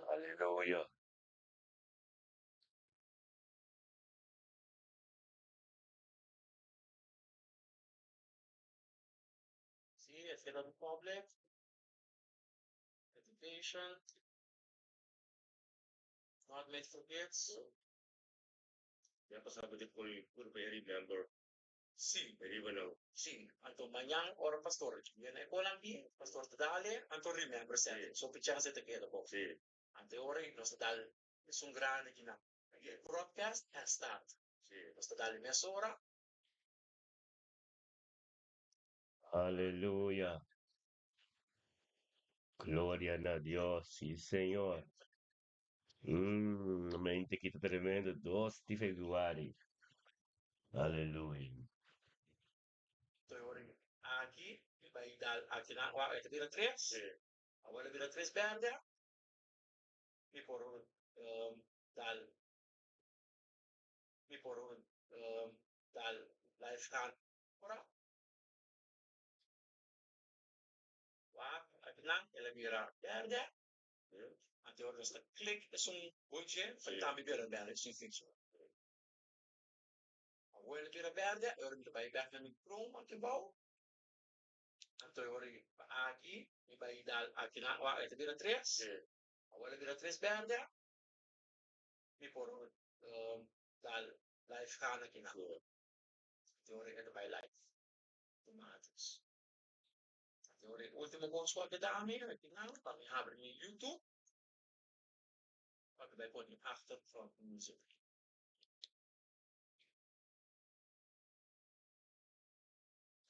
Aleluya. Sí, e keda public. Education. Not made for kids. Ya pasá bo di purba e remember. Sí. Riba nan. Sí. Anto mañan ora pastor viene e kolan aki, pastor ta dale, anto remember setting. So chance ta keda bo. Anto e ora nos ta dal esun grandi kinan. Broadcast has start. Nos ta dal mesora. Aleluya. Gloria na Dios, sí, Señor. Mente aki ta tremendo. 2 di februari. Aleluya. Aki, bai dal aki na, wak, e ta bira 3. Awor e bira 3 berde. Mi por dal, mi por dal live gaan. Ora. Wak, aki na, el a bira berde. Anto ora nos ta klik esun bontje, pa tambe bira berde, esun feature. Awor el a bira berde, ora mi ta bai bek na mi Chrome aki abou. Anto ora aki, mi bai dal aki na, wak, e ta bira 3. Awor el a bira 3 berde. Mi por dal live gaan aki na. Anto ora e ta bai live. Tomates. Anto ora e ultimo kos ku a keda ami aki na, pa mi habri mi YouTube. Pa mi bai pone achtergrond music.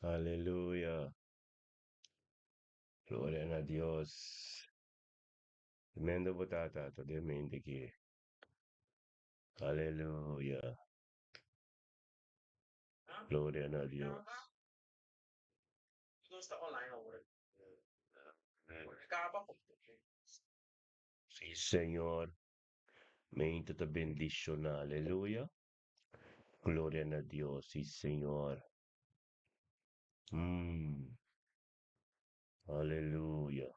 Aleluya. Gloria na Dios. Tremendo bo tata, ta den mente aki. Aleluya. Gloria na Dios. Nos ta online awor. Kaba. Sí, Señor. Mente ta bendiciona. Aleluya. Gloria na Dios, sí, Señor. Aleluya.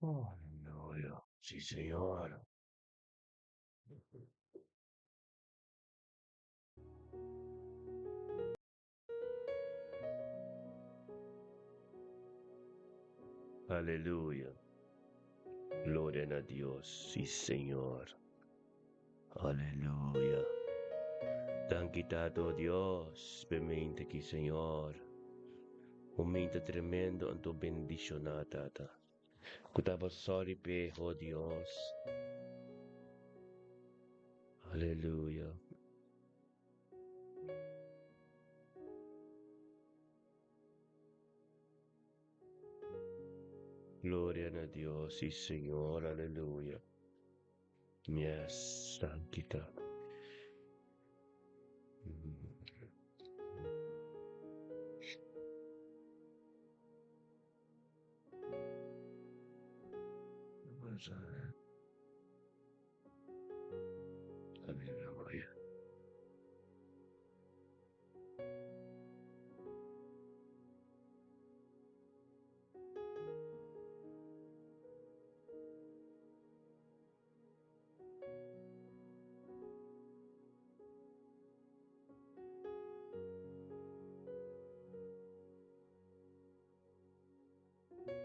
Aleluya. Sí, Señor. Aleluya. Gloria na Dios. Sí, Señor. Aleluya. Danki Tata Dios, p'e mente aki, Señor. Un mente tremendo anto bendiciona, Tata. Cu taba sorry p'e, oh Dios. Aleluya. Gloria na Dios, sí, Señor, aleluya. Yes, danki Tata. Aleluya.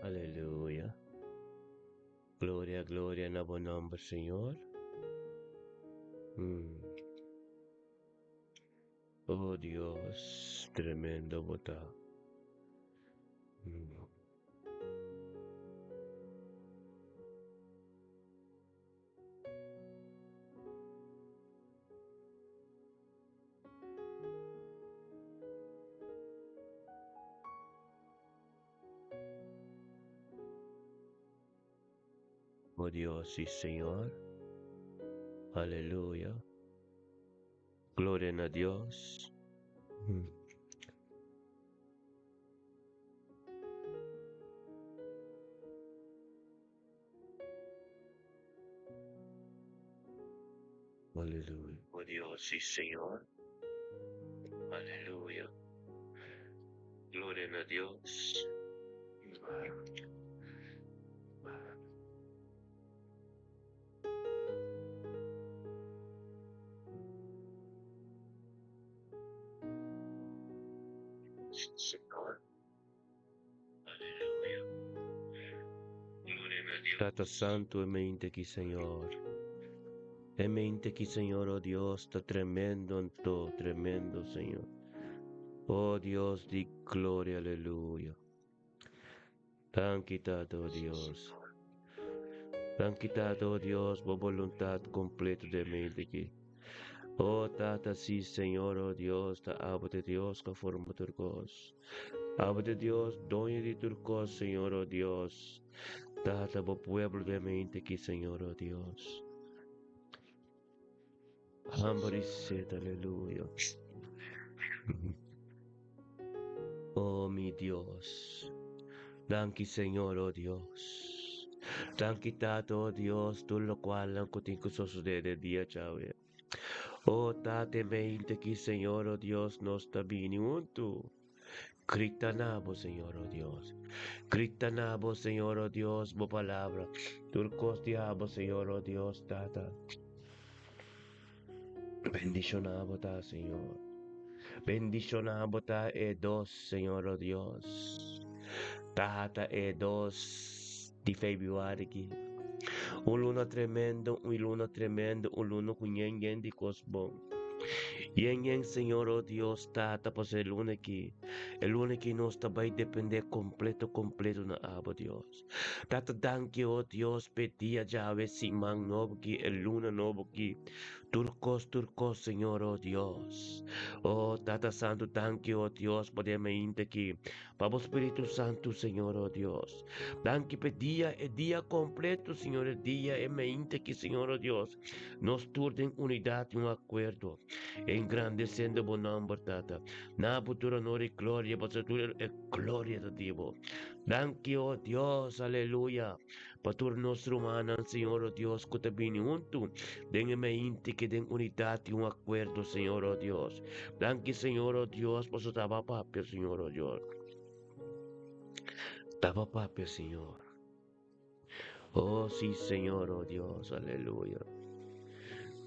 Aleluya. Gloria, gloria na bo nomber, Señor. Oh Dios, tremendo bo ta. Oh Dios y Señor. Aleluya. Gloria na Dios. Aleluya. Oh Dios y Señor. Aleluya. Gloria na Dios. Señor. Aleluya. Gloria na Dios. Tata Santu e mente aki Señor. E mente aki Señor oh Dios ta tremendo anto tremendo Señor. Oh Dios di gloria aleluya. Danki Tata oh Dios. Danki Tata oh Dios bo voluntad completo den mente aki. Oh Tata si Señor oh Dios ta abo te Dios ka forma tur cos. Abo te Dios doño di tur cos Señor oh Dios. Tata bo pueblo den mente aki Señor oh Dios. Hamber i set, aleluya. Oh mi Dios. Danki Señor, oh Dios. Danki Tata, oh Dios, tur locual ku tin ku sosode de dia djawe. Oh Tata, e mente ki Señor, oh Dios, nos ta bini huntu. Grita na bo, Señor, oh Dios. Grita na bo, Señor, oh Dios, bo palabra. Tur kos di abo, Señor, oh Dios, Tata. Bendiciona bo ta, Señor. Bendiciona bo ta e dos, Señor, oh Dios. Tata e dos di februari ki. Un luna tremendo, un luna tremendo, un luna ku yen yen di kos bon. Yen yen Señor oh Dios Tata pasobra e luna aki, e luna aki nos ta bai depende completo completo na abo Dios. Tata danki oh Dios p'e dia djawe siman nobo aki, e luna nobo aki, tur kos tur kos Señor oh Dios. Oh Tata Santo danki oh Dios pa den mainta aki. Pa bo Spiritu Santu, Señor, oh Dios. Danki p'e dia, e dia completo, Señor, e dia, e meinte aki, Señor, oh Dios. Nos tur den unidad y un acuerdo, engrandeciendo bo nomber, Tata. Na bo tur honor y gloria, pasobra tur e gloria ta di bo. Danki, oh Dios, aleluya, pa tur nos rumannan, Señor, oh Dios, cu ta bini huntu den e meinte aki den unidad y un acuerdo, Señor, oh Dios. Danki, Señor, oh Dios, pasobra taba papia, Señor, oh Dios. Taba papia, Señor. Oh, sí, Señor, oh Dios, aleluya.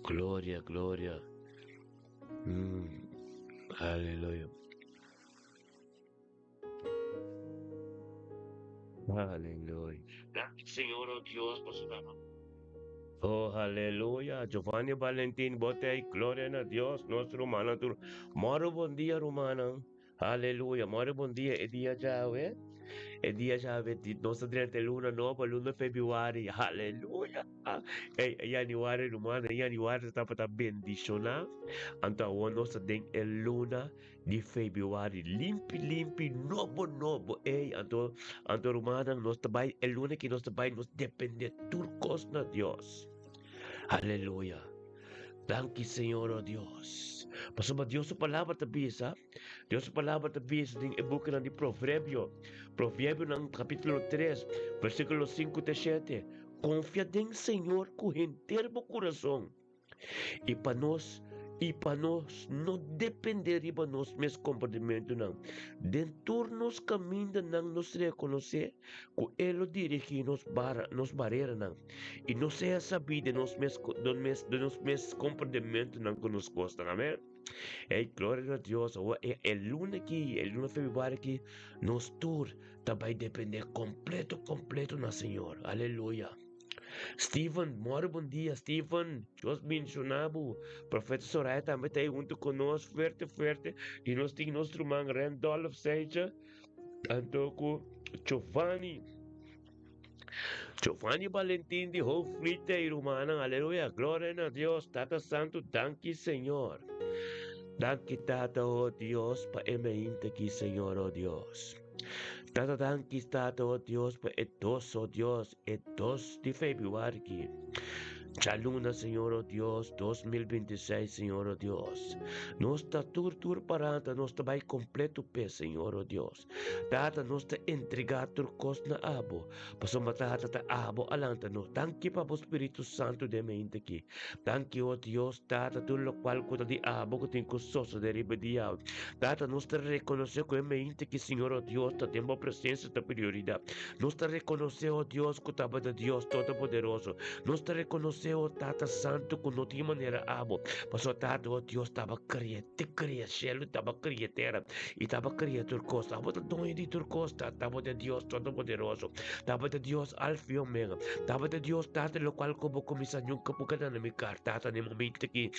Gloria, gloria. Aleluya. Aleluya. Danki, Señor, oh Dios, pa su dama. Oh, aleluya. Giovanni Valentin, bote ahí, gloria na Dios, nos rumana tur. Moro bon dia, rumana. Aleluya. Moro bon dia, e dia djawe. E dia djawe, nos ta drenta e luna nobo, luna februari. Aleluya. Ey, e januari, rumana, e januari ta tabata bendiciona. Anto awor nos ta den e luna di februari limpi limpi nobo nobo ey anto anto rumannan nos ta bai e luna ki nos ta bai nos depende tur kos na Dios aleluya danki Señor oh Dios pasobra Dios su palabra ta bisa Dios su palabra ta bisa den e bukinan di Proverbio Proverbionan kapitulo 3 versíkulo 5 te 7 konfia den Señor ku henter bo kurason I pa nos, i pa nos no dependé riba nos mes komportamentunan. Den tur nos kamindanan nos rekonosé ku E lo dirigí nos bara, nos bareranan, i no sea sabí den nos mes, den mes, den nos mes komportamentunan ku nos kosnan. Amèn. Ey, gloria na Dios. Awor e, e luna aki, e luna febrüari aki, nos tur ta bai dependé kompleto, kompleto na Señor. Aleluya. Steven, mori bon dia, Steven. Dios bendiciona bo. Profeta Soraya tambe ta ahí hunto con nos, fuerte, fuerte. Y nos tin nos ruman Randolph Seicha, tanto cu Giovanni. Giovanni Valentin di Hoogvliet y rumannan, aleluya, gloria na Dios, Tata Santo, danki Señor. Danki Tata, oh Dios, pa e meinte aki, Señor, oh Dios. Tata danki Tata oh Dios pa e dos oh Dios e dos di februari ki. Djaluna, Señor o Dios, 2026, Señor o Dios. Nos ta tur tur paranta, nos ta bai completo p'e, Señor o Dios. Tata, nos ta entregá tur kos na abo, pasobra Tata ta abo a lanta nos. Danki pa bo Spiritu Santu den mente aki. Danki, o Dios, Tata, tur lokual ku ta di abo ku tin ku sosodé riba di awe. Tata, nos ta rekonosé ku e mente aki, Señor o Dios, ta den bo presensia ta prioridat. Nos ta rekonosé, o Dios, ku tabata Dios Todopoderoso. Nos ta rekonosé, o Tata Santu, ku no tin manera abo. Pasobra Tata, o Dios, taba kria, te kria shelu, taba kria tera, i taba kria tur kos. Abo ta doño di tur kos, Tata. Abo ta Dios Todopoderoso. Tabata Dios Alfa i Omega. Tabata Dios, Tata, lokual ku bo kuminsá nunka bo keda na mi kar, Tata, na e momento aki.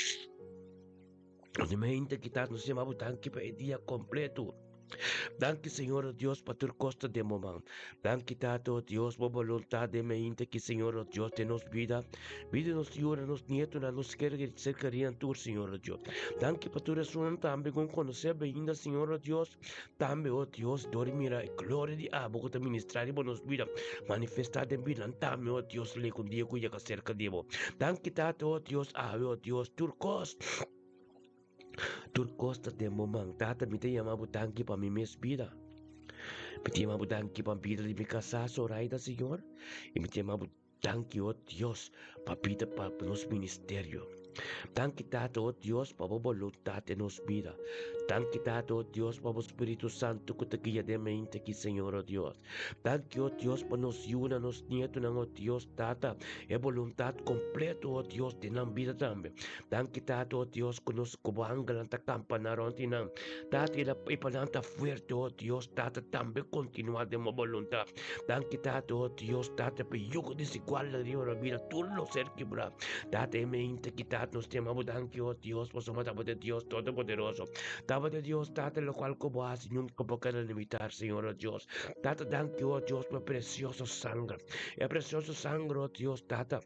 Na e momento aki, Tata, nos yama bo danki pa e dia kompleto. Danki, Señor, o Dios, pa tur kos ta den bo man. Danki, Tata, o Dios, bo boluntat den mainta aki, Señor, o Dios, den nos bida, bida di nos yunan, nos nietonan, nos ser kerinan tur, Señor, o Dios. Danki pa tur esunnan tambe ku konosé bo ainda, Señor, o Dios. Tambe, o Dios, dor di mira e gloria di abo ku ta ministrá riba nos bida, manifestá den bidanan tambe, o Dios, lek un dia ku yega serka di bo. Danki, Tata, o Dios, awe, o Dios, tur kos, tur kos ta den bo man. Tata, mi ta yama bo danki pa mi mes bida. Mi ta yama bo danki pa bida di mi kasá, Zoraida, Señor, i mi ta yama bo Danki, o Dios, pa bida pa nos ministerio. Danki, Tata, o Dios, pa bo boluntat den nos bida. Danki, Tata, o Dios, pa bo Spiritu Santu ku ta guia den mente aki, Señor, o Dios. Danki, o Dios, pa nos yunan, nos nietunan, o Dios, Tata, e boluntat kompleto, o Dios, den nan bida tambe. Danki, Tata, o Dios, ku nos ku bo angelnan ta kampa na rònt di nan. Tata, i pa nan ta fuerte, o Dios, Tata, tambe kontinuá den bo boluntat. Danki Tata, oh Dios, Tata, pa yugo desigual na riba nos bida, tur lo ser kibrá. Tata, e mente ki Tata nos tema bo danki, oh Dios, pasobra tabata Dios Todopoderoso. Tabata Dios, Tata, lokual ku bo hasi nunka bo keda limitar, Señor, oh Dios. Tata, danki, oh Dios, pa e presioso sanger. E presioso sanger, oh Dios, Tata.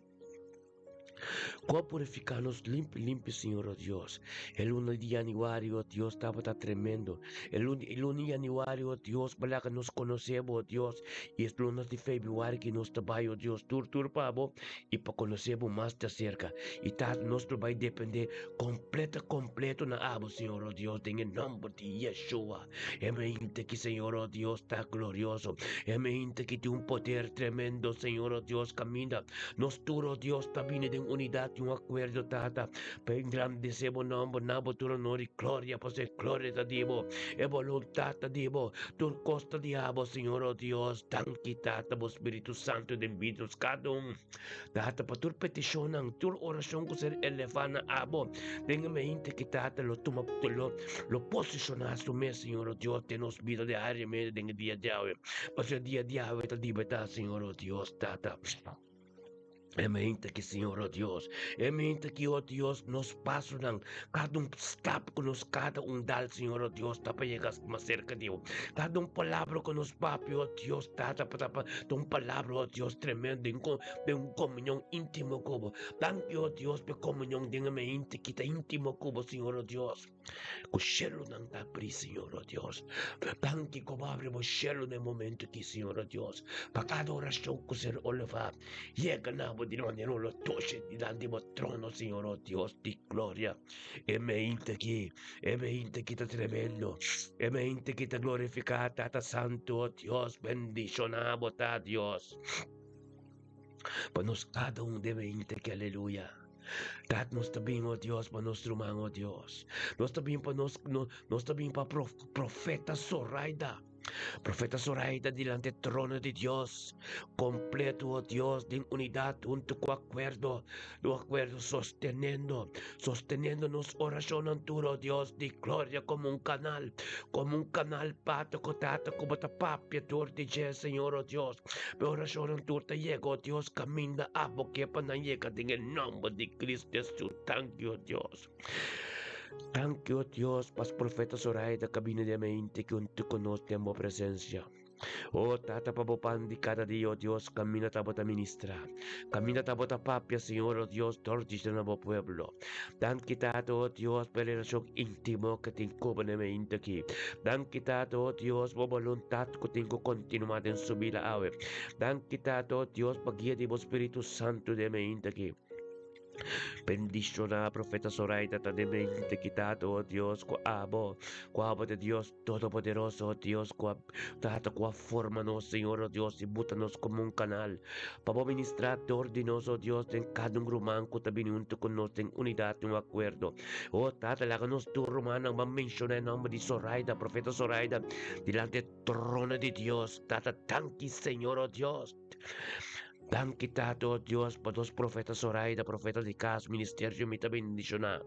Ku a purifiká nos limpi limpi, Señor, oh Dios. E luna di januario, oh Dios, tabata tremendo. E luna, e luna di januario, oh Dios, bo laga nos konosé bo, oh Dios. I es luna di februario ki nos ta bai, oh Dios, tur tur pa bo i pa konosé bo mas di aserka. I Tata, nos lo bai dependé kompleto kompleto na abo, Señor, oh Dios, den e nòmber di Yeshua. E mente ki, Señor, oh Dios, ta glorioso. E mente ki tin un poder tremendo, Señor, oh Dios, kaminda. Nos tur, oh Dios, ta bini den unidat i un akuerdo, Tata, pa engrandesé bo nòmber, na bo tur honor i gloria, pasobra e gloria ta di bo, e boluntat ta di bo, tur kos ta di abo, Señor, oh Dios. Danki, Tata, bo Spiritu Santu den bida nos kada un. Tata, pa tur petishonnan, tur orashon ku ser elevá na abo den e mente ki Tata lo tuma, lo, lo posishoná su mes, Señor, oh Dios, den nos bida diariamente den e dia djawe. Pasobra e dia djawe ta libertá, Señor, oh Dios, Tata. E mente ki, Señor, oh Dios, e mente ki, oh Dios, nos pasonan, kada un stap ku nos kada un dal, Señor, oh Dios, ta pa yega mas serka di bo. Kada un palabra ku nos papia, oh Dios, Tata, pa ta pa ta un palabra, oh Dios, tremendo, den kon, den un komunion íntimo ku bo. Danki, oh Dios, pa e komunion den e mente ki ta íntimo ku bo, Señor, oh Dios. Ku shelunan ta abrí, Señor, oh Dios. Danki ku bo abri bo shelu na e momento aki, Señor, oh Dios. Pa kada orashon ku ser olevá, yega na bo di manera un lo toshe dilanti bo trono, Señor, oh Dios di gloria. E mente aki, e mente aki ta tremendo. E mente aki ta glorifiká Tata Santu, oh Dios, bendishoná bo ta, Dios. Pa nos kada un den mente aki, aleluya. Dat nos ta bin, oh Dios, pa nos ruman, oh Dios. Nos ta bin pa nos, no, nos ta bin pa prof, profeta Zoraida. Profeta Zoraida dilante trono di Dios, completo, oh Dios, den unidad hunto cu acuerdo, do acuerdo sosteniendo, sosteniendo nos oracionnan tur, oh Dios, di gloria como un canal, como un canal pato cu tata cu bo ta papia door di dje, Señor, oh Dios. Mi orashonnan tur ta yega, o Dios, kaminda abo ke pa nan yega den e nòmber di Cristo Hesus. Danki, o Dios. Danki, o Dios, pa profeta Zoraida ka bini den mente ku huntu ku nos den bo presensia. O Tata, pa bo pan di kada dia, o Dios, kaminda ta bo ta ministrá. Kaminda ta bo ta papia, Señor, o Dios, dor di na bo pueblo. Danki, Tata, o Dios, pa e relashon íntimo ku tin ku bo den mente aki. Danki Tata, oh Dios, bo boluntat ku tin ku kontinuá den su bida awe. Danki Tata, oh Dios, pa guia di bo Spiritu Santu den e mainta aki. Bendiciona profeta Zoraida ta den mente kitado, oh Dios, cu abo, cu abo ta Dios Todopoderoso, oh Dios, cu a tata cu a forma nos, Señor, oh Dios, y buta nos como un canal pa bo ministra dor di nos, oh Dios, den cada un ruman cu ta bini hunto cu nos den unidad y un acuerdo. Oh Tata, laga nos tur rumannan ban menciona e nomber di Zoraida, profeta Zoraida, dilanti e trono di Dios. Tata, danki, Señor, oh Dios. Danki Tata, oh Dios, pa nos profeta Zoraida, profeta di cas, ministerio mi ta bendiciona.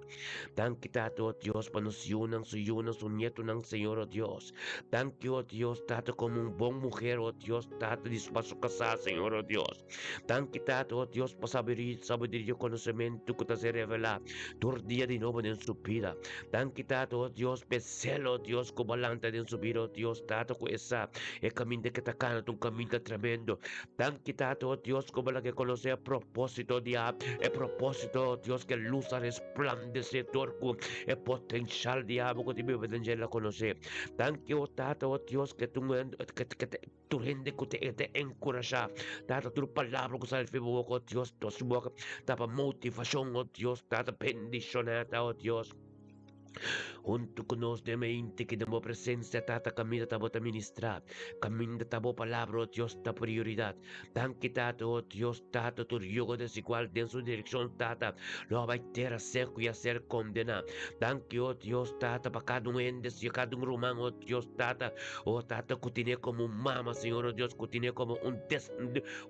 Danki Tata, oh Dios, pa nos yunan, su yunan, su nietonan, Señor, oh Dios. Danki, oh Dios, Tata, como un bon mujer, oh Dios, Tata, di pa su casá, Señor, oh Dios. Danki Tata, oh Dios, pa sabiduria, sabiduria y conocimiento cu ta ser revelá tur dia di nobo den su bida. Danki Tata, oh Dios, p'e celo, oh Dios, cu bo lanta den su bida, oh Dios, Tata, cu e sa e caminda cu e ta cana ta un caminda tremendo. Danki Tata, oh Dios, cu bo laga e conoce e proposito di a, e proposito, oh Dios, cu e luz a resplandece dor cu e potencial di abo cu ta biba den dje la conoce. Danki, oh Tata, oh Dios, cu e ta, cu ta, Tur hende ku te e ta enkurashá. Tata, tur palabra ku sali for bo boka, o Dios, nos boka ta pa motivashon, o Dios. Tata, bendishoná ta, o Dios. Huntu ku nos den mente ki den bo presensia, Tata, kaminda ta bo ta ministrá, kaminda ta bo palabra, o Dios, ta prioridat. Danki, Tata, o Dios, Tata, tur yugo desigual den su direkshon, Tata, lo a bai tera seku i a ser kondená. Danki, o Dios, Tata, pa kada un hende, kada un ruman, o Dios, Tata, O Tata, ku tine komo un mama, Señor, o Dios, ku tine komo un des,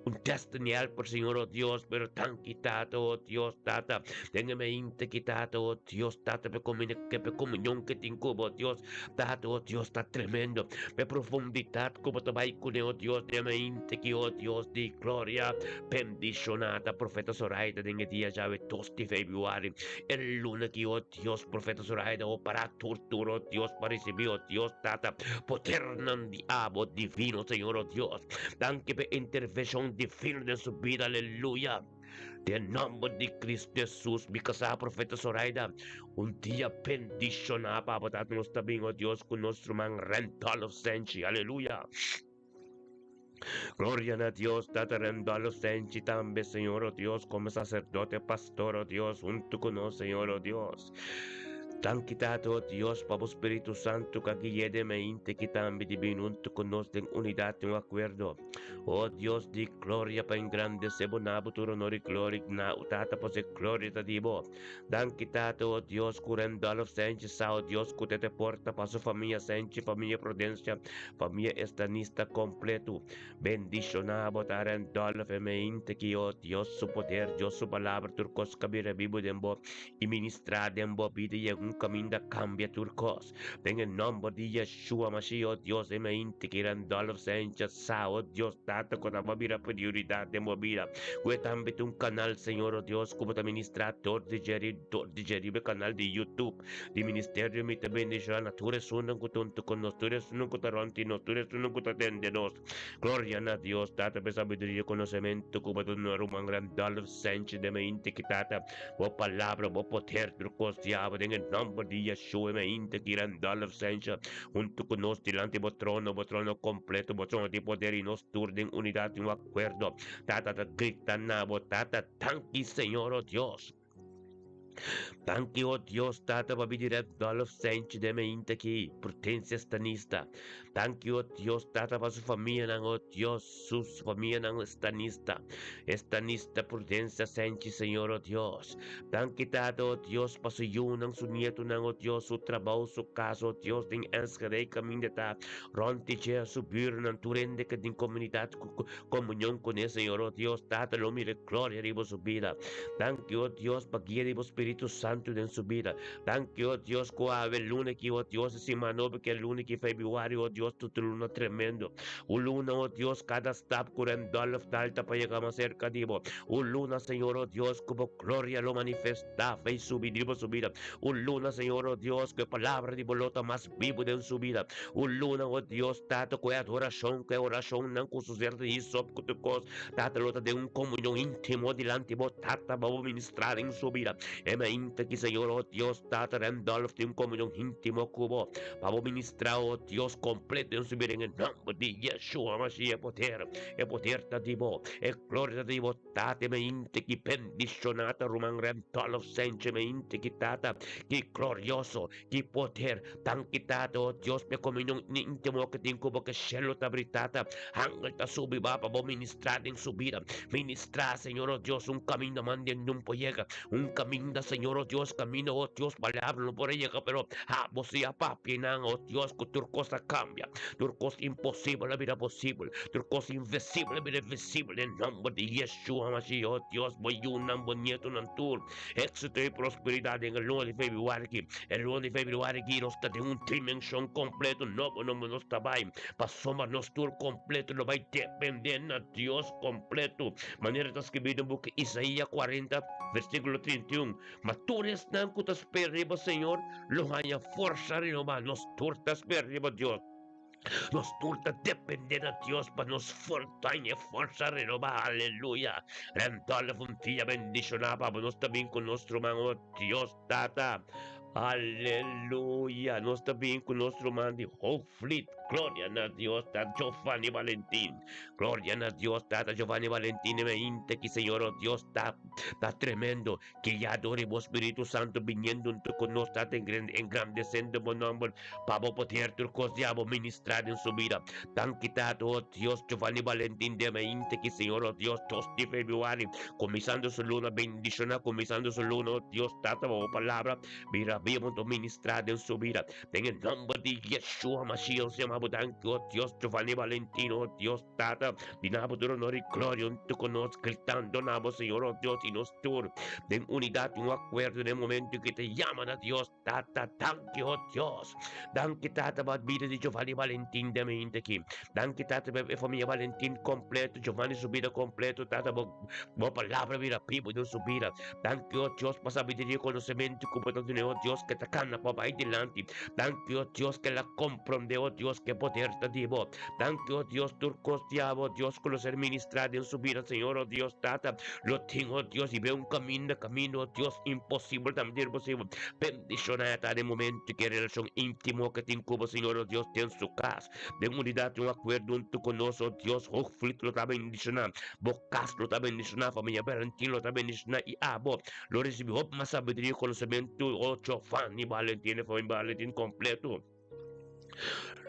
un destiny helper, Señor, o Dios, pero danki, Tata, o Dios, Tata, den e mente ki, Tata, o Dios, Tata, pe komine, ke pe komunion ke tin ku bo, Dios, Tata, o Dios, ta tremendo, pe profundidat ku bo ta bai kuné, o Dios, den e mente ki, o Dios di gloria, bendishoná ta Profeta Zoraida den e dia djawe 2 di febrüari, e luna ki, o Dios, Profeta Zoraida, o para tur tur, o Dios, pa ricibi, o Dios, Tata, podernan di abo divino, Señor, o Dios. Danki p'e intervencion divino den su bida, aleluya. Den nomber di Cristo Jesus, mi casá, Profeta Zoraida, un dia bendicioná pa abo, Tata, nos ta bin, o Dios, cu nos ruman Randolph Senchi, aleluya. Gloria na Dios, Tata Randolph Senchi tambe, Señor, o Dios, como sacerdote, pastor, o Dios, hunto cu nos, Señor, o Dios. Danki, Tata, o Dios, pa bo Spiritu Santu cu a gui'e den mente ki tambe di bin hunto cu nos den unidad y un acuerdo. O Dios di gloria, pa engrandece bo na bo tur honor y gloria na u Tata, pasobra e gloria ta di bo. Danki, Tata, o Dios, cu Randolph Senchi sa, o Dios, cu te te porta pa su famia Senchi, famia Prudencia, famia Estanista completo. Bendiciona bo ta Randolph e meinte ki, o Dios, su poder, Dios su palabra, tur cos ka bira bibu den bo y ministra den bo bida y egun caminda cambia tur cos. Den e nomber di Yeshua Mashiach, o Dios, e meinte ki Randolph Senchi sa, o Dios, Tata, cu ta bo bira prioridad den bo bida. Cu e tambe ta un canal, Señor, o Dios, cu bo ta ministra dor di dje, dor di dje riba e canal di YouTube di Ministerio Mi Ta Bendiciona na tur esunnan cu ta hunto cu nos, tur esunnan cu ta rond di nos, tur esunnan cu ta tende nos. Gloria na Dios, Tata, p'e sabiduria y conocemento cu bo ta duna ruman Randolph Sanchez den mente ki, Tata, bo palabra, bo poder tur cos diablo den e nomber di Yeshua e mente ki Randolph Sanchez hunto cu nos dilanti bo trono, bo trono completo, bo trono di poder y nos tur den unidad y un acuerdo. Tata ta grita na bo, Tata, danki Señor, oh Dios. Danki, oh Dios, Tata, pa bidi Rev. Dolph Senchi den mainta aki, Prudencia Stanista. Danki, oh Dios, Tata, pa su famianan, oh Dios, su famianan Stanista. Stanista Prudencia Senchi, Señor, oh Dios. Danki, Tata, oh Dios, pa su yunan, su nietonan, oh Dios, su trabou, su cas, oh Dios, den Enschede caminda ta rond di dje, su buurnan, tur hende ke den comunidad Comunion cu ne, Señor, oh Dios, Tata, lo mira gloria riba su bida. Danki, oh Dios, pa guia di bo Spiritu Santu den su bida. Danki, oh Dios, cu awe luna ki, oh Dios, e siman nobo ki e luna ki Februari, oh Dios, tutu luna tremendo. Un luna, oh Dios, cada stap cu Randolph dal ta pa yega mas cerca di bo. Un luna, Señor, oh Dios, cu bo gloria lo manifesta fe y subi riba su bida. Un luna, Señor, oh Dios, cu e palabra di bo lo ta mas bibu den su bida. Un luna, oh Dios, Tata, ku e adorashon, ku e orashonnan, ku su ser di hisop, ku tur kos, Tata, lo ta den un komunion íntimo dilanti bo, Tata, pa bo ministrá den su bida. E E mainta ki, Señor, oh Dios, Tata Randolph tin un komunion íntimo ku bo, pa bo ministrá, oh Dios, kompleto den su bida en e nòmber di Yeshua Mashiach. E poder, e poder ta di bo, e gloria ta di bo, Tata. E mainta ki bendishoná ta ruman Randolph Sanchez, mainta ki, Tata, ki glorioso, ki poder. Danki, Tata, oh Dios, pa e komunion íntimo ku tin ku bo, ke shelu ta abri, Tata, angel ta subi ba pa bo ministrá den su bida. Ministrá, Señor, oh Dios, un kaminda man den nun por yega. Un kaminda, Señor, oh Dios, kaminda, oh Dios, palabra no por a yega, pero abo si a papia nan, oh Dios, ku tur kos a kambia. Tur kos imposibel a bira posibel. Tur kos invisibel a bira visibel den nòmber di Yeshua Mashiach, oh Dios, bo yunan, bo nietonan tur. Éxito i prosperidat den e luna di febrüari aki. E luna di febrüari aki nos ta den un dimenshon kompleto nobo, nobo nos ta bai. Pasobra nos tur kompleto lo bai dependé na Dios kompleto. Manera ta skibí den buki Isaías 40, versíkulo 31, Ma tur esnan ku ta spera riba Señor lo haña forsa renobá. Nos tur ta spera riba Dios. Nos tur ta dependé na Dios pa nos fortaña e forsa renobá. Aleluya! Randolph, un dia bendishoná pa bo. Nos ta bin ku nos ruman, o Dios Tata. Aleluya! Nos ta bin ku nos ruman di Hoogvliet. Gloria na Dios, Tata Giovanni Valentin. Gloria na Dios, Tata Giovanni Valentin. E mente ki Señor, o Dios, ta, ta tremendo. Ke ya dor e bo Spiritu Santu biniendo huntu ku nos ta engrandesendo bo nomber pa bo poder tur kos di abo ministrá den su bida. Danki Tata, oh Dios, Giovanni Valentin de Meinte ki Señor, oh Dios, dos di februari, kuminsando su luna bendishoná, kuminsando su luna, oh Dios, Tata, pa bo palabra bira bibu huntu ministrá den su bida. Den e nomber di Yeshua Mashiach, nos yama bo danki, oh Dios, Giovanni Valentin, oh Dios, Tata, di na bo tur honor i gloria huntu ku nos, gritando na bo, Señor, oh Dios, i nos tur den unidat i un akuerdo den e momento ku ta yama na Dios. Tata, danki, oh Dios. Danki, Tata, pa bida di Giovanni Valentin den mi hinte aki. Danki, Tata, pa e famia Valentin kompleto, Giovanni su bida kompleto, Tata, bo, bo palabra bira bibu den su bida. Danki, oh Dios, pa sabiduria i konosementu ku bo ta duna, oh Dios, ke ta kana pa bai dilanti. Danki, oh Dios, ke el a komprondé, oh Dios, ke poder ta di bo. Danki, oh Dios, tur kos di abo, oh Dios, ku lo ser ministrá den su bida, Señor, oh Dios, Tata, lo tin, oh Dios, i be un kaminda, kaminda, oh Dios, imposibel tambe tin posibel. Bendishoná e ta den momento ku e relashon íntimo ke tin ku bo, Señor, oh Dios, den su kas, den unidat i un akuerdo huntu ku nos, oh Dios, Hoogvliet lo ta bendishoná, bo kas lo ta bendishoná, famia Valentin lo ta bendishoná, i abo lo risibí hopi mas sabiduria i konosementu, oh Giovanni Valentin, e famia Valentin kompleto.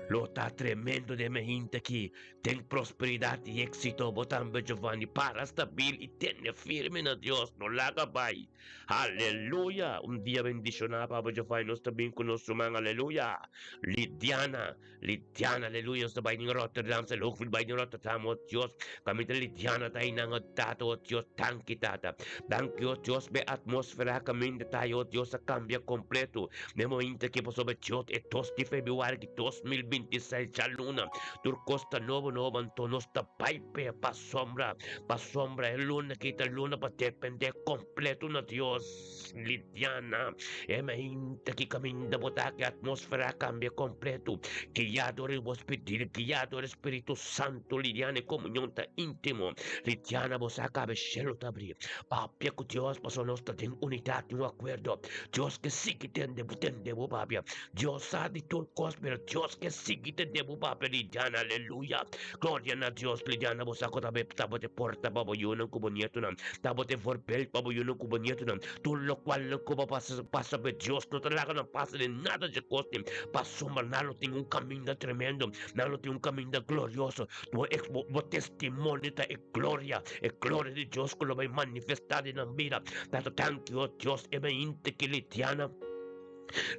Lo ta tremendo den mi hinte aki. Den prosperidat i éksito, bo tambe, Giovanni. Para stabil i tene firme na Dios. No laga bai. Aleluya! Un dia bendishoná pa bo, Giovanni. Nos ta bin ku nos ruman. Aleluya! Lidiana, Lidiana, aleluya. Nos ta bai den Rotterdam. Sel Hoogvliet bai den Rotterdam. O Dios, kaminda Lidiana ta einan, o Tata, o Dios. Danki, Tata. Danki, o Dios, p'e atmósfera kaminda ta ei, o Dios, a kambia kompleto. Den mointa ki pasobra Dios e dos di febrüari di 2026 djaluna tur kos ta nobo nobo anto nos ta bai p'e pasobra pasobra e luna ki ta luna pa depende kompleto na Dios. Lidiana e mainta ki kaminda bo ta ki atmosfera a kambia kompleto guia dor e bo spiritu guia dor e spiritu santo Lidiana e komunion ta intimo Lidiana bo sa kabe shelu ta abri papia ku Dios pasobra nos ta den unidat den un akuerdo. Dios ke sigui tende bo, tende bo papia. Dios sa di tur kos, pero Dios ke sigui tende bo papia, Lidiana, aleluya. Gloria na Dios, Lidiana, bo sa ku ta be tabata e porta pa bo yunan ku bo nietonan, tabata e voorbeeld pa bo yunan ku bo nietonan. Tur lokual ku bo pasa, pasa pe Dios no ta laga nan pasa den nada dje kos-ni, pasobra nan lo tin un kaminda tremendo, nan lo tin un kaminda glorioso. Bo, bo, bo testimonio ta e gloria, e gloria di Dios ku lo bai manifestá den nan bida. Tata, danki, o Dios, e mente ki Lidiana,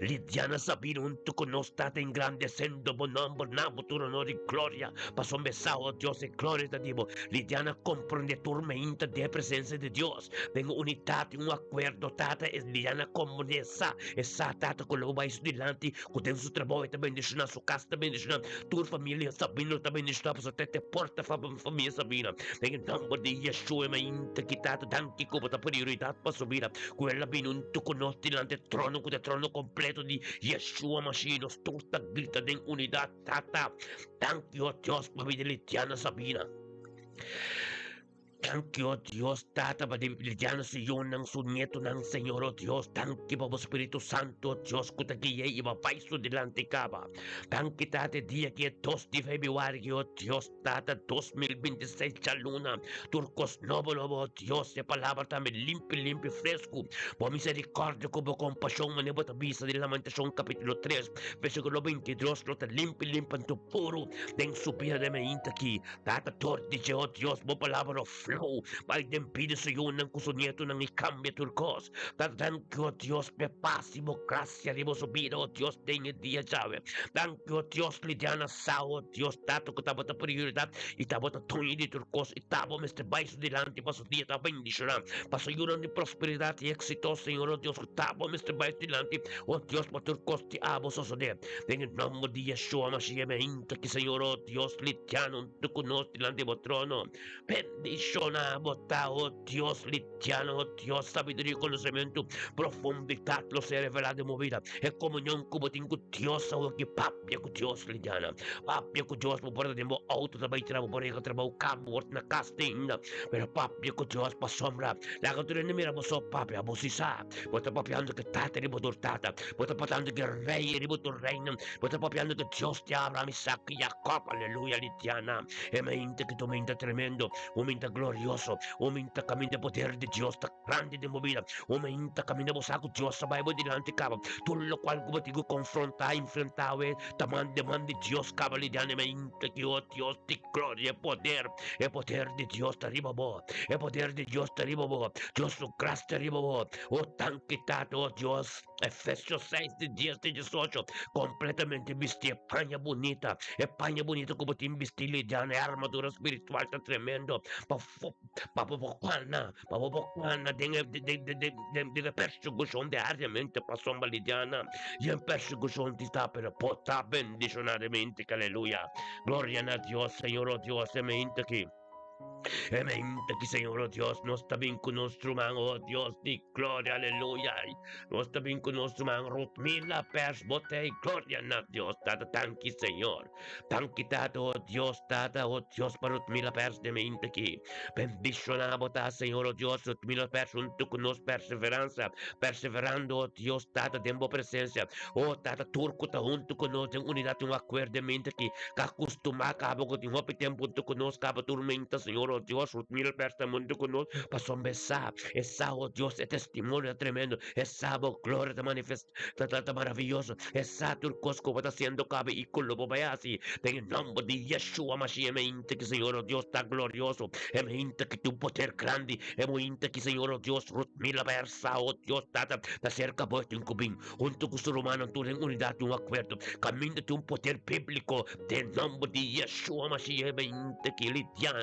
Lidiana Sabina huntu ku nos, Tata, engrandesendo bo nòmber, na bo tur honor i gloria, pasobra sa, o Dios, e gloria ta di bo. Lidiana komprondé tur meinta den e presensia di Dios, den un unidat i un akuerdo, Tata, e Lidiana komprondé e sa, e sa, Tata, ku lo bo bai su dilanti, ku den su trabou e ta bendishoná, su kas ta bendishoná, tur familia Sabina lo ta bendishoná, pasobra ta e porta pa familia Sabina. Den e nòmber di Yeshua e mainta ki Tata danki ku bo ta prioridat pa su bida, ku el a bini huntu ku nos dilanti e trono, ku ta e trono kompleto di Yeshua Mashiach, nos tur ta grita den unidat, Tata, danki, o Dios, pa bida Litiana Sabina. Danki, o Dios, Tata, pa lidiando su yunan, su nietonan, Señor, o Dios. Danki pa bo Spiritu Santo, o Dios, ku ta gui'é i pa bai su dilanti kaba. Danki, Tata, e dia ki e 2 di febrüari, o Dios, Tata, 2026 djaluna, tur kos nobo nobo, o Dios, e palabra tambe limpi limpi, fresku. Bo miserikòrdia ku bo kompashon, manera bo ta bisa den Lamentashon kapítulo 3, versíkulo 22, lo ta limpi limpi anto puru den su bida den mainta aki. Tata tor di dje, o Dios, bo palabra lo flow bai den bida su yunan ku su nietonan i kambia tur kos. Tata, danki, o Dios, p'e pas i bo grasia riba su bida, o Dios, den e dia djawe. Danki, o Dios, lidiana sa, o Dios, Tata, ku tabata prioridat i tabata doño di tur kos i tabo mester bai su dilanti pa su dia ta bendishoná, pa su yunan di prosperidat i éksito, Señor, o Dios, ku tabo mester bai su dilanti, o Dios, pa tur kos di abo sosodé. Den e nòmber di Yeshua Mashiach, mi a hinta ki, Señor, o Dios, litiano huntu ku nos dilanti bo trono. Bendishoná bo ta, o Dios, litiano, o Dios, sabiduria i konosementu, profundidat lo ser revelá den bo bida. E komunion ku bo tin ku Dios awor ki papia ku Dios, litiana. Papia ku Dios, bo por ta den bo outo ta bai traha, bo por yega trabou kaba, bo por ta na kas te ainda, pero papia ku Dios pasobra laga tur hende mira bo so papia, bo si sa. Bo ta papiando ku Tata riba tur tata. Bo ta papiando ku Rei riba tur reinan. Bo ta papiando ku Dios di Abraham, Isaac i Jacob. Aleluya, Litiana. E mente ku ta un mente tremendo, un mente glorioso, un mente kaminda e poder di Dios ta grandi den bo bida, un mente kaminda bo sa ku Dios ta bai bo dilanti kaba. Tur lokual ku bo tin ku konfrontá, enfrentá awe, ta man den man di Dios kaba, Lidiana. E mente ku, oh Dios di gloria, e poder, e poder di Dios ta riba bo. E poder di Dios ta riba bo. Dios su gracia ta riba bo. O tanki Tata, o Dios. Efesios 6 di 10 te 18. Completamente bisti e paña bunita. E paña bunita ku bo tin bisti lidiana. E armadura spiritual ta tremendo. Pa pa bo por kana, pa bo por kana den e den den den den den e persecucion diariamente pasobra lidiana. I e persecucion ti ta pero bo ta bendicionadamente. Aleluya. Gloria na Dios, Señor, o Dios, e mente aki. E mente ki Señor, oh Dios, nos ta bin ku nos ruman, oh Dios di gloria, aleluya. Nos ta bin ku nos ruman, Rutmila Pers Botey, gloria na Dios, Tata, danki Señor. Danki Tata, oh Dios, Tata, oh Dios, pa Rutmila Pers de mente ki. Bendiciona bo ta, Señor, oh Dios, Rutmila Pers hunto ku nos perseveransa, perseverando, oh Dios, Tata, den bo presencia. Oh Tata, tur ku ta hunto ku nos den unidad, un acuerdo de mente ki. Ka kustumá kaba ku tin hopi tempu huntu ku nos, kaba turmenta, Señor, oh Dios, Rutmil Pers ta huntu ku nos, pasobra e sa, e sa, oh Dios, e testimonio ta tremendo, e sa bo gloria ta manifest, ta, ta, ta maraviyoso, e sa tur kos ku bo ta hasiendo kaba i ku lo bo bai hasi, den e nòmber di Yeshua Mashiach, e mente ki, Señor, oh Dios, ta glorioso, e mente ki tin un poder grandi, e mente ki, Señor, oh Dios, Rutmil Pers sa, oh Dios, Tata, ta serka bo e tin ku bin. Hunto ku su rumannan tur den unidat di un akuerdo, kaminda tin un poder bíbliko den nòmber di Yeshua Mashiach e mente ki lidiá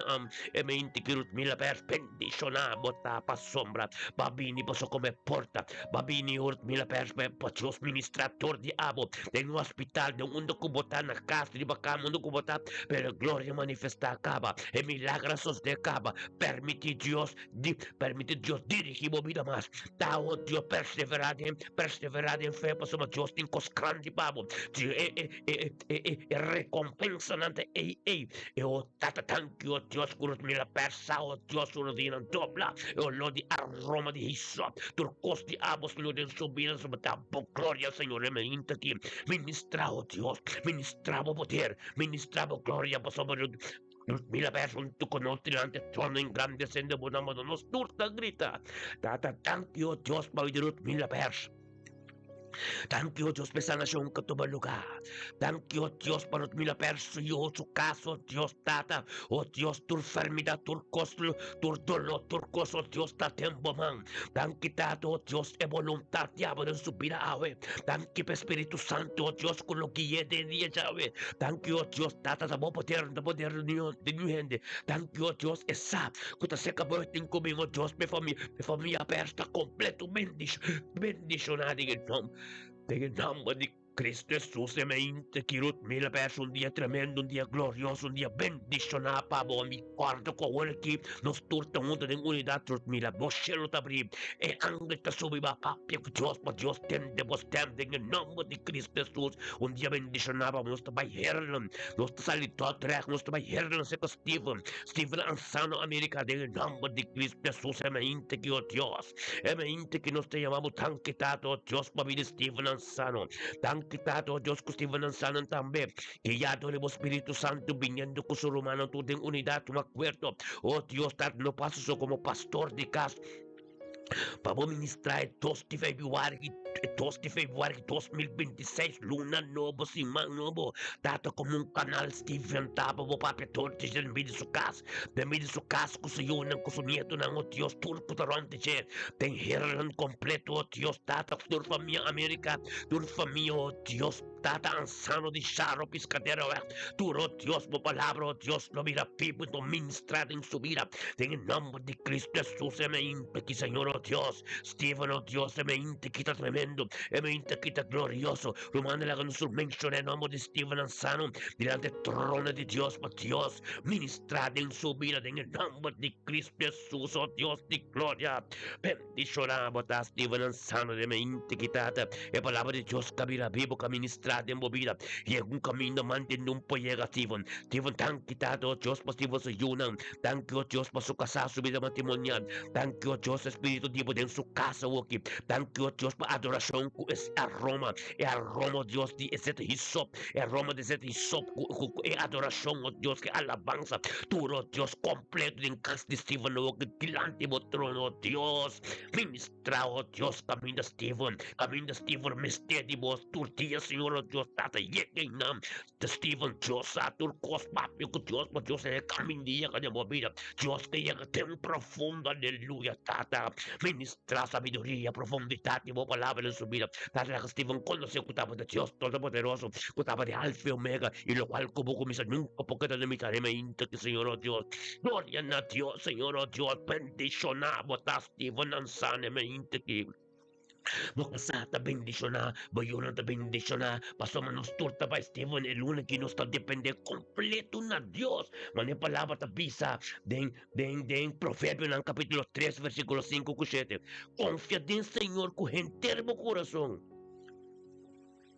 e mente ki Rutmila Pers bendishoná bo ta pasobra bo a bini paso kome porta bo a bini Rutmila Pers pa Dios ministrá tur di abo den un hospital den unda ku bo ta na kas riba kama unda ku bo ta pero e gloria manifestá kaba e milagro a sosodé kaba permití Dios Di permiti Dios dirigi bo bida mas. Ta o Dios perseverá den perseverá den fe pasobra Dios tin kos grandi pa bo. Di e e e e e e rekompensanan ta ei ei. E o Tata danki o Dios ku nos mira pèrsá o Dios su rodianan dobla e olor di aroma di hisop. Tur kos di abo Señor den su bida pasobra ta bo gloria Señor e mainta aki. Ministrá o Dios, ministrá bo poder, ministrá bo gloria pasobra Mira ves huntu ku nos dilanti e trono engrandesendo bo nomber, nos tur ta grita, Tata, danki, o Dios, pa oidi Rut mira ves. Danki, o Dios, pa e sanashon ku a tuma lugá. Danki, o Dios, pa Rut mira ves su yu, su kas, o Dios, Tata, o Dios, tur fermidat, tur kos, tur doló, tur kos, o Dios, ta den bo man. Danki, Tata, o Dios, e boluntat di abo den su bida awe. Danki pa e Spiritu Santu, o Dios, ku lo gui'é den dia djawe. Danki, o Dios, Tata, ta bo poder, ta poder di niun hende. Danki, o Dios, e sa ku ta serka bo e tin ku bin, o Dios, mi famia, mi famia pers ta kompleto bendishoná den e nòmber, den e nòmber di. Cristo Jesus e mente ki Ruth mira pa es un dia tremendo, un dia glorioso, un dia bendishoná pa bo. Mi kòrda ku awor aki nos tur ta huntu den unidat, Ruth mira, bo shelu ta abrí, e angel ta subi ba papia ku Dios pa Dios tende bo stèm den e nòmber di Cristo Jesus. Un dia bendishoná pa bo. Nos ta bai Heerlen, nos ta sali Dordrecht, nos ta bai Heerlen serka Steven, Steven Ansano Amerika den e nòmber di Cristo Jesus e mente ki, o Dios. E mente ki nos ta yama bo danki Tata o Dios pa bini Steven Ansano. Danki Tata o Dios ku Steven Ansano tambe guiado riba bo Spiritu Santu biniendo ku su rumannan tur den unidat un akuerdo. O Dios Tata no pasa so komo pastor di kas pa bo ministra e 2 di februari e 2 di februari 2026 luna nobo siman nobo Tata komo un kanal Steven ta pa bo papia tur den bini su kas. Den medio di su kas ku su yunan, ku su nietonan, o Dios, tur ku ta rònt di dje, den Heerland kompleto, o Dios, Tata, tur famia Amerika, tur famia, o Dios, Tata Ansano di Sharo Piscaderoweg, tur, o Dios, bo palabra, o Dios, lo bira bibu i lo ministrá den su bida, den e nòmber di Cristo Hesus, e mente ki, Señor, o Dios, Steven, o Dios, e mente ki ta tremendo, e mente ki ta glorioso, Rumannan, laga nos tur menshoná e nòmber di Steven Ansano dilanti e trono di Dios, pa Dios Ministrá den su bida den e nomber di Cristo Jesus, oh Dios di gloria. Bendishoná bo ta Steven Ansano den mente ki tata. E palabra di Dios ka bira bibo ka ministrá den bo bida. Yega un kaminda mantende un por yega Steven. Steven danki tata oh Dios pa Steven su yunan. Danki oh Dios pa su kasá su bida matrimonial. Danki oh Dios Espiritu di bo den su kas awoki. Danki oh Dios pa adorashon ku es aroma. E aroma oh Dios di e zeta hisop. E aroma di zeta hisop ku ku ku e adorashon, oh Dios, ku e alabansa, tur, oh Dios, kompleto den kas di Steven awor dilanti bo trono, oh Dios. Ministra, oh Dios, kaminda Steven, kaminda Steven mester di bo tur dia, Señor, oh Dios, Tata, yega einan. Steven, Dios sa tur kos, papia ku Dios, pa Dios e kaminda yega den bo bida. Dios ke yega den profundo, aleluya, Tata. Ministra sabiduria, profundidat di bo palabra den su bida. Tata, laga Steven konosé ku tabata Dios Todopoderoso, ku tabata e Alfa i Omega, i lokual ku bo kuminsá nunka por keda limitá riba inta ki Señor, o Dios. Gloria na Dios, Señor, o Dios, bendishoná bo ta Steven Ansane me inta ki. Bo kasá ta bendishoná, bo yunan ta bendishoná, pasobra nos tur ta bai Steven e luna ki nos ta dependé kompleto na Dios. Manera e palabra ta bisa den den den Proverbionan kapítulo 3 versíkulo 5 ku 7, Konfia den Señor ku henter bo kurason.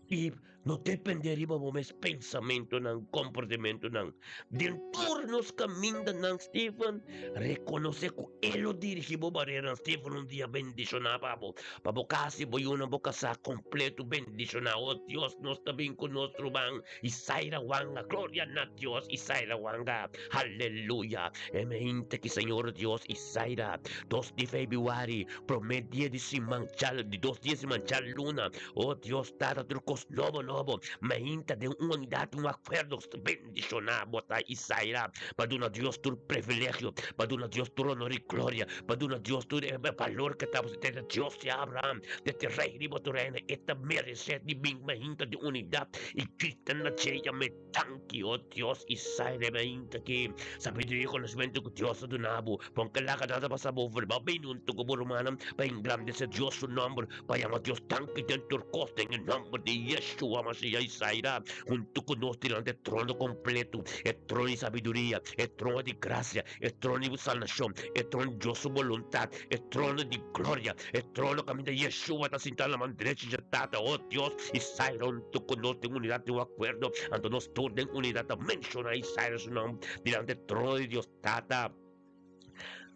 I no dependé riba bo mes pensamentunan, komportamentunan. Den tur nos kamindanan, Steven, rekonosé ku E lo dirigí bo bareranan. Steven, un dia bendishoná pa bo, pa bo kas i bo yunan, bo kasá kompletu bendishoná. O Dios, nos ta bin ku nos ruman Isaira Wanga. Gloria na Dios, Isaira Wanga. Aleluya! E mente ki Señor Dios, Isaira, 2 di febrüari, promé dia di siman, djal, di dos dia di siman, djaluna. O Dios Tata, tur kos nobo nobo, mainta den un unidat, un akuerdo, bendishoná bo ta Isaira, pa duna Dios tur privilegio, pa duna Dios tur honor i gloria, pa duna Dios tur e balor ke ta desde Dios di Abraham, desde Rei riba tur reina, e ta meresé di bin mainta den unidat i grita na dje, yam'é danki, o Dios Isaira, mainta ki sabiduria i konosementu ku Dios a duna bo, pon ke laga nada pasa bo over, bo bini huntu ku bo rumannan pa engrandesé Dios su nòmber. Pa yama Dios danki den tur kos den e nòmber di Yeshua Mashiach Isaira huntu ku nos dilanti e trono kompletu, e trono di sabiduria, e trono di grasia, e trono di salnashon, e trono di Dios su boluntat, e trono di gloria, e trono kaminda Yeshua ta sintá na man drechi dje Tata. O Dios, Isaira huntu ku nos den unidat den un akuerdo, anto nos tur den unidat ta menshoná Isaira su nòmber dilanti e trono di Dios Tata.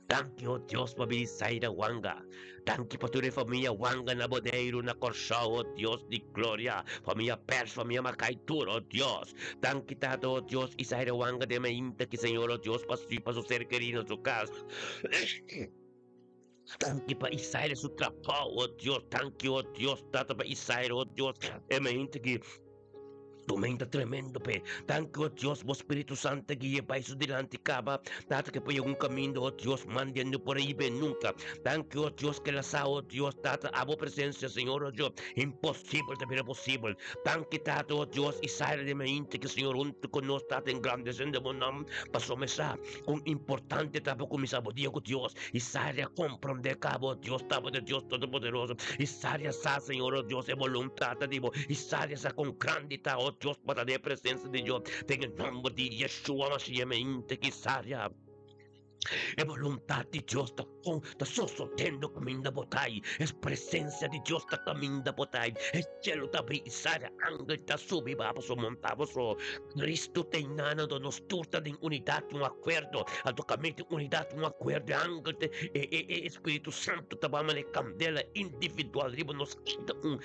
Danki o Dios pa bini Zaida Wanga. Danki pa tur e famia Wanga na Boneiru, na Kòrsou, o Dios di gloria. Famia Pers, famia Makai tur, o Dios. Danki Tata, o Dios, i Zaida Wanga den mainta ki Señor, o Dios, pa su pa su ser kerí na su kas. Danki pa Isaira su trabou, o Dios. Danki, o Dios, Tata, pa Isaira, o Dios, e mainta ki. Tormenta tremendo p'e. Danki, o Dios, bo Spiritu Santo gui'e bai su dilanti kaba, Tata, ke por yega un kaminda, o Dios, mande no por a hib'e nunka. Danki, o Dios, ke el a sa, o Dios, Tata, abo presensia, Señor, o Dios, imposibel ta bira posibel. Danki, Tata, o Dios, i saira den mainta ke Señor huntu ku nos, Tata, engrandesendo bo nom, pasobra mi sa kon importante ta pa kuminsá bo dia ku Dios. I saria komprondé kaba, o Dios, tabata Dios Todopoderoso. I saria sa, Señor, o Dios, e boluntat ta di bo. I saria sa kon grandi ta, o Dios, pa ta den e presensia di Dios. Den e nomber di Yeshua Mashiach, mi inta ki saria e boluntat di Dios ta kon ta sosodendo kaminda bo ta ei. E presensia di Dios ta kaminda bo ta ei. E cielo ta abri i saria angel ta subi baha paso monta boso. Cristo ta einan anto nos tur ta den unidat un akuerdo. Anto kaminda tin unidat un akuerdo e angel ta e e e Spiritu Santo ta ba mane kandela individual riba nos kada un.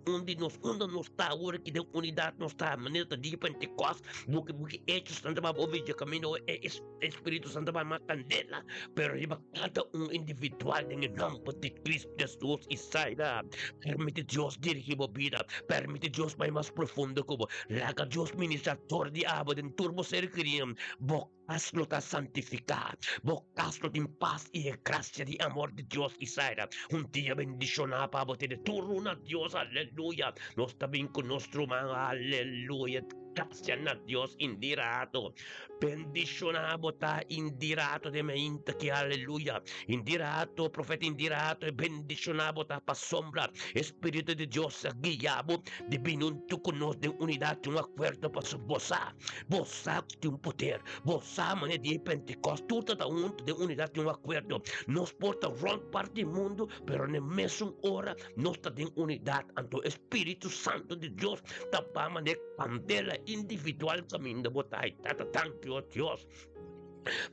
Un di nos unda nos ta awor aki den unidat nos ta manera ta dia Pentecost buki buki Hechos nan ta ba bo video kaminda e e Spiritu Santo ta ba ma kandela pero riba kada un individual den e nomber di Cristo Jesus i saida permiti Dios dirigi bo bida permiti Dios bai mas profundo ku bo laga Dios ministra tor di abo den tur bo ser kerí bo kas lo ta santifiká, bo kas lo tin pas i e grasia di amor di Dios i saida un dia bendishoná pa bo tene tur runa Dios aleluya nos ta bin ku nos ruman aleluya grasia na Dios indirato bendishoná bo ta indirato den mainta ki aleluya indirato profeta indirato e bendishoná bo ta pasobra e spiritu di Dios a guia bo di bini huntu ku nos den unidat un akuerdo pasobra bo sa bo sa Tin un poder. Bo sa manera di e Pentecost tur ta ta huntu den unidad den un acuerdo. Nos por ta rond parti mundo, pero na e mesun ora nos ta den unidad. Anto e Spiritu Santo di Dios ta ba manera candela individual caminda bo ta. Tata, danki, oh Dios.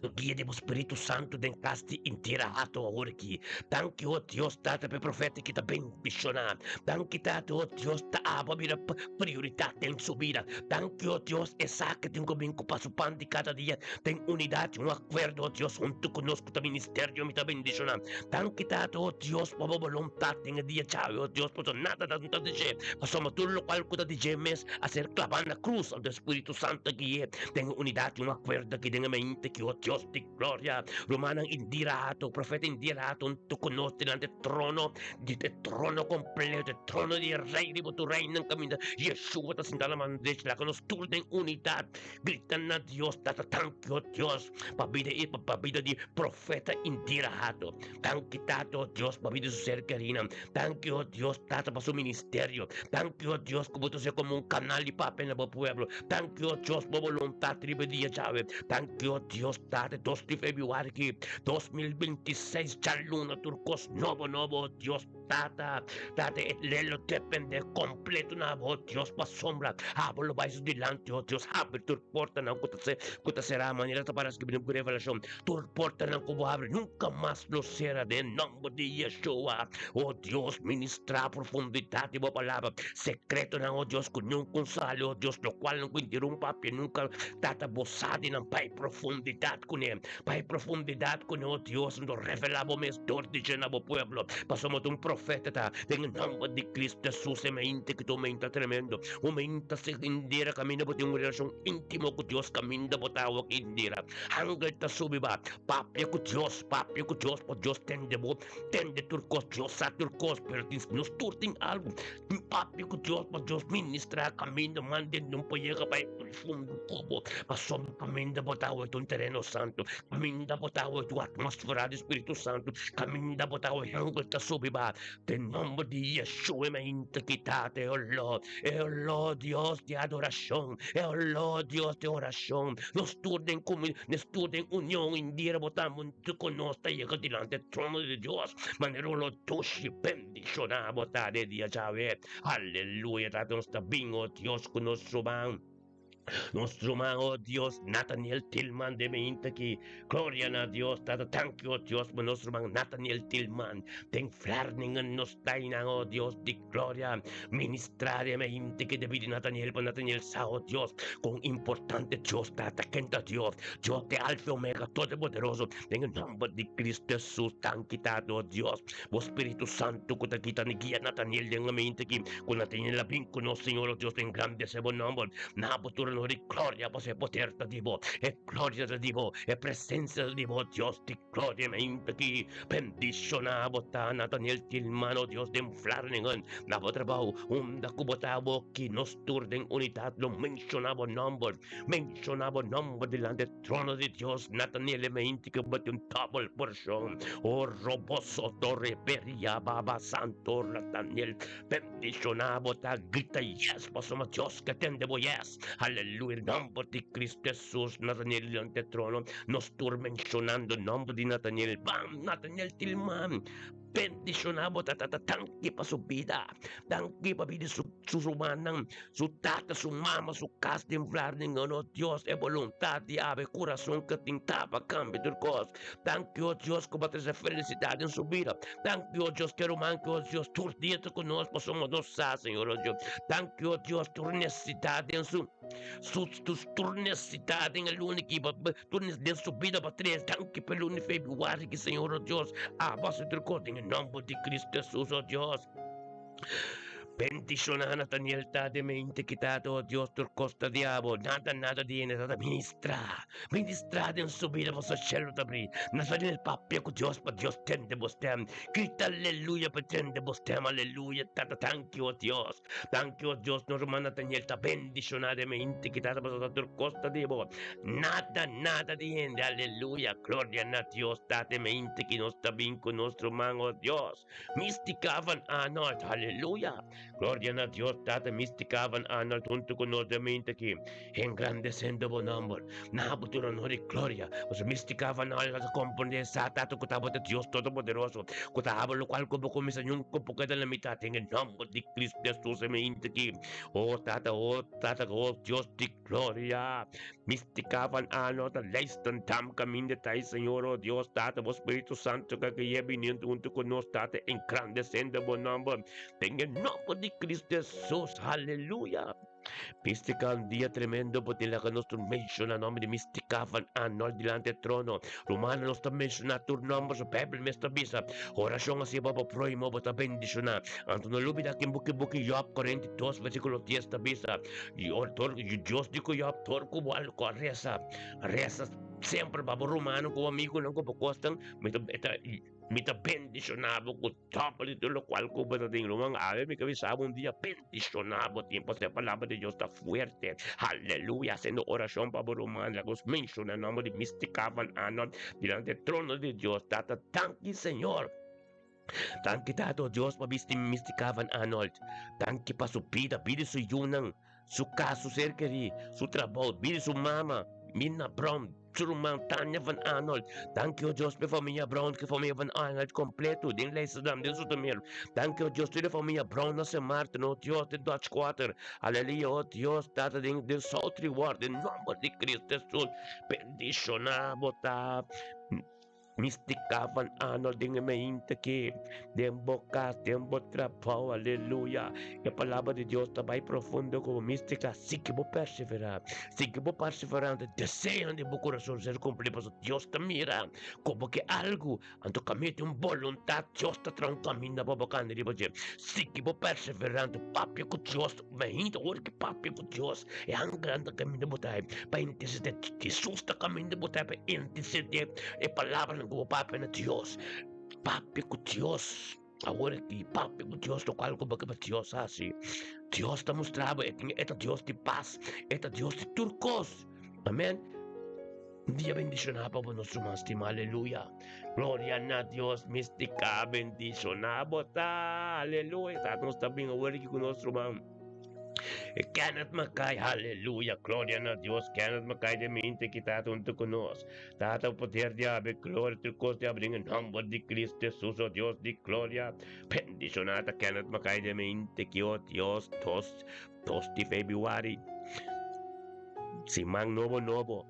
Bo guia di bo Spiritu Santo den cas di intera hato awor aki. Danki, oh Dios, Tata, pa e profeta ki ta bendiciona. Danki, Tata, oh Dios, ta abo a bira prioridat den su bida. Danki, oh Dios, e sa ke tin ku bin ku pa su pan di kada dia den unidat i un akuerdo, oh Dios, huntu ku nos ku ta ministerio mi ta bendishoná. Danki, Tata, oh Dios, pa bo boluntat den e dia djawe, oh Dios, pasobra nada ta ta di dje, pasobra tur lokual ku ta di dje mes a ser klabá na krus. Anto e Spiritu Santu a gui'é den e unidat i un akuerdo aki den e mente ki, oh Dios di gloria. Rumannan Indira Hato, profeta Indira Hato huntu ku nos dilanti e trono di e trono kompleto, e trono di e Rei riba tur reinan kaminda Yeshua ta sinta na man derecho. Laga nos tur den unidat grita na Dios, Tata, danki, o Dios, pa bida i pa bida di profeta Indira Hato. Danki, Tata, o Dios, pa bida di su ser kerinan. Danki, o Dios, Tata, pa su ministerio. Danki, o Dios, ku bo ta usa komo un kanal di papia na bo pueblo. Danki, o Dios, pa bo boluntat riba e dia djawe. Danki, o Dios, Tata, dos di febrüari aki, 2026, djaluna tur kos nobo nobo, o Dios, Tata. Tata, e lelo depende kompleto na abo, o Dios, pasobra abo lo bai su dilanti, o Dios, habri tur portanan ku ta ku ta será manera ta para skibí den buku Revelashon. Tur portanan ku bo habri nunka mas lo sera den nòmber di Yeshua. O Dios, ministrá profundidat di bo palabra, sekretonan, o Dios, ku nunka un sali, o Dios, lokual nan ku intirumpí papia nunka, Tata, bo sa di nan bai profundidat kuné, bai profundidat kuné, o Dios, anto revelá bo mes dor di dje na bo pueblo, pasobra bo ta un profeta ta den e nòmber di Kristu Hesus. E mente ku ta un mente tremendo, un mente sindera kaminda bo tin un relashon íntimo ku Dios, kaminda bo ta awor indira. Angel ta subi ba papia ku Dios, papia ku Dios, pa Dios tende bo, tende tur kos. Dios sa tur kos, pero tin, nos tur tin algu. Tin papia ku Dios, pa Dios ministra kaminda, manda nun pa yega pa e profundo ku bo. Pasobra kaminda bo ta awor ta un tereno santu, kaminda bo ta awor ta un atmosfera di Spiritu Santu, kaminda bo ta awor angel ta subi ba. Den nomber di Yeshua mi a hinta kita e oló, e oló Dios di adorashon, e oló Dios di orashon. Nos tur den komun, nos tur den union, indira bo ta huntu ku nos ta yega dilanti e trono di Dios, manera oló dushi bendishoná bo ta den dia djawe. Aleluya, Tata nos ta bin, o Dios, ku nos ruman. Nos ruman, oh Dios, Nathaniel Tillman den meinta aki. Gloria na Dios, Tata, danki, oh Dios, pa nos ruman Nathaniel Tillman den Vlaardingen nos tainan, oh Dios di gloria. Ministra den meinta aki debí di Nathaniel, pa Nathaniel sa, oh Dios, kon importante Dios ta, ta ken ta Dios. Dios te Alfa y Omega, Todopoderoso, den e nomber di Cristo Jesus, danki, Tata, oh Dios, bo Spiritu Santo ku ta kita ni guia Nathaniel den e meinta aki. Ku Nathaniel a bin ku nos, Señor, oh Dios, engrandece bo nomber. Na bo tur honor i gloria, pasobra e poder ta di bo, e gloria ta di bo, e presencia ta di bo, Dios di gloria. Mi ainda aki bendiciona bo ta, Nathaniel Tilman, oh Dios, den Vlaardingen, na bo trabou, unda ku bo ta awoki, nos tur den unidad lo menciona bo nomber, menciona bo nomber dilanti e trono di Dios. Nathaniel, mi ainda ki bo tin un double porcion, oh roboso torre beria baba santo Nathaniel. Bendiciona bo ta grita yes pasobra Dios ke tende bo yes. Aleluya nomber di Cristo Jesus Nathaniel dilanti e trono nos tur mencionando nomber di Nathaniel bam Nathaniel Tilman bendiciona bo ta tata danki pa su bida danki pa bida su su rumannan su tata su mama su cas den Vlaardingen oh Dios e boluntad di awe curason ke tin tapa cambia tur cos. Danki, o Dios, ku bo a trese felisidat den su bida. Danki, o Dios, ke ruman ku, o Dios, tur dia ta ku nos, pasobra nos sa, Señor, o Dios. Danki, o Dios, tur nesesidat den su, su, tur nesesidat den e luna aki, tur den su bida bo a trese. Danki pa e luna di febrüari aki, Señor, o Dios. Abo hasi tur kos den e nòmber di Kristu Hesus, o Dios. Bendiciona Nathaniel ta de mente kitado, oh Dios, tur cos ta di abo, nada, nada di hende, tata ministra, ministra den su bida, pasobra cielo ta abri. Nathaniel papia cu Dios pa Dios tende bo stem, grita aleluya pa tende bo stem, aleluya, tata, danki, oh Dios, danki, oh Dios, nos ruman Nathaniel ta bendiciona de mente kitado, pasobra tur cos ta di bo, nada, nada di hende, aleluya, gloria na Dios, ta de mente ki nos ta bin cu nos ruman, oh Dios. Mystica van Arnold, aleluya! Gloria na Dios Tata Mystica van Arnold hunto cu nos den aki, engrandecendo bo nomber. Na bo tur honor y gloria. Pasobra Mystica van Arnold a comprende sa Tata cu tabata Dios Todopoderoso, cu ta haba locual cu bo cuminsa nunca por keda na mitad den e nomber di Cristo Jesus e mente aki. Oh Tata, oh Tata, oh Dios di Gloria! Mystica van Arnold ta Leidschendam caminda ta e Señor, oh Dios Tata, bo Spiritu Santo ka ke biniendo hunto cu nos Tata engrandecendo bo nomber den e nomber di Cristo Jesus. Aleluya! Mystica un dia tremendo bo tin laga nos tur menciona nomber di Mystica van Arnold dilanti e trono. Rumano nos ta menciona tur nomber so Bijbel mes ta bisa. Oracion haci pa bo prohimo bo ta bendiciona. Anto no lubida ken buki buki Job 42 versiculo 10 ta bisa. Dios di ku Job tur ku bo a resa, resa semper pa bo rumannan ku bo amigunan ku bo kosnan, mi ta mi ta bendishoná bo ku dòbel di tur lokual ku bo ta tin. Ruman, awe mi ke bisa bo un dia bendishoná bo tin pasobra e palabra di Dios ta fuerte. Aleluya! Hasiendo orashon pa bo ruman, laga nos menshoná nòmber di Mistica van Arnold dilanti e trono di Dios. Tata, danki Señor. Danki Tata Dios pa bisti Mistica van Arnold. Danki pa su bida, bida di su yunan, su kas, su ser kerí, su trabou, bida di su mama, Mirna Brown, su ruman Tania van Arnold. Danki o Dios pa e famia Brown, ku e famia van Arnold kompleto den Leidschendam, den Zoetermeer. Danki o Dios tur e famia Brown na Sint Maarten, o Dios, den Dutch Quarter. Aleluya, o Dios, Tata, den den South Reward, den nomber di Cristo Jesus. Bendishoná bo ta. Mistica van Arnold den e meinte aki, den bo cas, den bo trabao, aleluya. E palabra di Dios ta bai profundo ku bo mistica, sigui bo persevera, sigui bo perseverante, deseonan di bo kurason ser kumpli, pasobra Dios ta mira ku bo ke algu, anto kaminda tin un boluntat, Dios ta traha un kaminda pa bo kanda riba dje. Sigui bo perseverante, papia ku Dios, meinte ora ki papia ku Dios, e hangernan ta kaminda bo ta pa intercede, Jesus ta kaminda bo ta pa intercede. E palabranan ku bo papia na Dios, papia ku Dios. Awor aki, papia ku Dios lokual ku bo ke pa Dios hasi. Dios ta mustra bo e tin e ta Dios di pas, e ta Dios di tur kos. Amen. Un dia bendishoná pa bo nos ruman stimá. Aleluya. Gloria na Dios. Mistika bendishoná bo ta. Aleluya. Ta nos ta bin awor aki ku nos ruman. Kenneth Mackay, aleluya, gloria na Dios. Kenneth Mackay de mente ki ta hunto ku nos. Tata, poder di abe, gloria, tur kos di abe den e nomber di Cristo Jesus, oh Dios di gloria. Bendiciona ta Kenneth Mackay de mente ki, oh Dios, dos, dos di februari. Siman nobo nobo.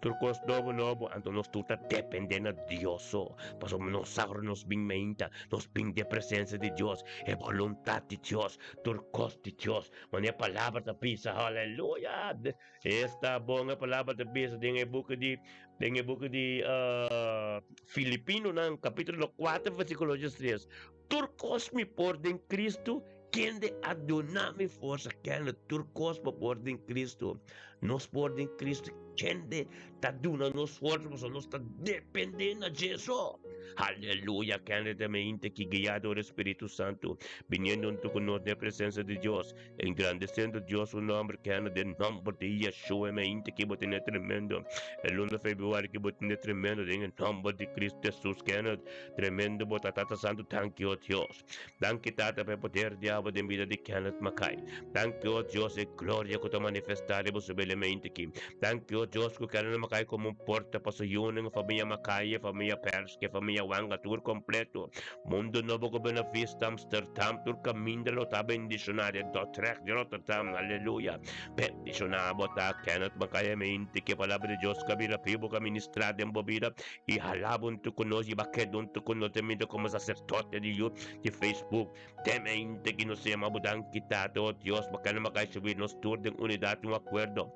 Tur kos nobo nobo, anto nos tur ta depende na Dios so. Pasobra nos sa ora nos bin meinta, nos bin den presencia di Dios, e voluntad di Dios, tur kos di Dios. Manera e palabra ta bisa, aleluya! Esta bon e palabra ta bisa den e buki di den e buki di Filipinonan, capítulo 4, versículo 13. Tur kos mi por den Cristo, kende a duna mi forsa. Kende tur kos bo por den Cristo. Nos por den Cristo, kende ta duna nos forsa, pasobra nos ta depende na dje so. Aleluya! Kende ta mente ki guiado dor e Spiritu Santu, biniendo hunto ku nos den e presensia di Dios, engrandesiendo Dios su nomber, kende den nomber di Yeshua e mente ki bo tene tremendo. E luna februari ki bo tene tremendo den e nomber di Cristo Jesus, kende Tremendo bo ta Tata Santu danki o Dios. Danki Tata pa e poder di abo den bida di Kenneth Mackay. Danki o Dios e gloria ku ta manifesta riba su belemente aki. Danki o Dios ku Kenneth Mackay komo un porta pa su yunan e famia Mackay e famia Perske e famia Wanga tur kompleto. Mundo nobo ku Buena Vista Amsterdam tur kaminda lo ta bendishona den Dordrecht di Rotterdam aleluya. Bendishona bo ta Kenneth Mackay e mente ki e palabra di Dios ka bira bibo ka ministra den bo bida. I hala buntu ku nos i bak'é duntu ku nos temido komo saserdote di yu di Facebook. Temente ki nos yama bo danki, Tata, o Dios, bo kende makai subi nos tur den unidat i un akuerdo.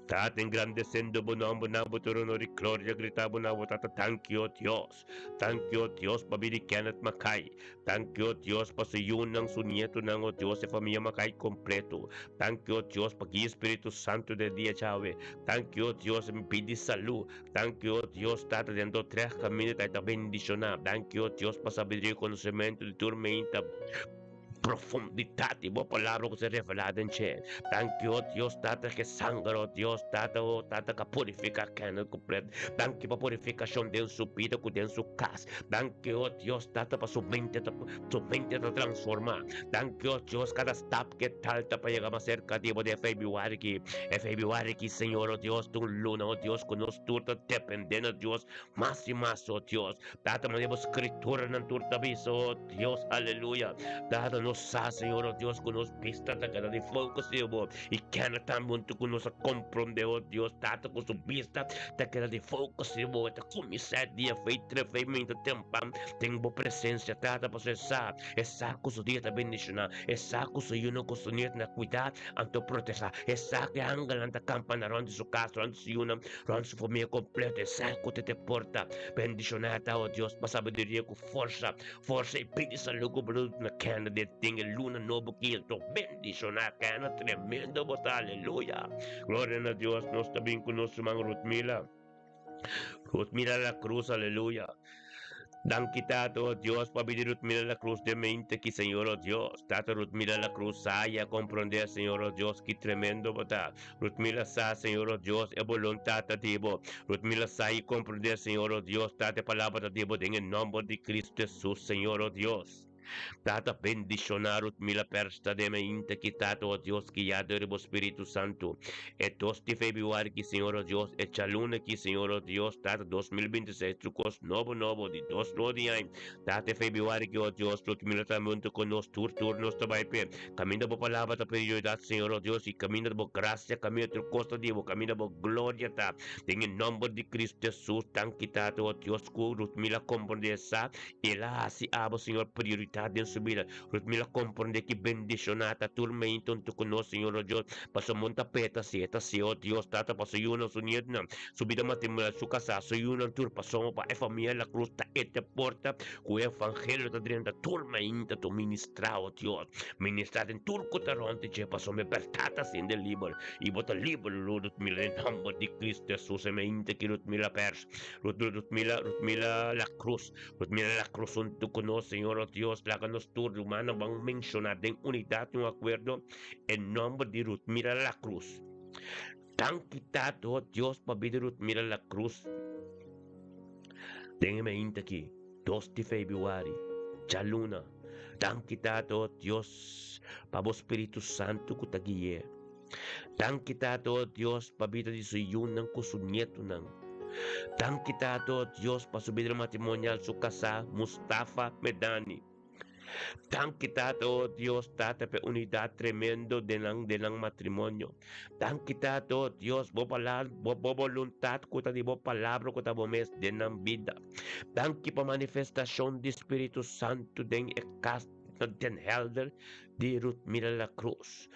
Tata, engrandesendo bo nomber na bo tur honor i gloria, grita bo na bo Tata, Danki, o Dios. Danki, o Dios, pa bida di Kenneth Makai. Danki, o Dios, pa su yunan, su nietonan, o Dios, e famia Makai kompleto. Danki, o Dios, pa guia Spiritu Santu den dia djawe. Danki, o Dios, mi pidi salu. Danki, o Dios, Tata, den do trèg kaminda ta e ta bendishoná. Danki, o Dios, pa sabiduria i konosementu di tur meinta profundidat di bo palabra ku ser revelá den dje. Danki, o Dios, Tata, ke sanger, o Dios, Tata, o Tata, ka purifiká kende kompleto. Danki pa purifikashon den su bida ku den su kas. Danki, o Dios, Tata, pa su mente ta su mente ta transformá. Danki, o Dios, kada stap ke tal ta pa yega mas serka di bo den febrüari aki. E febrüari aki, Señor, o Dios, ta un luna, o Dios, ku nos tur ta dependé na Dios mas i mas, o Dios. Tata, manera bo Skrituranan tur ta bisa, o Dios, aleluya. Tata, nos sa, Señor, o Dios, ku nos bista ta keda di focus riba bo. I kende tambe huntu ku nos a komprondé, o Dios, Tata, ku su bista ta keda di focus riba bo. E ta kuminsá e dia fei tre fei minta tempan den bo presensia, Tata, pasobra e sa, e sa ku su dia ta bendishoná. E sa ku su yunan ku su nietunan a kuidá anto protehá. E sa ku e angelnan ta kampa na rònt di su kas, rònt di su yunan, rònt di su famia kompleto. E sa ku te te porta. Bendishoná ta, o Dios, pa sabiduria ku forsa, forsa i pidi salú ku bo na kende den tin e luna nobo ki anto bendishoná kende tremendo bo ta. Aleluya! Gloria na Dios! Nos ta bin ku nos ruman Ruthmila. Ruthmila La Cruz, aleluya. Danki Tata, oh Dios, pa bida Ruthmila La Cruz den mente ki, Señor, oh Dios. Tata Ruthmila La Cruz sa y a comprende, Señor, oh Dios, ki tremendo bo ta. Ruthmila sa, Señor, oh Dios, e boluntad ta di bo. Ruthmila sa y comprende, Señor, oh Dios, Tata, e palabra ta di bo den e nomber di Cristo Jesus, Señor, oh Dios. Tata bendiciona Rutmila Persta den mainta ki Tata o Dios guia dor bo Spiritu Santo e dos di Februari ki Señor o Dios e djaluna ki Señor o Dios Tata 2026 tur cos nobo nobo di dos lo di aña Tata e Februari ki o Dios Rutmila tambe hunto cu nos tur tur nos ta bay pe caminda bo palabra ta prioridad Señor o Dios y caminda bo gracia caminda tur cos ta di bo caminda bo gloria ta den e nomber di Cristo Jesus danki Tata o Dios cu Rutmila comprende esa El a hasi abo, Señor, prioritat den su bida. Rutmila komprondé ki bendishoná ta tur meinta huntu ku nos, Señor nos Dios, pasobra mon ta peta si e ta si, oh Dios, Tata, pa su yunan, su nietunan, su bida matrimonial, su kasá, su yunan tur, pasobra pa e famia La Cruz ta e te porta ku e evangelio ta drenta tur meinta tur ministrá, oh Dios, ministrá den tur ku ta rònt di dje, pasobra e bèrdat ta sende liber, i bo ta liber, Rutmila, den nòmber di Cristo Hesus, e meinta ki Rutmila pèrs. Rut, Rut, Rutmila, Rutmila La Cruz, Rutmila La Cruz huntu ku nos, Señor o Dios, laga nos tur rumannan ban menshoná den unidat i un akuerdo e nòmber di Rutmila La Cruz. Danki Tata o Dios pa bida Rutmila La Cruz den e mainta aki, dos di febrüari, djaluna. Danki Tata o Dios pa bo Spiritu Santu ku ta gui'é. Danki Tata o Dios pa bida di su yunan ku su nietunan. Danki Tata o Dios pa su bida matrimonial su kasá Mustafa Medani. Danki Tata, oh Dios, Tata, pa e unidat tremendo den nan, den nan matrimonio. Danki Tata, oh Dios, bo palabra, bo, bo boluntat ku ta di bo palabra ku ta bo mes den nan bida. Danki pa manifestashon di Spiritu Santu den e kas den Helder di Ruthmila La Cruz.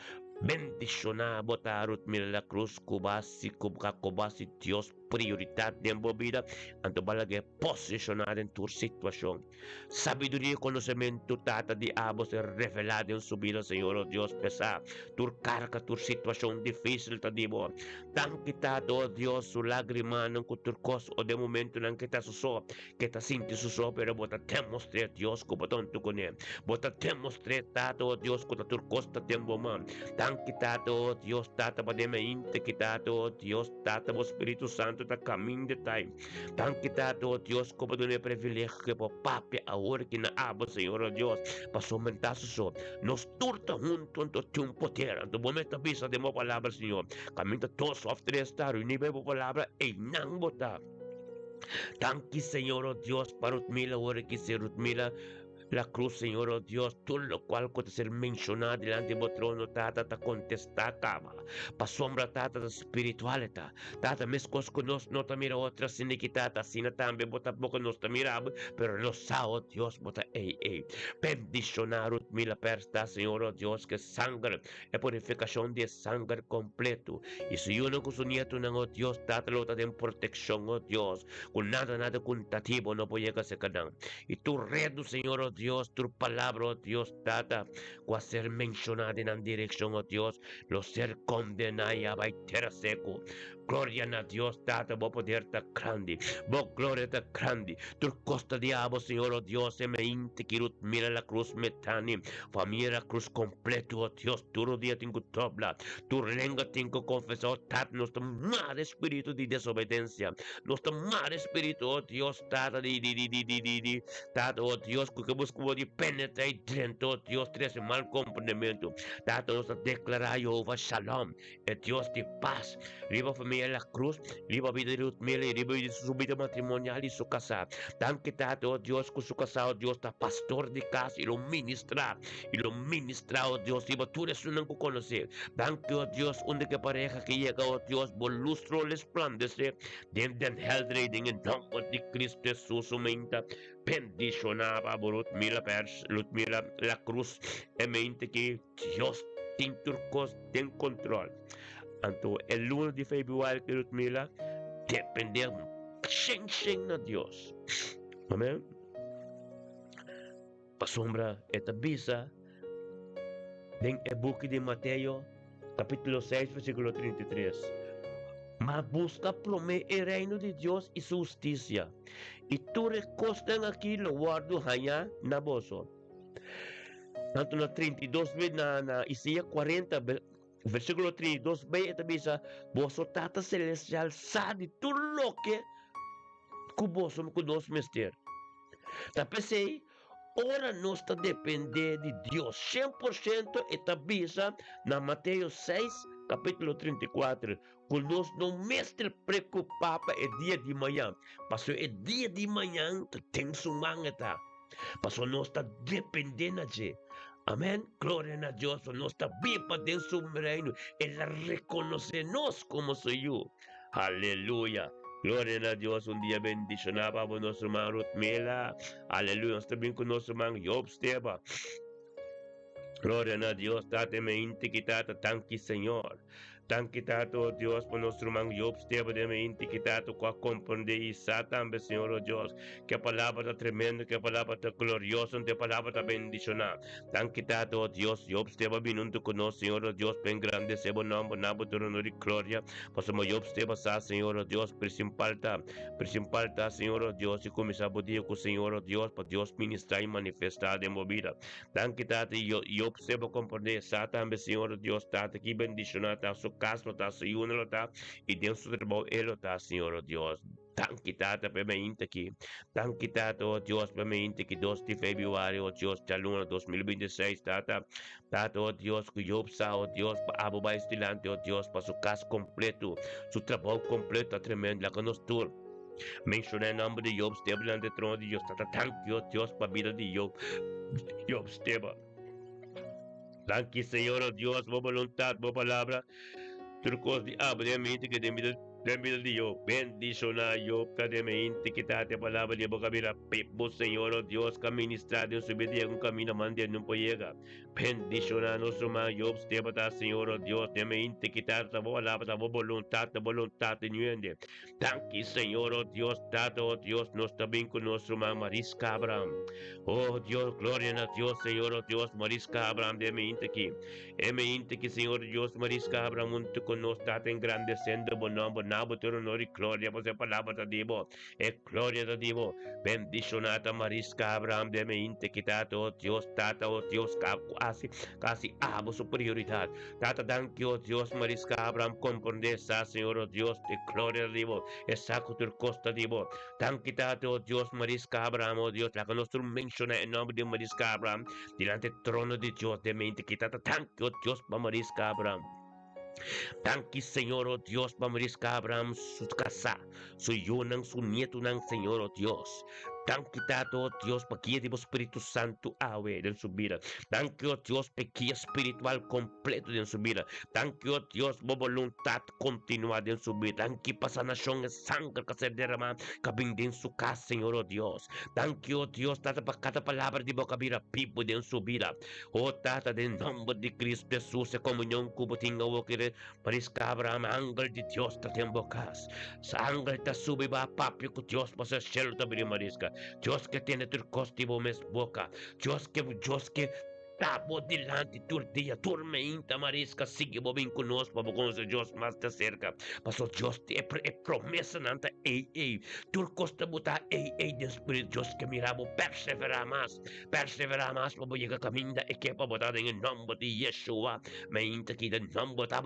Bendishoná bo ta Ruthmila La Cruz ku bo hasi ku bo hasi Dios prioridat den bo bida, anto bo a lag'é posishoná den tur situashon. Sabiduria i konosementu Tata di abo ser revelá den su bida, Señor, o Dios, p'esá tur karga, tur situashon difísil ta di bo. Danki, Tata, o Dios, su lágrimanan ku tur kos o den momentunan ke ta su so, ke ta sinti su so, pero bo ta demostr'é, Dios, ku bo ta huntu kuné. Bo ta demostr'é, Tata, o Dios, ku ta tur kos ta den bo man. Danki, Tata, o Dios, Tata, pa den mainta ki, Tata, o Dios, Tata, bo Spiritu Santu ta kaminda tai. Danki Tata, o Dios, ku bo duna e privilegio pa papia awor ki na abo, Señor, o Dios, pa somentá su so. Nos tur ta huntu anto tin un poder. Anto bo mes ta bisa den bo palabra, Señor, kaminda dos òf tres ta reuní pa bo palabra, einan bo ta. Danki, Señor, o Dios, pa Rutmila awor ki si Rutmila La cruz, Señor, oh Dios, tur locual cu ta ser menciona dilanti bo trono, Tata, ta contesta caba. Pasobra, Tata, ta spiritual e ta. Tata, mescos cu nos no ta mira otro asina ki, Tata, asina tambe bo tampoco nos ta mira bo, pero nos sa, oh Dios, bo ta ey ey. Bendiciona Ruth Mila Persta, Señor, oh Dios, cu e sanger, e purificacion di e sanger completo, y su yunan cu su nietonan, oh Dios, Tata, lo ta den proteccion, oh Dios, cu nada, nada cuntatibo no por yega cerca nan. I tur redu, Señor, o Dios, tur palabra, o Dios, Tata, ku a ser menshoná den nan direkshon, o Dios, lo ser kondená i a bai tera seku. Gloria na Dios, Tata, bo poder ta grandi, bo gloria ta grandi. Tur kos ta di abo, Señor, o Dios, e meinti ki Rut mira la krus metani, famia la krus kompletu, o Dios, tur dia tin ku dobla, tur lenga tin ku konfesá, o Tata, nos ta mara e spiritu di desobedensia, nos ta mara e spiritu, o Dios, Tata di di di di di di di Tata oh Dios ku ke busca bo di penetra i drenta oh Dios trese mal komprendementu Tata nos ta deklará Jehová Shalom e Dios di pas riba familia La Cruz riba bida di Ruth Miller i riba su bida matrimonial i su kasá Danki Tata oh Dios ku su kasá oh Dios ta pastor di kas i lo ministrá i lo ministrá oh Dios riba tur esunnan ku konosé Danki oh Dios unda ke pareha ke yega oh Dios bo lus lo resplandesé Den den heldere den e nomber di Cristo Jesus su menta bendiciona pa bo Ludmila Pers, Ludmila La Cruz e mente ki Dios tin tur cos den control. Anto e luna di februari ki Ludmila depende shen shen na Dios. Amen. Pasobra e ta bisa den e buki di Mateo kapítulo 6 versíkulo 33, Ma buska promé e reino di Dios i su hustisia, i tur e kosnan akí lo wòrdu hañá na boso. Anto na 32 b na na Isaías 40 versíkulo 32 b e ta bisa, Boso Tata Selestial sa di tur loke ku boso ku nos mester. Ta p'esei, ora nos ta dependé di Dios 100%, e ta bisa na Mateo 6, kapítulo 34, ku nos no mester preokupá pa e dia di mañan, pasobra e dia di mañan ta den su man e ta, pasobra nos ta dependé na dje. Amèn. Gloria na Dios, pasobra nos ta biba den su Reino. El a rekonosé nos komo su yu. Aleluya! Gloria na Dios, un dia bendishoná pa bo nos ruman Ruthmila. Aleluya, nos ta bin ku nos ruman Job Steba. Gloria na Dios, Tata me inti ki Tata, danki Señor. Danki Tata, oh Dios, pa nos ruman Job Steba den me inti ki Tata ku a komprendé i sa tambe, Señor, oh Dios, ku e palabra ta tremendo, ku e palabra ta glorioso, ku e palabra ta bendishoná. Danki Tata, oh Dios, Job Steba bini huntu ku nos, Señor, oh Dios, pa engrandesé bo nòmber na bo trono di gloria. Pasobra Job Steba sa, Señor, oh Dios, principal ta, principal ta, Señor, oh Dios, i kuminsá bo dia ku Señor, oh Dios, pa Dios ministrá i manifestá den bo bida. Danki, Tata, i Job Steba komprendé sa tambe, Señor, oh Dios, Tata, ki bendishoná ta su kas lo ta, su yunan lo ta, i den su trabou e lo ta, Señor, oh Dios. Danki Tata pa e mainta aki. Danki Tata, oh Dios, pa e mainta aki 2 di februari, oh Dios, djaluna 2026, Tata. Tata, oh Dios, ku Job sa, oh Dios, pa abo bai su dilanti, oh Dios, pa su kas kompleto, su trabou kompleto ta tremendo, laga nos tur menshoná e nòmber di Job, step dilanti e trono di Dios. Tata, danki, oh Dios, pa bida di Job. Job Steba. Danki Señor o Dios bo boluntad bo palabra tur cos di abo den mente ke den bida den bida di Job bendiciona Job ta den mente ke ta te palabra di bo ka bira pep bo Señor o Dios ka ministra den su bida yega un camino mande nun por yega bendiciona nos ruman Job Steba ta Señor o Dios den mente ke ta ta bo palabra ta bo boluntad ta boluntad di nuende Danki Señor, oh Dios, Tata, oh Dios, nos ta bin ku nos ruman Mariska Abraham. Oh Dios, gloria na Dios, Señor, oh Dios, Mariska Abraham den mi inta aki. E mi inta aki, Señor Dios, Mariska Abraham huntu ku nos, Tata, engrandesendo bo nomber, na bo tur honor i gloria, pasobra e palabra ta di bo, e gloria ta di bo. Bendishoná ta Mariska Abraham den mi inta aki, Tata, oh Dios, Tata, oh Dios, ku hasi, ku hasi abo su prioridat. Tata danki o Dios Mariska Abraham komprende sa Señor o Dios e gloria di bo e sa ku tur kos ta di bo danki Tata o Dios Mariska Abraham o Dios laga nos tur menshona e nomber di Mariska Abraham dilante trono di Dios den mente ki Tata danki o Dios pa Mariska Abraham danki Señor o Dios pa Mariska Abraham su kasá su yunan su nietonan Señor o Dios Danki Tata, oh Dios, pa guia di bo Spiritu Santu awe den su bida. Danki, oh Dios, pa e guia spiritual kompleto den su bida. Danki, oh Dios, bo boluntat kontinuá den su bida. Danki pa sanashon e sanger ku a ser deramá ku a bin den su kas, Señor, oh Dios. Danki, oh Dios, Tata, pa kada palabra di bo ku a bira bibu den su bida. Oh Tata, den nòmber di Kristu Hesus, e komunion ku bo tin awor kere Prisca Abraham, angel di Dios ta den bo cas. Sa angel ta subi ba papia cu Dios pasobra cielo ta bini marisca. Dios ke tene tur cos di bo mes boca. Dios ke Dios ke ta bo dilanti tur dia, tur meinta marisca sigui bo bin cu nos pa bo conoce Dios mas de cerca. Pasobra Dios e, e promesanan ta ei ei. Tur cos ta buta ei ei den spirit. Dios ke mira bo persevera mas. Perseverá mas pa bo yega kaminda e ke pa bo ta den e nòmber di Yeshua. Mainta ki den nòmber ta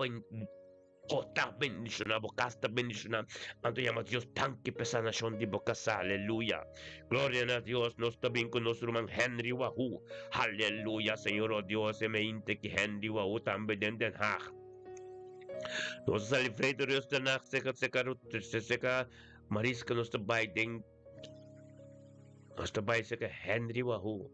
bo ta bendishoná, bo kas ta bendishoná. Anto yama Dios danki pa e sanashon di bo kasá. Aleluya. Gloria na Dios. Nos ta bin ku nos ruman Henry Wahoo. Aleluya, Señor, oh Dios, e mainta ki Henry Wahoo tambe den Den Haag. Nos a sali vrede rust Den Haag, seka seka seka Mariska nos ta bai den Nos ta bai seka Henry Wahoo.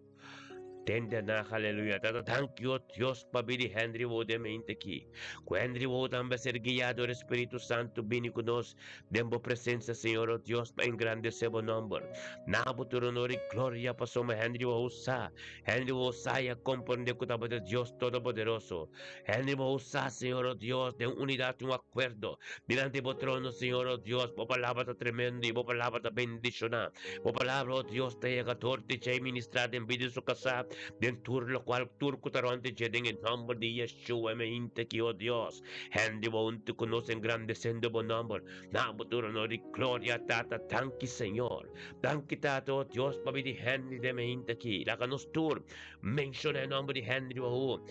Den Den Haag, aleluya. Tata, danki o Dios pa bidi Henry Wahoo den mente aki. Ku Henry Wahoo tambe ser guiá dor e Spiritu Santu bini ku nos den bo presensia, Señor o Dios, pa engrandesé bo nomber. Na bo tur honor i gloria pasobra Henry Wahoo sa, Henry Wahoo sa i a komprendé ku tabata Dios Todopoderoso. Henry Wahoo sa, Señor o Dios, den unidat i un akuerdo dilanti bo trono, Señor o Dios. Bo palabra ta tremendo i bo palabra ta bendishoná. Bo palabra, o Dios, ta yega dor di dje i ministrá den bida di su kasá, den tur lokual tur ku ta rònt di dje, den e nòmber di Yeshua mi hinta aki, o Dios. Henry bo huntu ku nos engrandesendo bo nòmber. Na bo tur honor i gloria, Tata. Danki, Señor. Danki, Tata, o Dios, pabia di Henry den mi hinta aki. Laga nos tur menshoná e nòmber di Henry Wahoo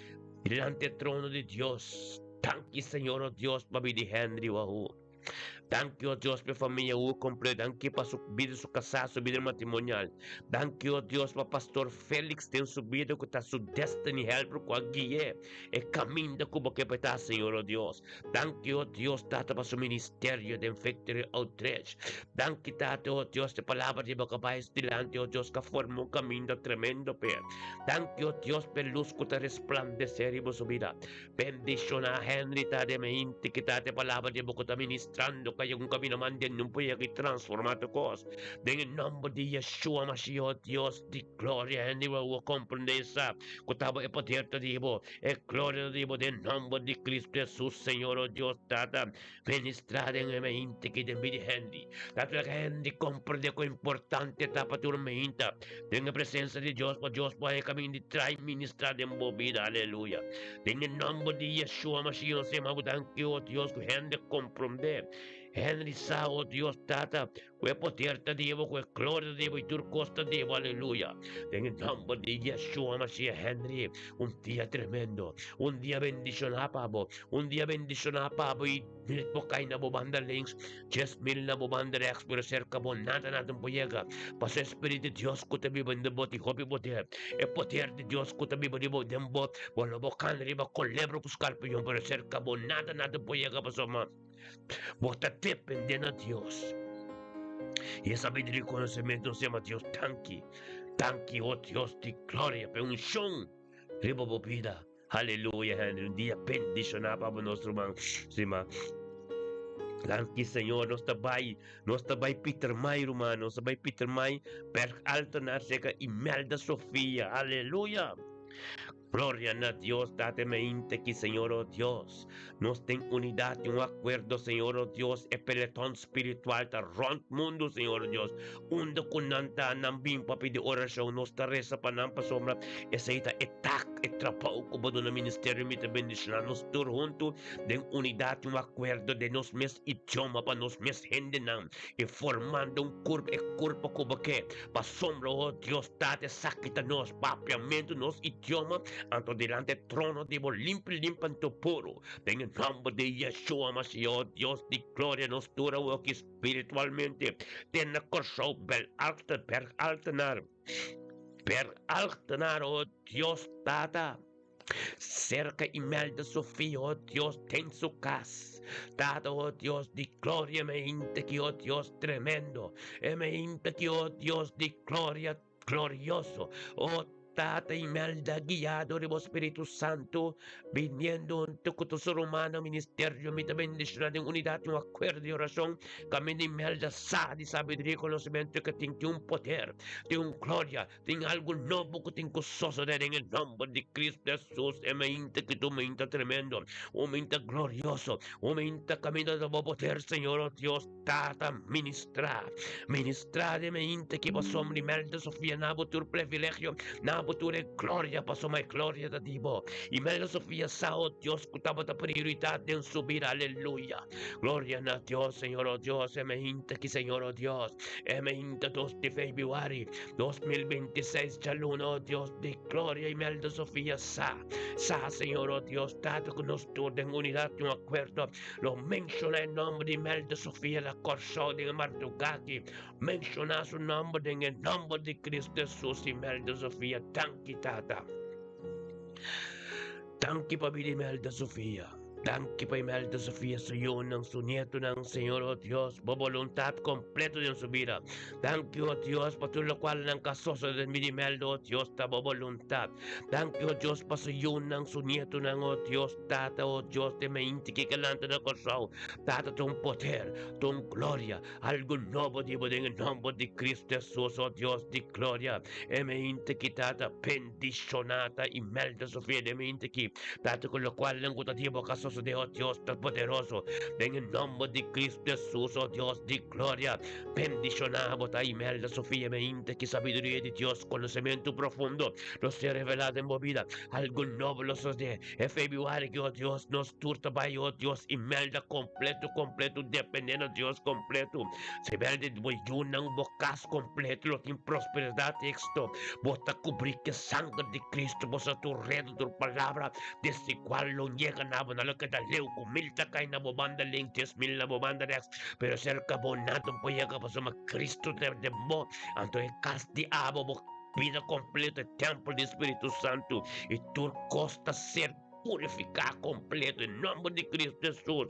dilanti e trono di Dios. Danki, Señor, o Dios, pabia di Henry Wahoo. Danki, o Dios, pa e famia Hu completo. Danki pa su bida, su casá, su bida matrimonial. Danki, o Dios, pa Pastor Felix den su bida cu ta su destiny helper cu a gui'é e caminda cu bo ke pa e ta, Señor, o Dios. Danki, o Dios, Tata, pa su ministerio den Victory Outreach. Danki, Tata, o Dios, e palabra di bo ca bai dilanti, o Dios, ca forma un caminda tremendo p'e. Danki, o Dios, p'e luz cu ta resplandece riba su bida. Bendiciona Henry ta de mente ki ta te palabra di bo ku ta ministrando ka yega un camino man den un poder ki transforma tu cos den e nomber di Yeshua Mashiach Dios di gloria Henry bo a comprende sa ku ta bo e poder ta di bo e gloria ta di bo den nomber di Cristo Jesus Señor o Dios Tata ministra den e mente ki den bida di Henry ta laga Henry comprende ku importante ta pa tur mente Den e presencia di Dios, pa Dios por haya caminda di trae ministra den bo bida. Aleluya. Den e nomber di Yeshua Mashiach, nos yama bo danki, oh Dios, cu hende comprende. Henry sa, oh Dios, Tata, cu e poder ta di bo, cu e gloria ta di bo y tur cos ta di bo. Aleluya. Den e nomber di Yeshua Mashiach, Henry, un dia tremendo, un dia bendiciona pa bo, un dia bendiciona pa bo y mil por cay na bo banda links, 10,000 na bo banda rechts, pero cerca bo nada nada no por yega. Pasobra e Spirit di Dios cu ta biba den bo tin hopi poder. E poder di Dios cu ta biba riba den bo, bo lo bo cana riba colebra cu scarpion, pero cerca bo nada nada por yega pasobra bo ta depende na Dios. Y e sabiduria y conocemento nos yama Dios danki. Danki, o Dios di gloria, pa e unshon riba bo bida. Aleluya, Henry, un dia bendishoná pa bo, nos ruman stima. Danki, Señor, nos ta bai, nos ta bai Pietermaai, ruman, nos ta bai Pietermaai, Berg Altenaar, serka Imelda Sofia. Aleluya. Gloria na Dios, Tata meinte ki Señor o Dios. Nos den unidad y un acuerdo, Señor o Dios, e peletón spiritual ta rond mundo, Señor o Dios. Unda ku nan ta, nan bin pa pidi oracion, nos ta reza pa nan pasobra esei ta e tak, e trabou ku bo duna ministerio. Mi ta bendiciona nos tur hunto den unidad y un acuerdo den nos mes idioma pa nos mes hendenan y formando un curpa, e curpa ku bo ke. Pasobra, o Dios Tata, esaki ta nos papiamentu, nos idioma, anto dilanti e trono di bo limpi limpi anto puru. Den e nomber di Yeshua Mashiach, o Dios di gloria, nos tur awoki spiritualmente te na Kòrsou, Bel Alta, Berg Altenaar, Berg Altenaar, o Dios Tata. Serka Imelda Sofia, o Dios, den su kas. Tata, o Dios di gloria, me hinta ki, o Dios tremendo. E me hinta ki, o Dios di gloria, glorioso. O Tata Imelda, guiado di bo Spiritu Santo, viniendo hunto ku tur su rumannan ministerio, mi ta bendiciona den unidad y un acuerdo di oracion, kaminda Imelda sa di sabiduria y conocimento ke tin, tin un poder, tin un gloria, Tin algu nobo ku tin ku sosodé den e nòmber di Kristu Hesus. E mainta ki ta un mainta tremendo, un mainta glorioso, un mainta kaminda ta bo poder, Señor, o Dios Tata, ministrá. Ministrá den e mainta ki pasobra Imelda Sofia na bo tur privilegio, na bo tur e gloria, pasobra e gloria ta di bo. Imelda Sofia sa, o Dios, ku tabata prioridat den su bida. Aleluya! Gloria na Dios, Señor, o Dios, e mainta ki, Señor, o Dios, e mainta 2 di febrüari. 2026 djaluna, oh Dios di gloria, Imelda Sofia sa, sa, Señor, oh Dios, Tata, ku nos tur den unidat i un akuerdo lo menshoná e nòmber di Imelda Sofia na Kòrsou den e mardugá aki. Menshoná su nòmber den e nòmber di Kristu Hesus, Imelda Sofia. Danki, Tata. Danki pa bida Imelda Sofia. Danki pa Imelda Sofia, su yunan, su nietonan, Señor, oh Dios, bo boluntat kompleto den su bida. Danki, oh Dios, pa tur lokual nan ka sosode den bida Imelda, oh Dios, ta bo boluntat. Danki, oh Dios, pa su yunan, su nietonan, oh Dios, Tata, oh Dios, den meinti ki ke lanta na Kòrsou. Tata, ta un poder, ta un gloria, algu nobo di bo den e nòmber di Kristu Hesus, oh Dios di gloria. E meinti ki, Tata, Bendishonata Imelda Sofia den mente ki Tata ku lokual nan ku ta di bo ka sosodé, o Dios Todopoderoso, den e nòmber di Kristu Hesus, o Dios di gloria. Bendishoná bo ta Imelda Sofia mente ki sabiduria di Dios, konosementu profundo lo ser revelá den bo bida. Algu nobo lo sosodé e febrüari ki, o Dios, nos tur ta bai, o Dios, Imelda kompletu kompletu dependé na Dios kompletu. Rebelde bo yunan bo kas kompleto lo tin prosperidat i éxito. Bo ta kubrí ku e sanger di Kristu, bo sa tur redo, tur palabra desigual lo yega na bo. Nan lo keda leu ku mil ta kai na bo banda link, 10,000 na bo banda rèks, pero serka bo nada no por yega pasobra Kristu ta den bo. Anto e kas di abo, bo bida kompleto, e tèmpel di Spiritu Santu, i tur kos ta ser Purifiká kompleto en nòmber di Kristu Hesus.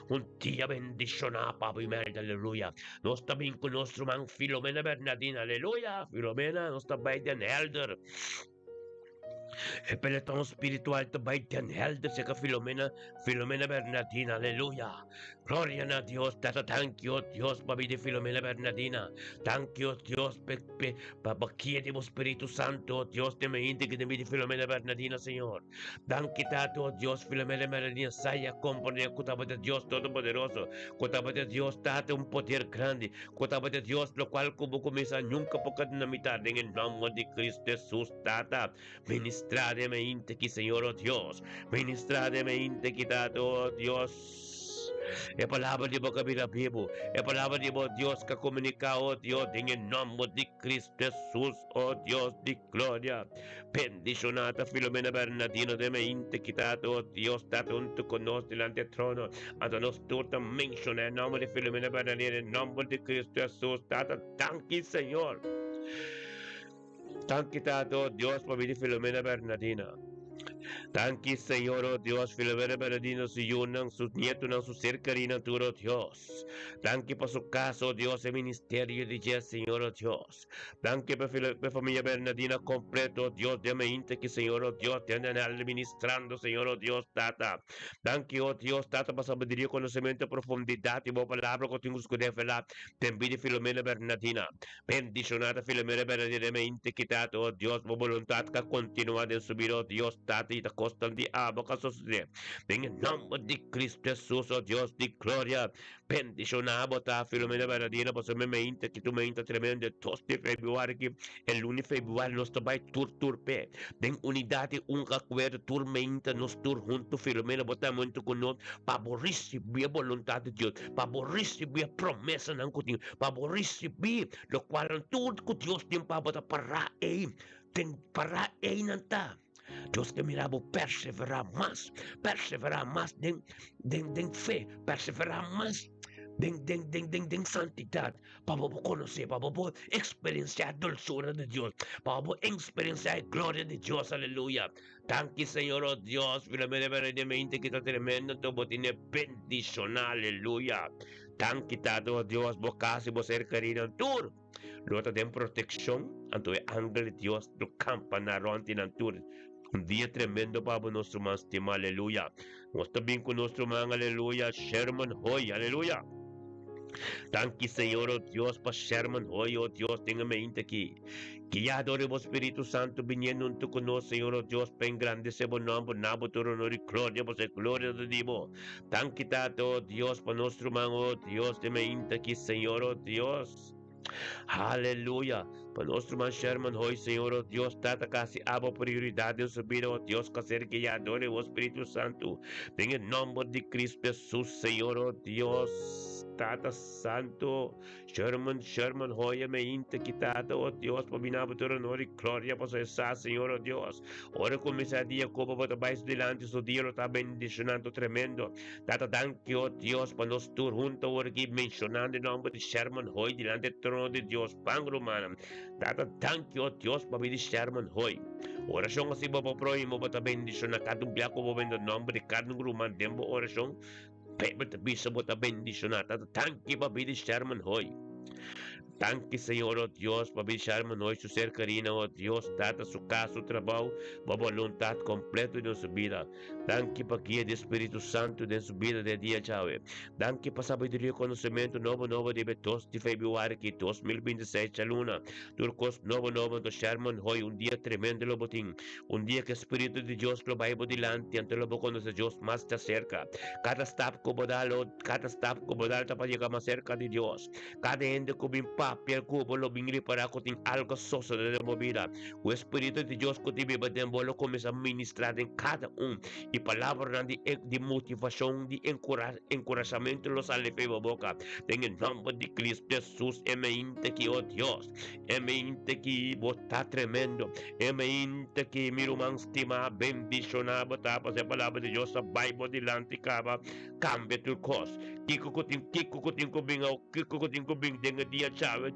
Un dia bendishoná pa bo Imelda, aleluya. Nos ta bin ku nos ruman Filomena Bernardina, aleluya. Filomena, nos ta bai den Helder. E peloton spiritual ta bai den Helder seka Filomena, Filomena Bernardina, aleluya. Gloria na Dios, Tata, danki, oh Dios, pa bida di Filomena Bernardina. Danki, oh Dios, pe, pe, pa, pa kia di bo Spiritu Santo, oh Dios, den mi hende ki den bida di Filomena Bernardina, Señor. Danki, Tata, oh Dios, Filomena Bernardina sa i a komprende ku tabata Dios Todopoderoso, ku tabata Dios, Tata, un poder grandi, ku tabata Dios, lokual ku bo kuminsá nunka por keda na mitar, den e nòmber di Kristu Hesus, Tata. Ministrá den mi hende ki, Señor, oh Dios. Ministrá den mi hende ki, Tata, oh Dios. E palabra di bo ka bira bibu. E palabra di bo, Dios, ka komuniká, oh Dios, den e nòmber di Kristu Hesus, oh Dios di gloria. Bendishoná ta Filomena Bernardino den mi hende ki, Tata, oh Dios, Tata, huntu ku nos dilanti e trono. Anto nos tur ta menshoná e nòmber di Filomena Bernardino den e nòmber di Kristu Hesus, Tata. Danki, Señor. Danki Tata, oh Dios, pa bini Filomena Bernardina. Danki Señor, oh Dios, Filomena Bernardino, su yunan, su nietonan, su ser kerinan tur, oh Dios. Danki pa su kas, oh Dios, e ministerio di dje, Señor, oh Dios. Danki pa e familia Bernardina kompleto, oh Dios, den mente ki, Señor, oh Dios, den den administrando, Señor, oh Dios, Tata. Danki, oh Dios, Tata, pa sabiduria, konosementu, profundidat di bo palabra ku tin ku revelá den bida di Filomena Bernardina. Bendishoná ta Filomena Bernardina mente ki Tata, oh Dios, bo boluntat ka kontinuá den su bida, oh Dios, Tata, i ta kosnan di abo ka sosodé. Den e nòmber di Kristu Hesus, oh Dios di gloria, bendishoná bo ta Filomena Bernardina, pasobra mi mente ki tu mente tremendo e dos di febrüari ki e luna di febrüari nos ta bai tur tur p'e den unidat i un akuerdo tur mente nos tur huntu Filomena bo ta huntu ku nos pa bo risibí e boluntat di Dios, pa bo risibí e promesanan ku tin. Pa bo risibí lokualnan tur ku Dios tin pa bo ta pará ei, den pará einan ta. Dios ke mira bo perseverá mas, perseverá mas den den den fe, perseverá mas den den den den den santidat, pa bo por konosé, pa bo por eksperensiá e dulsura di Dios, pa bo por eksperensiá e gloria di Dios, aleluya. Danki Señor, oh Dios, Filomena verdaderamente ki ta tremendo, anto bo tene bendishoná, aleluya. Danki Tata, oh Dios, bo kas i bo ser kerinan tur lo ta den protekshon, anto e angel di Dios lo kampa na rònt di nan tur. Un dia tremendo pa bo nos ruman stima, aleluya. Nos ta bin ku nos ruman, aleluya, Sherman Hoy, aleluya. Danki Señor, oh Dios, pa Sherman Hoy, oh Dios, den e mente aki. Guiá dor di bo Spiritu Santu biniendo huntu ku nos, Señor, oh Dios, pa engrandesé bo nòmber, na bo tur honor i gloria, pasobra e gloria ta di bo. Danki, Tata, oh Dios, pa nos ruman, oh Dios, den mainta aki, Señor, oh Dios. Aleluya! Pa nos ruman Sherman Hoy, Señor, oh Dios, Tata, kasi abo prioridat den su bida, oh Dios, ka ser guiá dor di bo Spiritu Santu. Den e nòmber di Cristo Jesus, Señor, oh Dios, Tata Santu. Sherman, Sherman, hoya me inta ki Tata, oh Dios, pa bina bo tur honor i gloria, pasobra e sa, Señor, oh Dios, ora kuminsá dia ku bo ta bai su dilanti, su dia lo ta bendishonando tremendo. Tata, danki, oh Dios, pa nos tur huntu awor aki menshonando e nòmber di Sherman Hoy dilanti e trono di Dios. Pan, rumannan. Tata, danki, oh Dios, pa bida di Sherman Hoy. Orashon asi bo pa prohimo, bo ta bendishoná kada un bia ku bo bende nòmber di kada un ruman den bo orashon. Bijbel ta bisa bo ta bendishoná. Tata, danki pa bida di Sherman Hoy. Danki, Señor, oh Dios, pa bida di Sherman Hoy, su ser kerina, oh Dios, Tata, su kas, su trabou, bo boluntat kompleto den su bida. Danki pa guia di Spiritu Santu den su bida den dia djawe. Danki pa sabiduria i konosementu nobo nobo riba e dos di febrüari ki 2026 djaluna. Tur kos nobo nobo anto Sherman Hoy un dia tremendo lo bo tin. Un dia ku e Spiritu di Dios lo bai bo dilanti anto lo bo konosé Dios mas djaserka. Kada stap ku bo da lo kada stap ku bo da ta pa yega mas serka di Dios. Kada hende ku bin papia ku bo lo bin ripará ku tin algu a sosodé den bo bida. Ku e Spiritu di Dios ku tin biba den bo lo kuminsá ministrá den kada un, i palabranan di di motivashon, di enkurashamentu lo sali for bo boka. Den e nòmber di Kristu Hesus, e meinta ki, o Dios, e meinta ki bo ta tremendo, e meinta ki, mi ruman stimá, bendishoná bo ta, pasobra e palabra di Dios ta bai bo dilanti kaba. Kambia tur kos. Kiko ku tin, kiko ku tin ku bin awo, kiko ku tin ku bin den e dia djawe,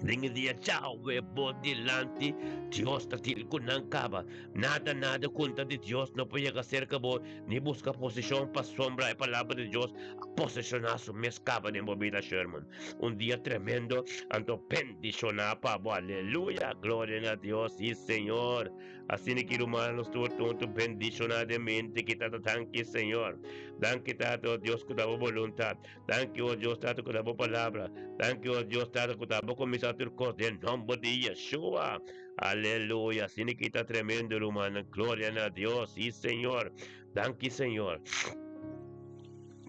den e dia djawe bo dilanti, Dios ta dil ku nan kaba. Nada, nada kontra di Dios no por yega serka bo, ni buska posishon pasobra e palabra di Dios a poseshoná su mes kaba den bo bida, Sherman. Un dia tremendo, anto bendishoná pa bo. Aleluya! Gloria na Dios, si Señor. Asina ki ruman nos tur tonto bendiciona den mente ki tata danki Señor. Danki Tata oh Dios ku ta bo boluntad. Danki oh Dios Tata ku ta bo palabra. Danki oh Dios Tata ku ta bo kumisa tur kos den nomber di Yeshua. Aleluya. Asina ki ta tremendo rumannan. Gloria na Dios. Si Señor. Danki Señor.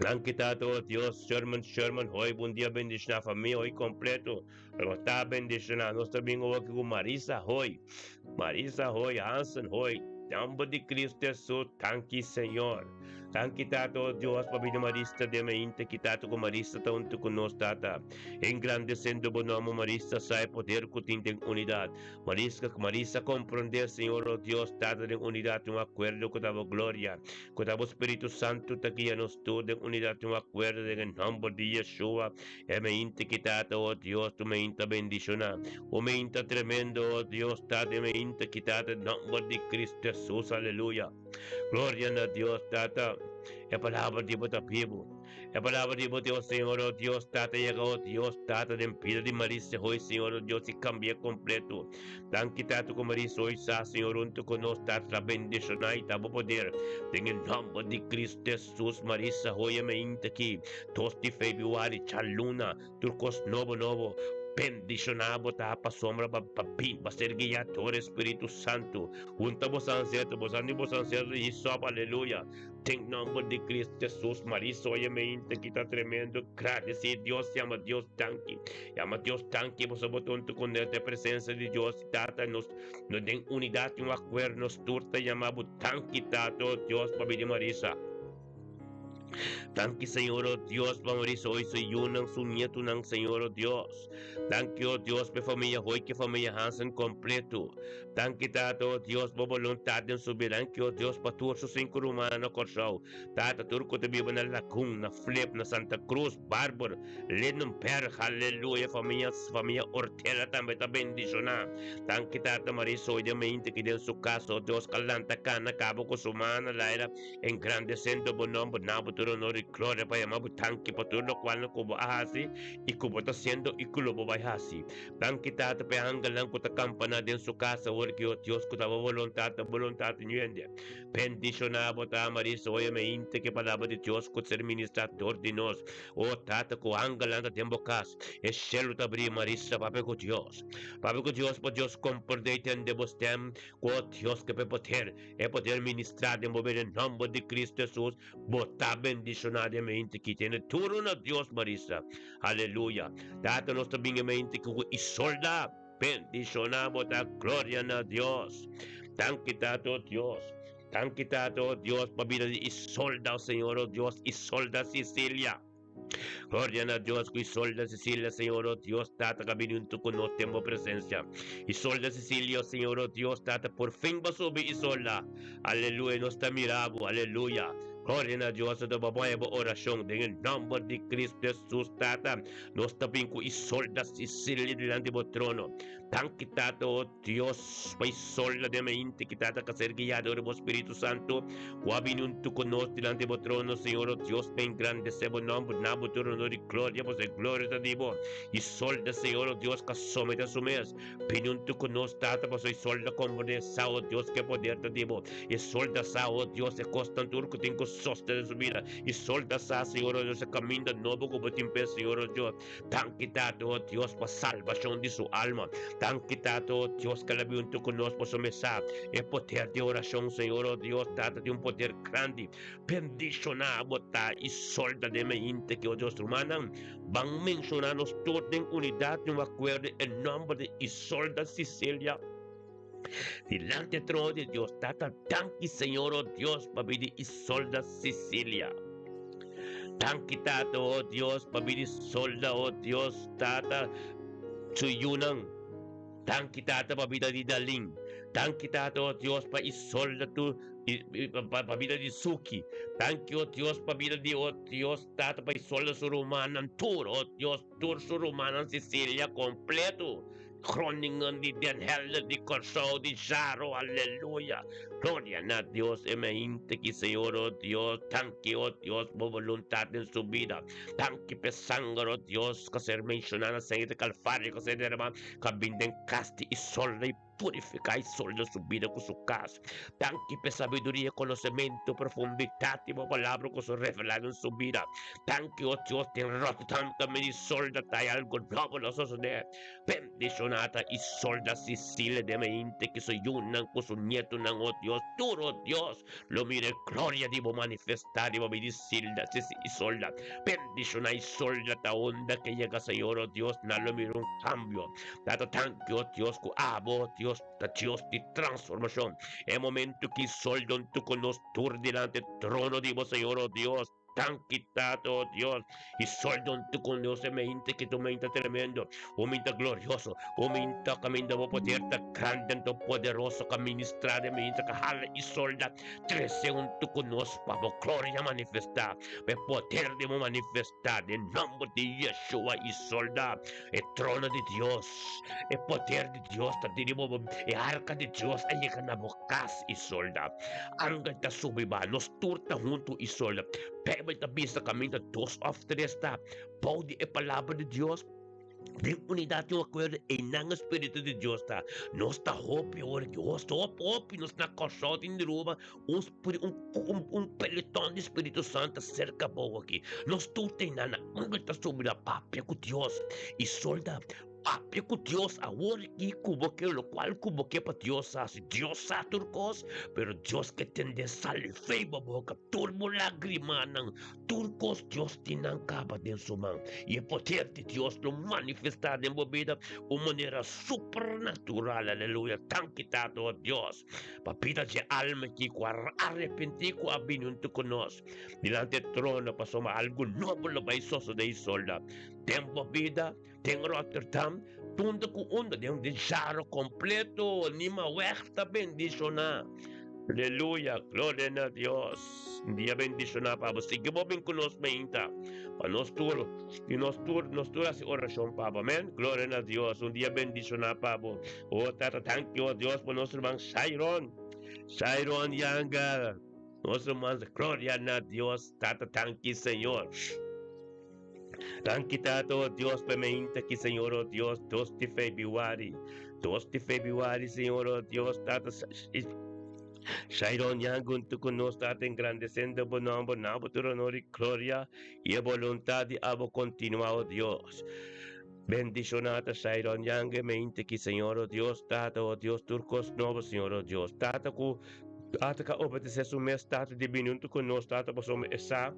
Danki Tata oh Dios. Sherman Sherman hoy bon dia bendiciona famia hoy completo. Nos ta bendiciona. Nos ta bin awo aki ku Marisa Hoy. Marisa Hoy, Hansen Hoy. Nomber di Cristo Jesus. Danki Señor. Danki Tata, o Dios, pa bida Marista den mainta ki Tata ku Marista ta huntu ku nos, Tata. Engrandesendo bo nomber, Marista sa e poder ku tin den unidat. Mariska, Marisa komprondé, Señor, o Dios, Tata, den unidat un akuerdo ku ta bo gloria, ku ta bo Spiritu Santu ta guia nos tur den unidat un akuerdo den e nomber di Yeshua. E mainta ki Tata, o Dios, tu mainta bendishoná. Un mainta tremendo, o Dios, Tata, e mainta ki Tata, nomber di Cristo Jesus, aleluya. Gloria na Dios, Tata. E palabra di bo ta bibu. E palabra di bo Dios, Señor, oh Dios, Tata, yega, oh Dios, Tata, den bida di Marisa hoy, Señor, oh Dios, i cambia completo. Danki, Tata, cu Marisa hoy sa, Señor, hunto cu nos, Tata, ta bendiciona i ta bo poder. Den e nomber di Cristo Jesus, Marisa hoy e mainta aki, 2 di februari, djaluna, Tur kos nobo nobo. Bendishoná bo ta pasobra bo a bin pa ser guiá dor e Spiritu Santu. Hunta bo sanseto, bo san di bo sanseto di hisop, aleluya. Den nomber di Cristo Jesus, Marisa oye mente ki ta tremendo, gradesí Dios, yama Dios danki. Yama Dios danki pasobra bo ta huntu ku nos den presensia di Dios Tata, nos no den unidat i un akuerdo, nos tur ta yama bo danki Tata, oh Dios, pabia di Marisa. Danki Señor oh Dios pa Marisa hoy su yunan su nietunan Señor oh Dios. Danki oh Dios pa e familia hoy ki familia Hansen completo. Danki Tata oh Dios bo boluntad den su bida. Danki oh Dios pa tur su sinku rumannan na Kòrsou. Tata tur ku ta biba na Lagun, na Flip, na Santa Cruz, Barber, Lindenberg, aleluya familia familia Ortela tambe ta bendiciona. Danki Tata Marisa hoy den mente ki den su cas oh Dios ka lanta kana kaba ku su mana Laila. Engrandesendo bo nomber, na bo tur honor i gloria pa yama bo danki pa tur lokualnan ku bo a hasi i ku bo ta hasiendo i ku lo bo bai hasi. Danki Tata pa e angelnan ku ta kampaná den su kas awor ki o Dios ku ta bo boluntat ta boluntat di hende. Bendishoná bo ta Marisa oye mainta ki palabra di Dios ku ser ministrá dor di nos. O Tata ku angelnan ta den bo kas. E shelu ta bri Marisa papia ku Dios. Papia ku Dios pa Dios komprendé i tende bo stem ku o Dios ke pa e poder E poder ministrá den bo bida den nòmber di Cristo Jesus. Bo ta bendishoná den mente ki tene tur una Dios Marisa. Aleluya. Tata nos ta bin e mente ki ku Isolda bendishoná bo ta gloria na Dios. Danki Tata o Dios. Danki Tata o Dios pa bida di Isolda o Señor o Dios Isolda Cecilia. Gloria na Dios cu Isolda Cecilia, Señor, oh Dios Tata, ca bini hunto cu nos den bo presencia. Isolda Cecilia, oh Señor, oh Dios Tata, por fin bo subi Isolda. Aleluya, nos ta mira bo, aleluya. Gloria na Dios, ta bo bo oracion den e nomber di Cristo Jesus, Tata. Nos ta bin cu Isolda Cecilia dilanti bo trono. Danki Tata, oh Dios, pa Isolda den mente ki Tata ka ser guiá dor di bo Spiritu Santu, ku a bini huntu ku nos dilanti bo trono, Señor, o Dios, pa engrandesé bo nòmber, na bo tur honor i gloria, pasobra e gloria ta di bo. Isolda, Señor, o Dios, ka someté su mes, bini huntu ku nos, Tata, pasobra Isolda komprendé sa, o Dios, ku e poder ta di bo. Isolda sa, o Dios, e kosnan tur ku tin ku sostené su bida. Isolda sa, Señor, o Dios, e kaminda nobo ku bo tin p'e, Señor, o Dios. Danki Tata, o Dios, pa salbashon di su alma. Danki Tata, o Dios, ku el a bin huntu ku nos pasobra mi sa e poder di orashon, Señor, o Dios, Tata, tin un poder grandi. Bendishoná bo ta i solta den mi hinte ki, o Dios. Rumannan, ban menshoná nos tur den unidat i un akuerdo e nòmber di Isolda Cecilia dilanti e trono di Dios. Tata, danki, Señor, o Dios, pa bini Isolda Cecilia. Danki, Tata, o Dios, pa bini Isolda, o Dios, Tata, su yunan. Danki, Tata, pa bida di Dalin. Danki, Tata, o Dios, pa Isolda tu, pa bida di Suki. Danki, o Dios, pa bida di, o Dios, Tata, pa Isolda su rumannan tur, o Dios, tur su rumannan Cecilia completo. Groningen, di Den Helder, di Kòrsou, di Jaro, aleluya. Gloria na Dios, e mente ki Señor, oh Dios, danki, oh Dios, bo boluntat den su bida. Danki p'e sanger, oh Dios, ku a ser menshoná na sanger di Kalvario, ku a ser derramá, ku a bin den kas di Isolda i purifiká Isolda su bida ku su kas. Danki p'e sabiduria, konosementu, profundidat di bo palabra ku su revelá den su bida. Danki, oh Dios, den Rotterdam kaminda Isolda ta, i algu nobo lo sosodé. Bendishoná ta Isolda Cecilia de Meinte ki su yunan ku su nietunan, o Dios, tur, o Dios, lo mira e gloria di bo manifestá riba mi di Silda, Isolda. Bendishoná Isolda ta unda ke yega, Señor, o Dios, nan lo mira un kambio. Tata, danki, o Dios, ku abo, o Dios. Dios ta Dios di transformashon. E momento ki sol don tuko nos tur dilanti trono di bo Señor, o Dios. Danki Tata, o Dios. I sol don tuko nos e mente ki tu mente tremendo, o mente glorioso, o mente kaminda bo poder ta grande anto poderoso ka ministra den mente ka hala i solda trese un tuko nos pa bo gloria manifesta, pa e poder di bo manifesta den nomber di Yeshua i solda e trono di Dios, e poder di Dios ta diri bo, e arka di Dios a yega na bo kas i solda. Angel ta subi ba, nos tur ta huntu i solda. Bijbel ta bisa kaminda dos òf tres ta bou di e palabra di Dios, den unidat i un akuerdo, einan e Spiritu di Dios ta. Nos ta hopi ora ki nos ta hopi hopi, nos na Kòrsou tin di Aruba, un un un un peloton di Spiritu Santu ta serka bou aki. Nos tur ta einan, angel ta subi na papia ku Dios i solda. Papia ku Dios awor aki ku bo ke lokual ku bo ke pa Dios hasi. Dios sa tur kos, pero Dios ke tende sali fei bo boka, tur bo lagrimanan, tur kos Dios tin nan kaba den su man. I e poder di Dios lo manifestá den bo bida un manera supernatural. Aleluya! Danki Tata, o Dios, pa bida dje alma aki ku a arepentí ku a bini huntu ku nos dilanti e trono, pasobra algu nobo lo bai sosodé i solda den bo bida. Den Rotterdam, tunda ku unda den un desaro kompleto, nima wèg ta bendishoná. Aleluya, gloria na Dios. Un dia bendishoná pa bo. Sigui bo bin ku nos mainta, pa nos tur, i nos tur, nos tur hasi orashon pa bo. Amèn. Gloria na Dios. Un dia bendishoná pa bo. O Tata, danki, o Dios, pa nos ruman Shairon, Shairon Yanga. Nos ruman, gloria na Dios. Tata, danki, Señor. Danki Tata o Dios pa e meinta aki Señor o Dios dos di Februari dos di Februari Señor o Dios Tata Shairon Yang hunto ku nos Tata engrandesendo bo nomber na bo tur honor i gloria i e boluntad di abo kontinua o Dios Bendiciona ta Shairon Yang e meinta aki Señor o Dios Tata o Dios tur kos nobo Señor o Dios Tata ku Tata ka obedece su mes Tata di bini hunto ku nos Tata pasobra e sa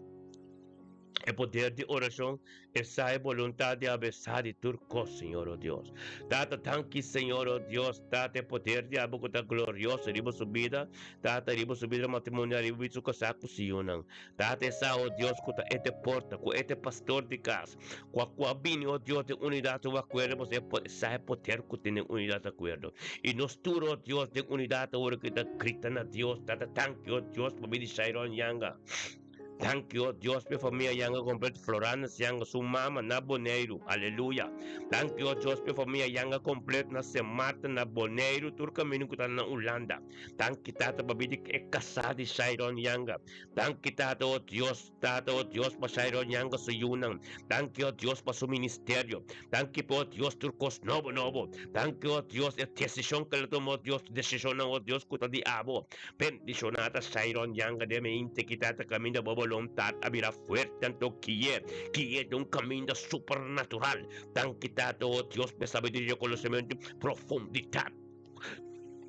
E poder di orashon e sa e boluntat di abo e sa di tur kos, Señor o Dios. Tata, danki Señor o Dios, Tata e poder di abo ku ta glorioso riba su bida, Tata riba su bida matrimonial, riba bida su kasá ku su yunan. Tata e sa o Dios ku ta e te porta, ku e te pastor di kas, ku a ku a bini o Dios den unidat o akuerdo pasobra e sa e poder ku tin den unidat akuerdo. I nos tur o Dios den unidat awor ku ta grita na Dios, Tata danki o Dios pa bida di Shairon Yanga. Danki o Dios p'e famia Yanga kompleto Floranes Yanga su mama na Boneiru aleluya Danki o Dios p'e famia Yanga kompleto na Sint Maarten na Boneiru tur kaminda ku ta na Hulanda Danki Tata pa bida e kasá di Shairon Yanga Danki Tata o Dios Tata o Dios pa Shairon Yanga su yunan Danki o Dios pa su ministerio Danki p'e o Dios tur kos nobo nobo Danki o Dios e desishon ku el a tuma o Dios desishonnan o Dios ku ta di abo Bendishoná ta Shairon Yanga den mente ki ta ta kaminda bo boluntat a bira fuerte anto kiye kiye den un kaminda supernatural. Danki Tata o Dios p'e sabiduria i konosementu profunditat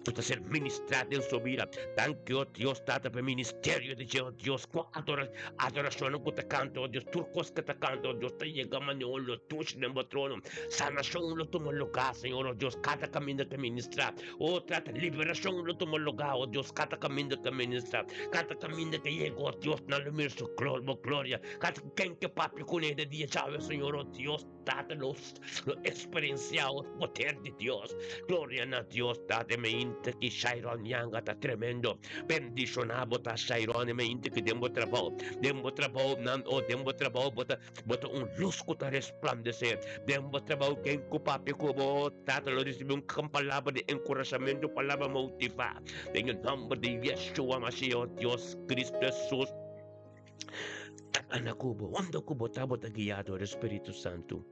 ku ta ser ministrá den su bida. Danki o Dios Tata p'e ministerio di dje o Dios ku adora adorashonnan ku ta kanta o Dios tur kos ku ta kanta o Dios ta yega manera un lo dushi den bo trono. Sanashon lo tuma lugá Señor o Dios kada kaminda ku ministrá. O trata liberacion lo tuma lugar, o Dios, cada caminda que ministra, cada caminda que llega, o Dios, nan lo mira su gloria, bo gloria, cada ken que papia con de dia chave, Señor, o Dios, Tata, los, lo experiencia o poder de Dios, gloria na Dios, Tata, me inte que Shairon Yanga ta tremendo, bendicionado ta Shairon, me inte que den bo trabalho, den bo trabalho, nan, o den bo trabalho, bota Bo ta un lus ku ta resplandesé den bo trabou. Ken ku papia ku bo, Tata lo risibí un gran palabra di enkurashamentu, palabra motivá. Den e nòmber di Yeshua Mashiach, Dios Kristu Hesus, ta kana ku bo. Unda ku bo ta, bo ta guiá dor e Spiritu Santu.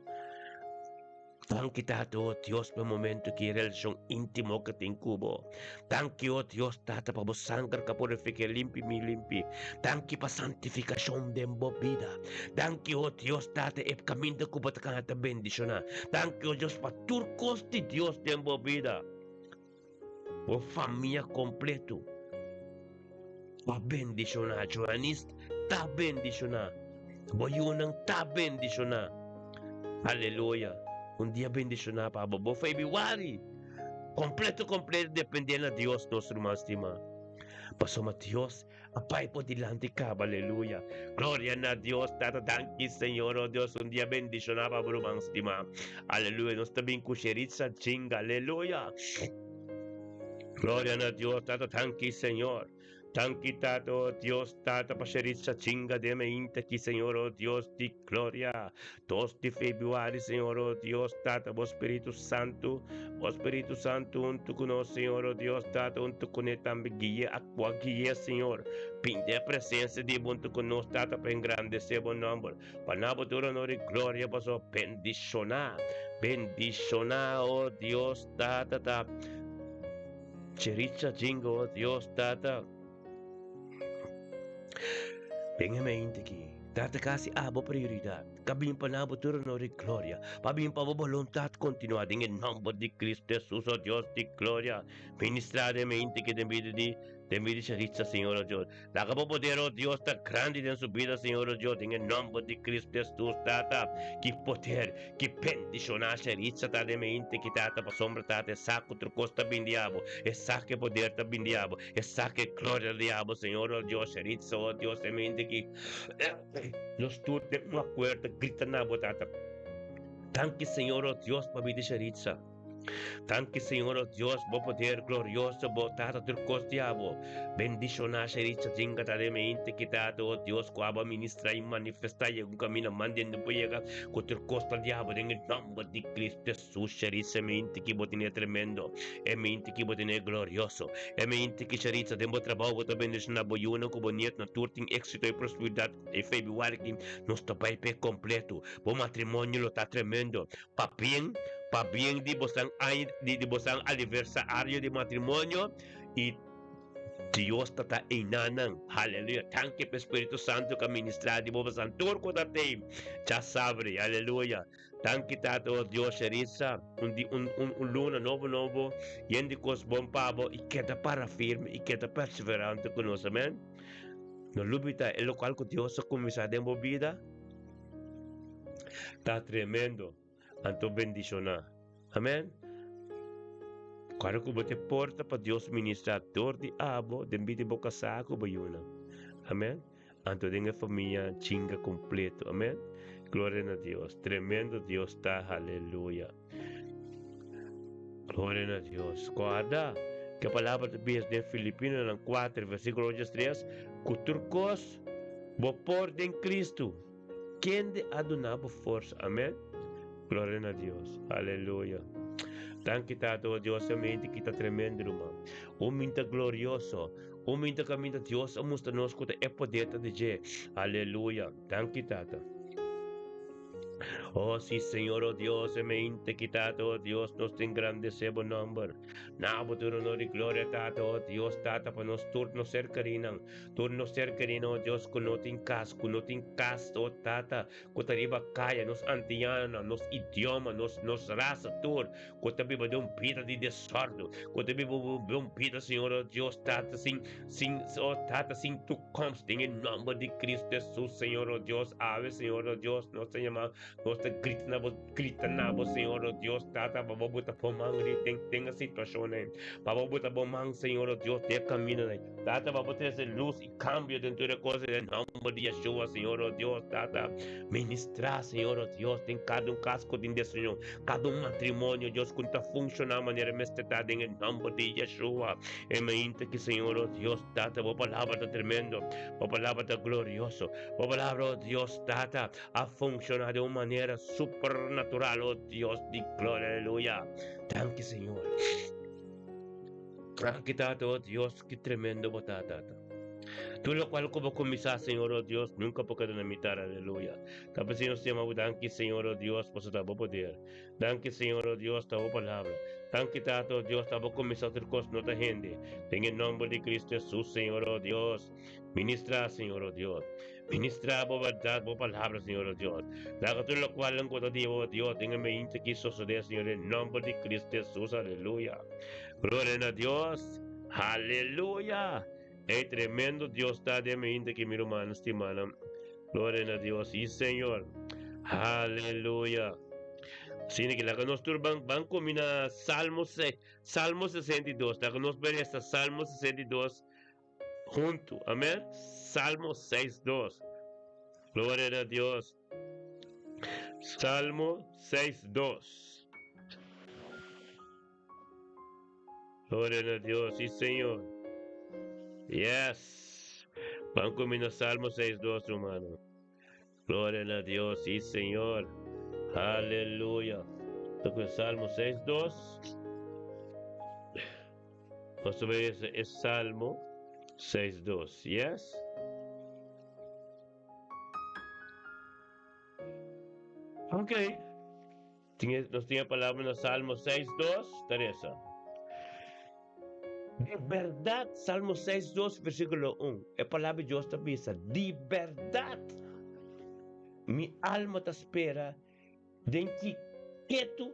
Danki Tata, o Dios, pa e momento ki e relashon íntimo ku tin ku bo. Danki, o Dios, Tata, pa bo sanger ku a purifiká i limpi mi limpi. Danki pa santifikashon den bo bida. Danki, o Dios, Tata, e kaminda ku bo ta kana ta bendishoná. Danki, o Dios, pa tur kos di Dios den bo bida. Bo famia kompleto ta bendishoná. Joanis ta bendishoná. Bo yunan ta bendishoná. Aleluya. Un dia bendishoná pa bo. Bo Februari. Kompleto kompleto dependé na Dios nos ruman stimá. Pasobra Dios a bai bo dilanti kaba, aleluya. Gloria na Dios Tata, danki Señor, oh Dios, un dia bendishoná pa bo ruman stimá. Aleluya, nos ta bin ku Sheritza Chinga, aleluya. Gloria na Dios Tata, danki Señor. Danki Tata, oh Dios Tata, pa Sheritza Chinga den mainta aki Señor, oh Dios di gloria. Dos di februari, Señor, oh Dios Tata, bo Spiritu Santu, bo Spiritu Santu huntu ku nos, Señor, oh Dios Tata, huntu kuné tambe guia, aktua guia, Señor. Pinta e presensia di bo huntu ku nos, Tata, pa engrandesé bo nòmber. Pa na bo tur honor i gloria, pasobra bendishoná, bendishoná, oh Dios Tata, ta Chericha Jingo, oh Dios Tata. Den e mente aki, Tata kasi abo prioridat, ka bin pa na bo tur honor i gloria, pa bin pa bo boluntat kontinuá den e nòmber di Kristu Hesus, oh Dios di gloria. Ministrá den e mente aki den bida di den bida di Charitza, Señor, oh Dios. Laga bo poder, oh Dios, ta grandi den su bida, Señor, oh Dios, den e nòmber di Kristu Hesus, Tata. Ki poder, ki bendishoná Charitza ta den mente aki, Tata, pasobra, Tata, e sa ku tur kos ta bin di abo, e sa ku e poder ta bin di abo, e sa ku e gloria ta di abo, Señor, oh Dios, Charitza, oh Dios, den mente aki, nos tur den un akuerdo grita na bo, Tata. Danki, Señor, oh Dios, pa bida di Charitza. Danki Señor o Dios bo poder glorioso bo tata tur kos di abo bendiciona Sheritza jinga ta den mente ki tata o Dios ku abo a ministra i manifesta yega un camina manden bo yega ku tur kos ta di abo den e nomber di Cristo Jesus Sheritza mente ki bo tene tremendo e mente ki bo tene glorioso e mente ki Sheritza den bo trabao bo ta bendiciona bo yunan ku bo nietnan tur tin exito i prosperidad e Februari ki nos ta bai pe completo bo matrimonio lo ta tremendo Pa bien, pa bien di bosan aña, di, di bosan aniversario di matrimonio i Dios ta ta einanan. Haleluya. Danki pa Spiritu Santu ku a ministrá di bo bosan tur ku ta tei. Dja sabri. Haleluya. Danki Tata o Dios Sherisa. Un di un un un luna nobo nobo yen di kos bon pa bo i keda para firme i keda perseverante ku nos. Amen. No lubida e lokual ku Dios a kuminsá den bo bida. Ta tremendo. Anto bendishoná. Amen. Kòrda ku bo ta e porta pa Dios ministrá dor di abo den bida di bo kasá ku bo yunan. Amen. Anto den e famia chinga kompleto. Amen. Gloria na Dios. Tremendo Dios ta. Haleluya. Gloria na Dios. Kòrda ku e palabra ta bisa den Filipinonan 4 versíkulo 8 3 ku tur kos bo por den Kristu. Kende a duna bo forsa. Amen. Gloria na Dios. Aleluya. Danki Tata, o Dios, e mente ki ta tremendo, ruman. Un minta glorioso. Un minta kaminda Dios a mustra nos ku ta e poder ta di dje. Aleluya. Danki Tata. Oh, sí, Señor, oh Dios, e mente ki Tata, oh Dios, nos ta engrandesé bo nomber. Na bo tur honor i gloria, Tata, oh Dios, Tata, pa nos tur nos ser kerinan. Tur nos ser kerinan, oh Dios, ku no tin kas, ku no tin kas, oh Tata, ku ta riba kaya, nos antianonan, nos idioma, nos, nos rasa tur, ku ta biba den un bida di desòrdu, ku ta biba den un bida, Señor, oh Dios, Tata, sin, sin, oh Tata, sin toekomst, den e nòmber di Cristo Jesus, Señor, oh Dios, awe, Señor, oh Dios, nos ta yama, nos ta grita na bo, grita na bo, Señor, oh Dios, Tata, pa bo buta bo man den, den e situashon ei, pa bo buta bo man, Señor, oh Dios, den e kamindonan ei. Tata, pa bo trese lus i kambio den tur e kos den nòmber di Yeshua, Señor, o Dios, Tata. Ministrá, Señor, o Dios, den kada un kas ku tin desunion, kada un matrimonio, Dios, ku no ta funshoná manera mester ta den e nòmber di Yeshua. E mainta aki, Señor, o Dios, Tata, bo palabra ta tremendo, bo palabra ta glorioso, bo palabra, o Dios, Tata, a funshoná den un manera supernatural, o Dios di gloria, aleluya. Danki, Señor. Danki Tata, oh Dios, ki tremendo bo ta, Tata. Tur lokual ku bo kuminsá, Señor, oh Dios, nunka por keda na mitar, aleluya. Ta p'esei nos yama bo danki, Señor, oh Dios, pasobra ta bo poder. Danki, Señor, oh Dios, ta bo palabra. Danki, Tata, oh Dios, ta bo kuminsá tur kos, no ta hende. Den e nòmber di Kristu Hesus, Señor, oh Dios, ministrá, Señor, oh Dios. Ministrá bo bèrdat, bo palabra, Señor, oh Dios. Laga tur lokualnan ku ta di bo, oh Dios, den e mainta aki sosodé, Señor, den nòmber di Kristu Hesus, aleluya. Gloria na Dios! Aleluya! E tremendo Dios ta den mainta aki, mi rumannan stimanan. Gloria na Dios! Sí, Señor! Aleluya! Asina ki laga nos tur ban ban kumi na Salmo se Salmo 62. Laga nos bai resa Salmo 62 huntu. Amen. Salmo 62. Gloria na Dios. Salmo 62. Gloria na Dios. Sí, Señor. Yes. Ban kumi na Salmo 62, hermano. Gloria na Dios, sí Señor. Aleluya. Toca Salmo 6.2. Nos ver es Salmo 6.2. Yes? Ok. Nos tin e palabra na Salmo 6.2, Teresa. Di berdad, Salmo 6.2, versículo 1. E palabra di Dios ta bisa, di berdad, mi alma ta spera den ki ketu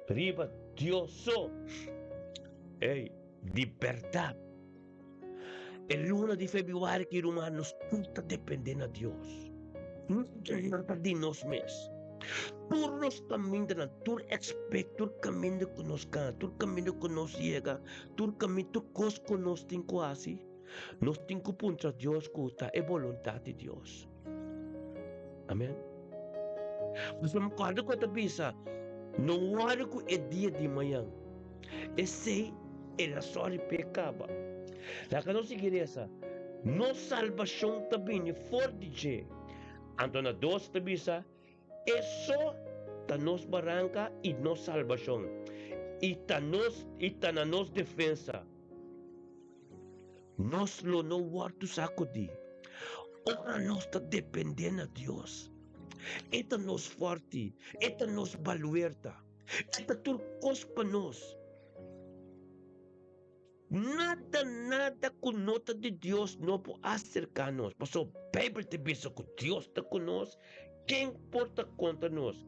riba Dios so. Ey, di berdad. E luna di februari ki ruman nos tur ta depende na Dios. No ta di nos mes. Tur nos kamindanan, tur expect, tur kaminda ku nos gana, tur kaminda ku nos yega, tur kaminda, tur kos ku nos tin ku hasi, nos tin ku puntra Dios ku ta e boluntat di Dios. Amen. Pasobra mi kòrda ku e ta bisa, No wòri ku e dia di mañan. Esei el a sòri p'e kaba. Laga nos sigui resa, Nos salbashon ta bini for di dje. Anto na dos ta bisa, E so ta nos baranka i nos salbashon, i ta nos i ta na nos defensa. Nos lo no wòrdu sakudí. Ora nos ta dependé na Dios, E ta nos fòrti, E ta nos baluerta. E ta tur kos pa nos. Nada, nada ku no ta di Dios no por aserká nos, pasobra Beibel ta bisa ku Dios ta ku nos, ken por ta kontra nos?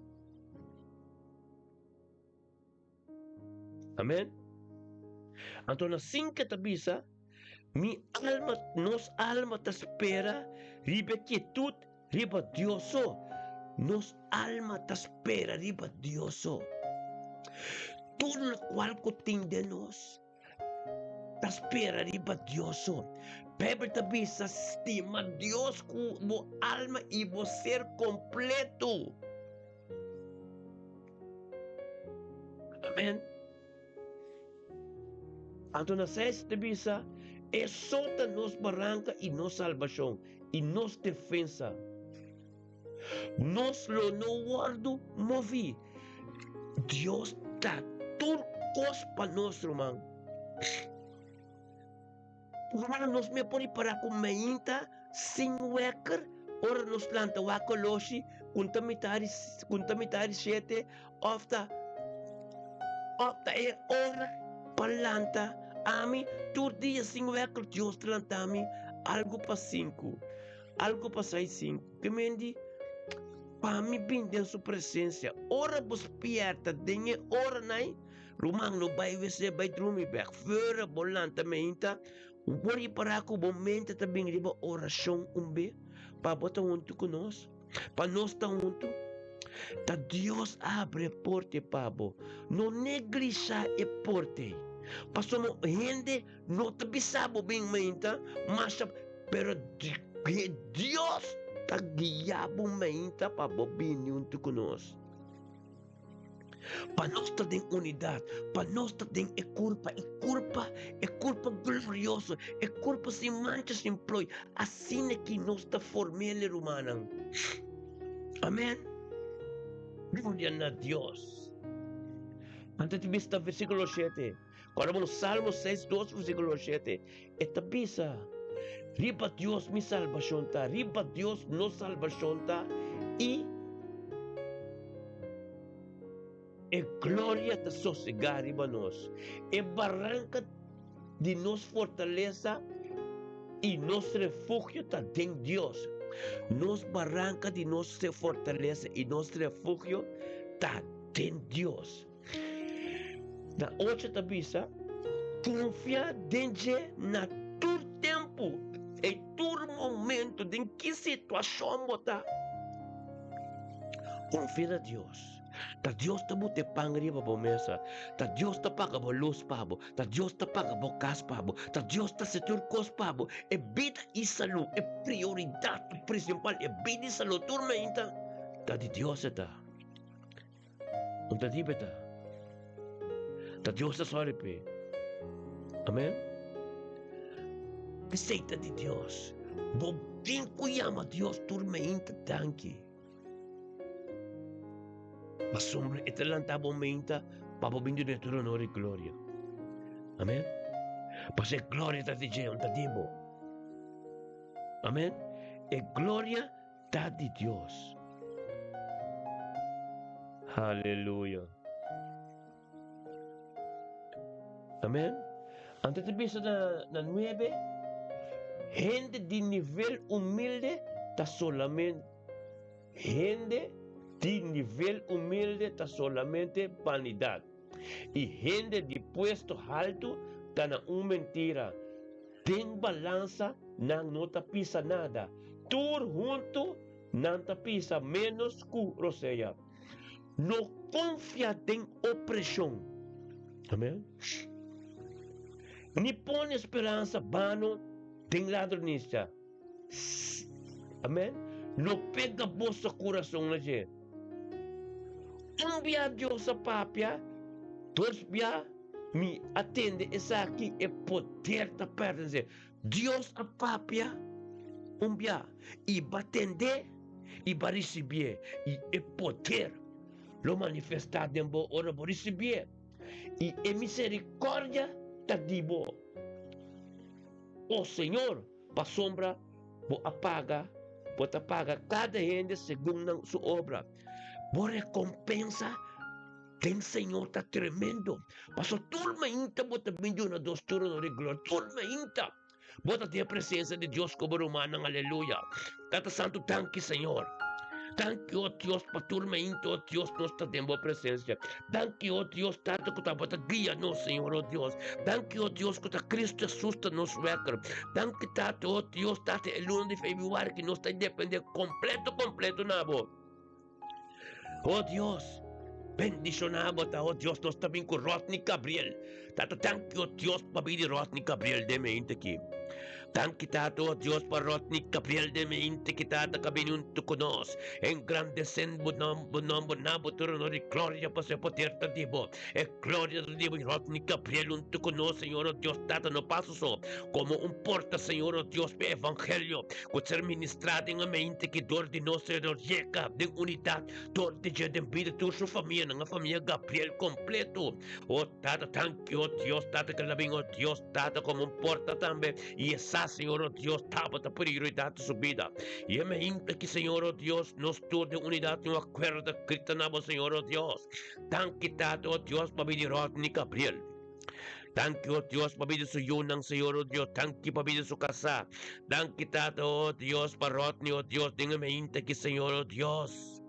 Amen. Anto na sinke ta bisa, Mi alma, nos alma ta spera riba e kietut riba Dios so. Nos alma ta spera riba Dios so. Tur lokual ku tin den nos ta spera riba Dios so. Beibel ta bisa, Stima Dios ku bo alma i bo ser kompleto. Amen. Anto na seis ta bisa, E so ta nos baranka i nos salbashon i nos defensa. Nos lo no wòrdu moví. Dios ta tur kos pa nos, ruman. Rumannan, nos me por ripará ku mainta sin wèker ora nos lanta wak koloshi ku ta mitad di ku ta mitad di shete òf ta òf ta e ora pa lanta ami tur dia sin wèker Dios ta lanta mi algu pa sinku algu pa sai sinku ke mendi pa mi bin den su presensia ora bo spièrta den e oranan. Ruman, no bai wc, bai drumi bek. Fora bo lanta meinta, bo por ripará ku bo mente ta bin riba orashon un be, pa bo ta huntu ku nos, pa nos ta huntu. Ta Dios a habri e porta pa bo. No neglishá e porta ei. Pasobra hende no ta bisa bo bin meinta masha, pero Dios ta guia bo meinta pa bo bini huntu ku nos. Pa nos ta den unidat, pa nos ta den e kurpa, e kurpa, e kurpa glorioso, e kurpa sin mancha, sin plooi. Asina ki nos ta formele, rumannan. Amen. Gloria na Dios. Anto ta bisa versíkulo 7. Ora bo Salmo 6, 2, versíkulo 7, e ta bisa, Riba Dios mi salbashon ta, riba Dios nos salbashon ta, i e gloria ta sosegá riba nos. E baranka di nos fortalesa i nos refugio ta den Dios. Nos baranka di nos fortalesa i nos refugio ta den Dios. Na ocho ta bisa, Konfia den dje na tur tempu i tur momentu, den ki situashon bo ta. Konfia na Dios. Ta Dios ta buta e pan riba bo mesa. Ta Dios ta paga bo lus pa bo. Ta Dios ta paga bo kas pa bo. Ta Dios ta hasi tur kos pa bo. E bida i salú, e prioridat prinsipal, e bida i salú tur meinta ta di Dios e ta. Un ta di beta. Ta Dios ta sòri p'e. Amen. P'esei ta di Dios. Bo tin ku yama Dios tur meinta danki. Pasobra e ta lanta bo meinta pa bo bin duna tur honor i gloria. Amen. Pasobra e gloria ta di dje, un ta di bo. Amen. E gloria ta di Dios. Haleluya. Amen. Anto ta bisa na, na nuebe, hende di nivel humilde ta solamente hende di nivel humilde ta solamente vanidad. I hende di puesto haltu ta na un mentira. Den balansa nan no ta pisa nada. Tur huntu nan ta pisa ménos ku rosea. No konfia den opreshon. Amen. Ni pone speransa bano den ladronisia. Amen. No pega boso kurason na dje. Un bia Dios a papia, dos bia mi a tende esaki, e poder ta pertense. Dios a papia un bia i bo a tende i bo a risibié, i e poder lo manifestá den bo ora bo risibié, i e miserikòrdia ta di bo. O Señor, pasobra bo a paga, bo ta paga kada hende segun nan su obra. Bo rekompensa den Señor ta tremendo. Pasobra tur mainta bo ta bin duna Dios tur honor i gloria. Tur mainta bo ta den e presensia di Dios ku bo rumannan. Aleluya. Tata Santu, danki Señor. Danki, o Dios, pa tur mainta, o Dios, nos ta den bo presensia. Danki, o Dios, Tata, ku ta bo ta guia nos, Señor, o Dios. Danki, o Dios, ku ta Cristo Jesus ta nos wekker. Danki, Tata, o Dios, Tata, e luna di februari ki nos ta depende kompleto, kompleto na bo. O Dios, bendishoná bo ta, o Dios, nos ta bin ku Rodney Gabriel. Tata, danki, o Dios, pa bini Rodney Gabriel den mente aki. Danki, Tata, o Dios, pa Rodney Gabriel den mente aki, Tata, ka bini huntu ku nos. Engrandesendo bo nom, bo nomber na bo tur honor i gloria, pasobra e poder ta di bo. E gloria ta di bo, Rodney Gabriel huntu ku nos, Señor, o Dios, Tata, no pasa so, komo un porta, Señor, o Dios, pa e evangelio ku ser ministrá den e mente aki dor di nos, Señor, yega den unidat dor di dje den bida tur su famianan, e famia Gabriel kompleto. O Tata, danki, o Dios, Tata, ke la bin, o Dios, Tata, komo un porta tambe, i e sa, Señor, o Dios, tabata prioridat di su bida. I e meinta ki, Señor, o Dios, nos tur den unidat i un akuerdo ta grita na bo, Señor, o Dios. Danki, Tata, o Dios, pa bida di Rodney Gabriel. Danki, o Dios, pa bida su yunan, Señor, o Dios. Danki pa bida su kasá. Danki, Tata, o Dios, pa Rodney, o Dios, den e meinta ki, Señor, o Dios.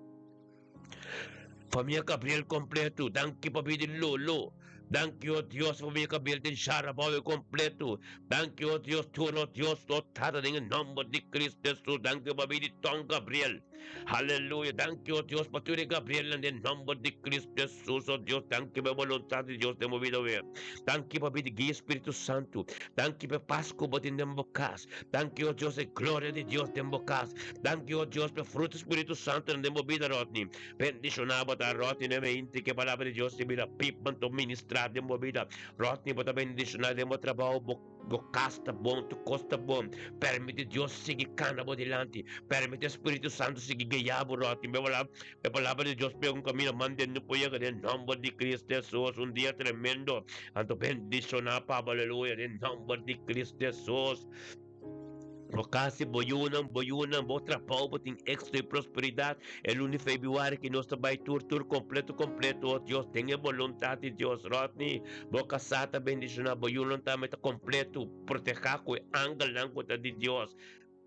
Famia Gabriel kompleto, danki pa bida di Lolo. Danki, o Dios, famia Gabriel den Sharabaue kompleto. Danki, o Dios, tur, o Dios, o Tata, den e nomber di Cristo Jesus. Danki pa bida di Tom Gabriel. Haleluya. Danki, o Dios, pa tur e Gabrielnan den nomber di Cristo Jesus, o Dios. Danki pa e boluntat di Dios den bo bida awe. Danki pa bida guia Spiritu Santu. Danki pa e pas ku bo tin den bo kas. Danki, o Dios, e gloria di Dios den bo kas. Danki, o Dios, pa e fruto Spiritu Santu den bo bida, Rodney. Bendishoná bo ta, Rodney, den mente ku e palabra di Dios ta bira pipa anto ministrá den bo bida. Rodney, bo ta bendishoná den bo trabou, bo bo kas ta bon, tur kos ta bon. Permiti Dios sigui kana bo dilanti. Permiti e Spiritu Santu sigui guia bo, Rodney. E palabra di Dios pega un camino mande no por yega den nomber di Cristo Jesus. Un dia tremendo. Anto bendiciona pa bo, aleluya, den nomber di Cristo Jesus. Bo casi bo yunan, bo yunan, bo trabao, bo tin éxito y prosperidad. E luna di februari ki nos ta bay tur, tur completo, completo. Oh Dios, den e voluntad di Dios. Rodney, bo casá ta bendiciona, bo yunan tambe ta completo, proteha cu e angelnan cu ta di Dios.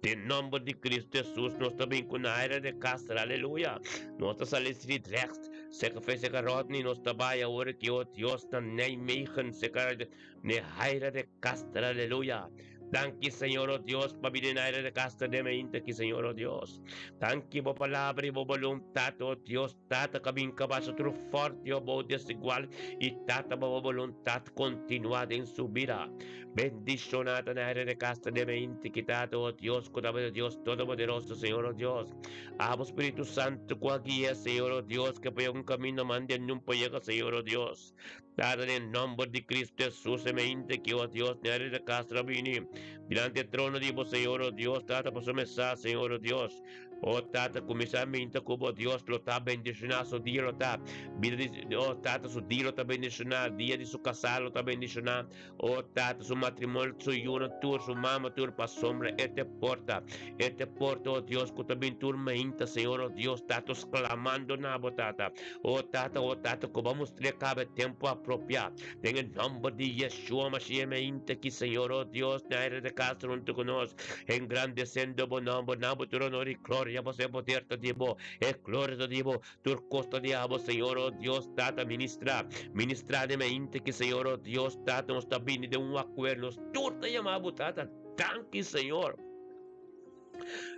Den nomber di Cristo Jesus nos ta bin cu Naira de Castro, aleluya. Nos ta sali Sliedrecht, seca fe seca Rodney, nos ta bay awor ki o Dios na Nijmegen, seca Nehaira de Castro, aleluya. Danki Señor o Dios pa bini na aire de Castro den mainta aki Señor o Dios. Danki bo palabra y bo boluntad o Dios Tata ka bin kabasa tur forte o bou desigual y Tata pa bo boluntad continua den su bida. Bendiciona ta na aire de Castro den mainta aki Tata o Dios cu ta Dios Todopoderoso Señor o Dios. Abo Spiritu Santo cu a guia Señor o Dios ke pa yega un camino mande nun pa yega Señor o Dios. Tata den nomber di Cristo Jesus e mente ki o Dios Nery de Castro a bini dilanti e trono di bo Señor o Dios Tata pasobra mi sa Señor o Dios o Tata cuminsa minta cu bo Dios lo ta bendiciona su dia lo ta bida di o Tata su dia lo ta bendiciona dia di su casa lo ta bendiciona o Tata su matrimonio su yunan tur su mama tur pasobra e te porta e te porta o Dios cu ta bin tur mainta Señor o Dios Tata sclamando na bo Tata O Tata, o Tata, ku bo mustr'é kaba e tempu apropiá. Den e nòmber di Yeshua Mashiach mi a inta aki, Señor, o Dios, na aire di kas huntu ku nos, engrandesendo bo nòmber, na bo tur onor i gloria, pasobra e poder ta di bo, e gloria ta di bo, tur kos ta di abo, Señor, o Dios, Tata, ministrá, ministrá den mi a inta aki, Señor, o Dios, Tata, nos ta bini den un akuerdo, nos tur ta yama bo, Tata, danki, Señor.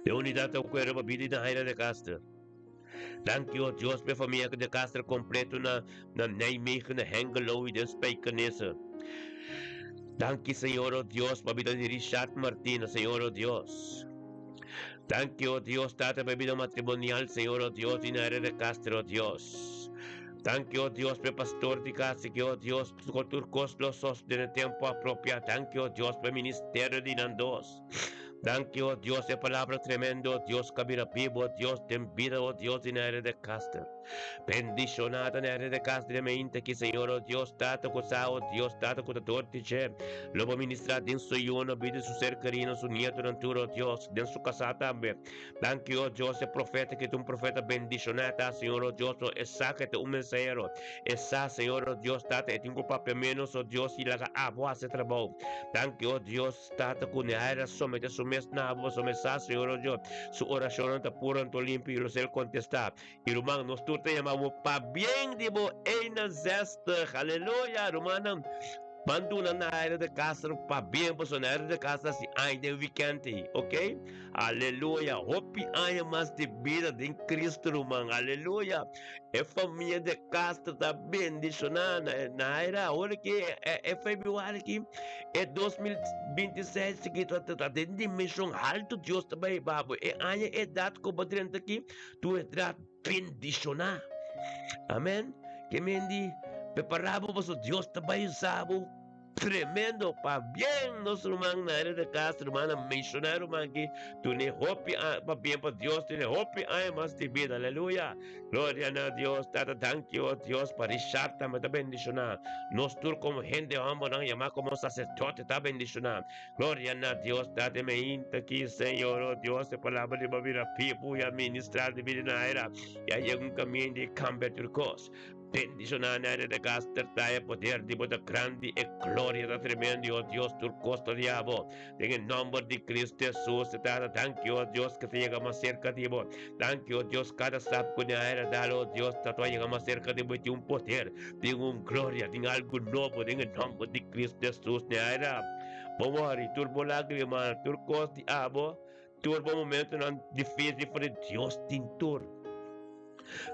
Den unidat ta akuerdo pa bini na aire di kas. Danki o Dios p'e famia de Castro completo na na Nijmegen, na Hengelo y den Spijkenisse. Danki Señor o Dios pa bida di Richard Martina, Señor o Dios. Danki o Dios Tata p'e bida matrimonial, Señor o Dios, di Naira de Castro, o Dios. Danki o Dios p'e pastor di casa ki o Dios con tur cos lo sosten e tempo apropia. Danki o Dios p'e ministerio di nan dos. Danki, o Dios, e palabra tremendo, o Dios, ka bira bibu, o Dios, den bida, o Dios, di Nere de Caster. Bendishoná ta Nere de Caster den mainta aki, Señor, o Dios, Tata ku sa, o Dios, Tata ku ta dor di dje. Lo bo ministrá den su yunan, bida di su ser kerinan, su nietonan tur, o Dios, den su kasá tambe. Danki, o Dios, e profeta ki ta un profeta bendishoná ta, Señor, o Dios, o e sa ku e ta un mensahero. E sa, Señor, o Dios, Tata, e tin ku papia ménos, o Dios, i laga abo hasi e trabou. Danki, o Dios. Tata ku Nehaira a somete su mes na abo pasobra e sa Señor o Dios, su orashonnan ta puru anto limpi i lo ser kontestá. I ruman, nos tur ta yama bo pabien di bo 61. Aleluya! Rumannan, ban duna Nehaira de Castro pabien pasobra Nehaira de Castro hasi aña den wikènt ei, ok? Aleluya! Hopi aña mas di bida den Cristo, ruman. Aleluya! E famia de Castro ta bendishoná. Naira, awor ki e februari ki e 2026 ki ta ta den dimension haltu Dios ta bai babo. E aña edat ku bo drenta aki, tu edat bendishoná. Amen. Ke mendi prepará bo pasobra Dios ta bai usa bo. Tremendo! Pabien nos ruman Naira de Castro, rumannan menshoná e ruman aki, tune hopi a pabien pa Dios tene hopi aña mas di bida, aleluya! Gloria na Dios, Tata danki o Dios pa Richard tambe ta bendishoná, nos tur komo hende hòmbernan yamá komo saserdote ta bendishoná, gloria na Dios, Tata e meinta aki Señor o Dios e palabra di bo a bira pibu i a ministrá di bida Naira i a yega un kaminda i kambia tur kos. Bendishoná na e degaster ta e poder di bo ta grandi, e gloria ta tremendo, o Dios, tur kos ta di abo. Den e nomber di Cristo Jesus, e Tata, danki, o Dios, ke ta yega mas serka di bo. Danki, o Dios, kada stap ku ne aire dal, o Dios, ta ta yega mas serka di bo i tin un poder, tin un gloria, tin algu nobo den e nomber di Cristo Jesus, ne aire. Bo wòri, tur bo lágrima, tur kos di abo, tur bo momentonan difísil, for di Dios tin tur.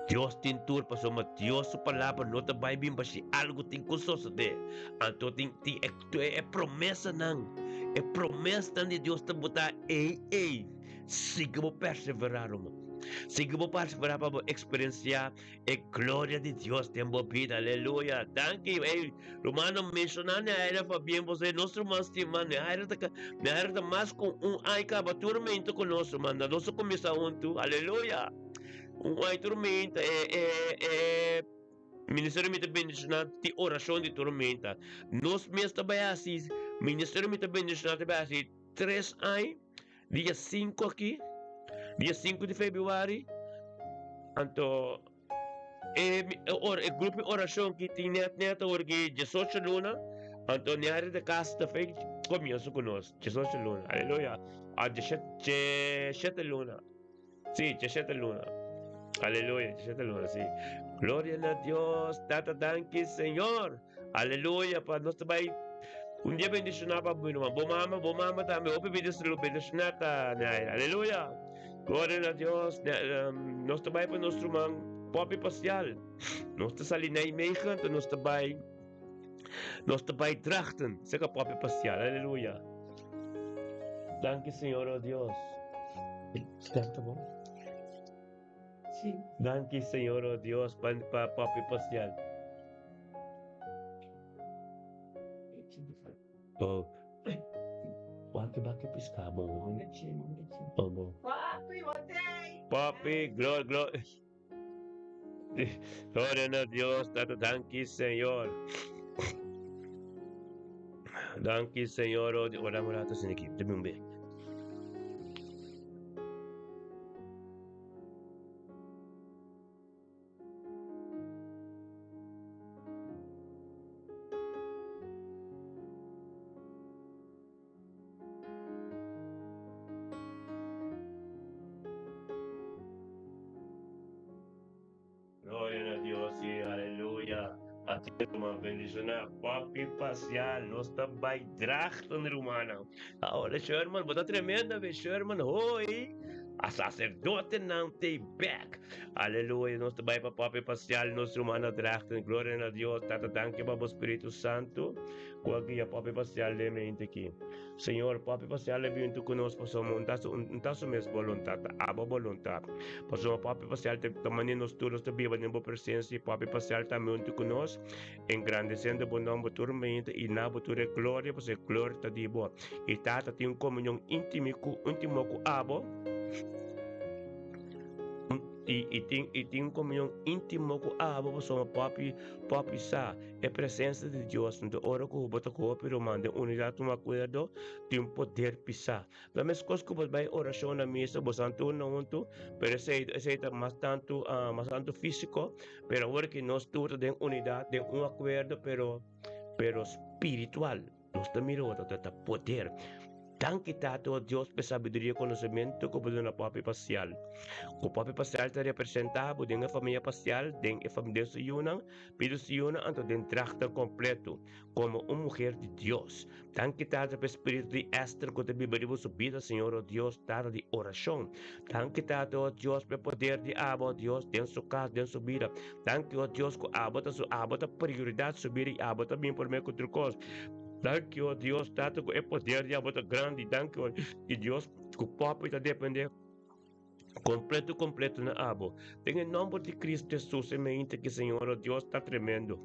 Dios tin tur pasobra Dios su palabra no ta bai bin bashi algu tin ku sosode. Anto tin tin e e promesanan, e promesanan di Dios ta botá ei ei. Sigui bo perseverá, ruman. Sigui bo perseverá pa bo eksperensiá e gloria di Dios den bo bida. Aleluya. Danki. Ey, rumannan, menshoná Nehaira Fabien pasobra e nos ruman stimá. Nehaira ta Nehaira ta mas ku un aña kaba tur meinta ku nos, ruman. Nos a kuminsá huntu. Aleluya. Un ai tormenta e e e ministerio mi ta bendiciona di oracion di tormenta. Nos mes ta bai haci ministerio mi ta bendiciona ta bai haci tres ai dia 5 aki dia 5 di februari anto e e grupo di oracion ki tin net net awor ki 18 luna anto Neari de Casa ta fei comienzo cu nos 18 luna aleluya a 17 luna. Sí, djeshete luna. Aleluya, djeshete luna, sí. Gloria na Dios, Tata, danki, Señor. Aleluya, pa nos ta bai. Un dia bendishoná pa bo ruman. Bo mama, bo mama tambe hopi bendishoná ta Naira. Aleluya. Gloria na Dios. Nos ta bai pa nos ruman Poppy Pacial. Nos ta sali Nijmegen, enton nos ta bai nos ta bai Drachten, seka Poppy Pacial. Aleluya. Danki Señor, oh Dios. Stem ta bon? Sí. Danki Señor, oh Dios, pa pa Poppy Pacial. Oh. Wak baki piská bon. Oh, bon. Papi, watei! Papi, gloria, gloria. Gloria na Dios, tata, danki Señor. Danki Señor, oh, ora un rato sin aquí, dame un be. Gloria na Dios y aleluya. Así ruman bendiciona papi Pacial nos ta bay drachten rumannan. Ahora Sherman bo ta tremenda be Sherman hoy a sacerdotenan tey bek. Aleluya nos ta bay pa papi Pacial nos rumannan drachten gloria na Dios tata danki pa bo Spiritu Santo cu a guia papi Pacial den mente aki. Señor, Papi Pacial a bin huntu cu nos pasobra un ta su un ta su mes boluntad, ta abo boluntad. Pasobra Papi Pacial ta ta manera nos tur nos ta biba den bo presencia y Papi Pacial tambe huntu cu nos, engrandeciendo bo nomber tur mente y na bo tur e gloria, pasobra e gloria ta di bo. Y Tata tin un comunion intimi cu intimo cu abo. I i tin i tin un comunion intimo cu abo pasobra Papi Papi sa. E presensia di Dios den ora ku bo ta ku hopi ruman den unidat un akuerdo tin poder pisá. Ta meskos ku bo bai orashon na misa bo san tur na huntu pero esei esei ta mas tantu mas tantu físiko pero awor ki nos tur ta den unidat den un akuerdo pero pero spiritual. Nos ta mira otro ta poder. Danki Tata o Dios pa e sabiduria i konosementu ku bo duna Papi Pasial. Ku Papi Pasial ta representá bo den e famia Pasial, den e den su yunan, pidi su yunan anto den trachtan kompleto, komo un muher di Dios. Danki Tata pa e spiritu di Ester ku ta biba riba su bida, Señor o Dios, Tata di orashon. Danki Tata o Dios pa e poder di abo o Dios den su kas, den su bida. Danki o Dios ku abo ta su abo ta prioridat su bida i abo ta bin promé ku tur kos. Danki o Dios Tata ku e poder di abo ta grandi. Danki o di Dios ku popi ta depende kompleto kompleto na abo. Den e nomber di Cristo Jesus e mente ki Señor o Dios ta tremendo.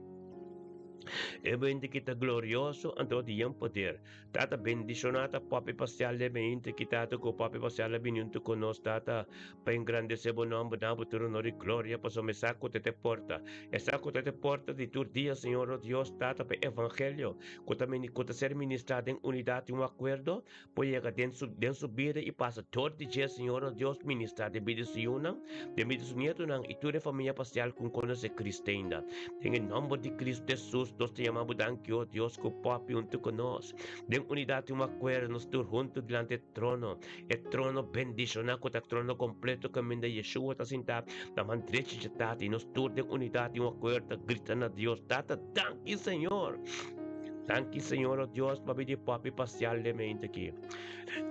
E mente ki ta glorioso anto di yen poder. Tata bendiciona ta popi pasial e mente ki Tata ku popi pasial a bini hunto ku nos Tata. Pa engrandesé bo nòmber, na bo tur onor i gloria, pasobra e sa ku ta te porta, e sa ku ta te porta di tur dia, Señor, o Dios, Tata, pa e evangelio ku ta mini, ku ta ser ministrá den unidat i un akuerdo, por yega den su, den su bida i pasa dor di dje, Señor, o Dios, ministrá den bida di su yunan, den bida di su nietunan i tur e famia pasial ku konosé Cristo ainda. Den e nòmber di Cristo Jesus, nos ta yama bo danki, o Dios, ku papia huntu ku nos, den unidat i un akuerdo, nos tur huntu dilanti e trono. E trono bendishoná ku ta trono kompleto kaminda Yeshua ta sintá na man drechi dje Tata i nos tur den unidat i un akuerdo ta grita na Dios, Tata, danki Señor! Danki Señor, o Dios, pabia di Papi Pasial den mente aki.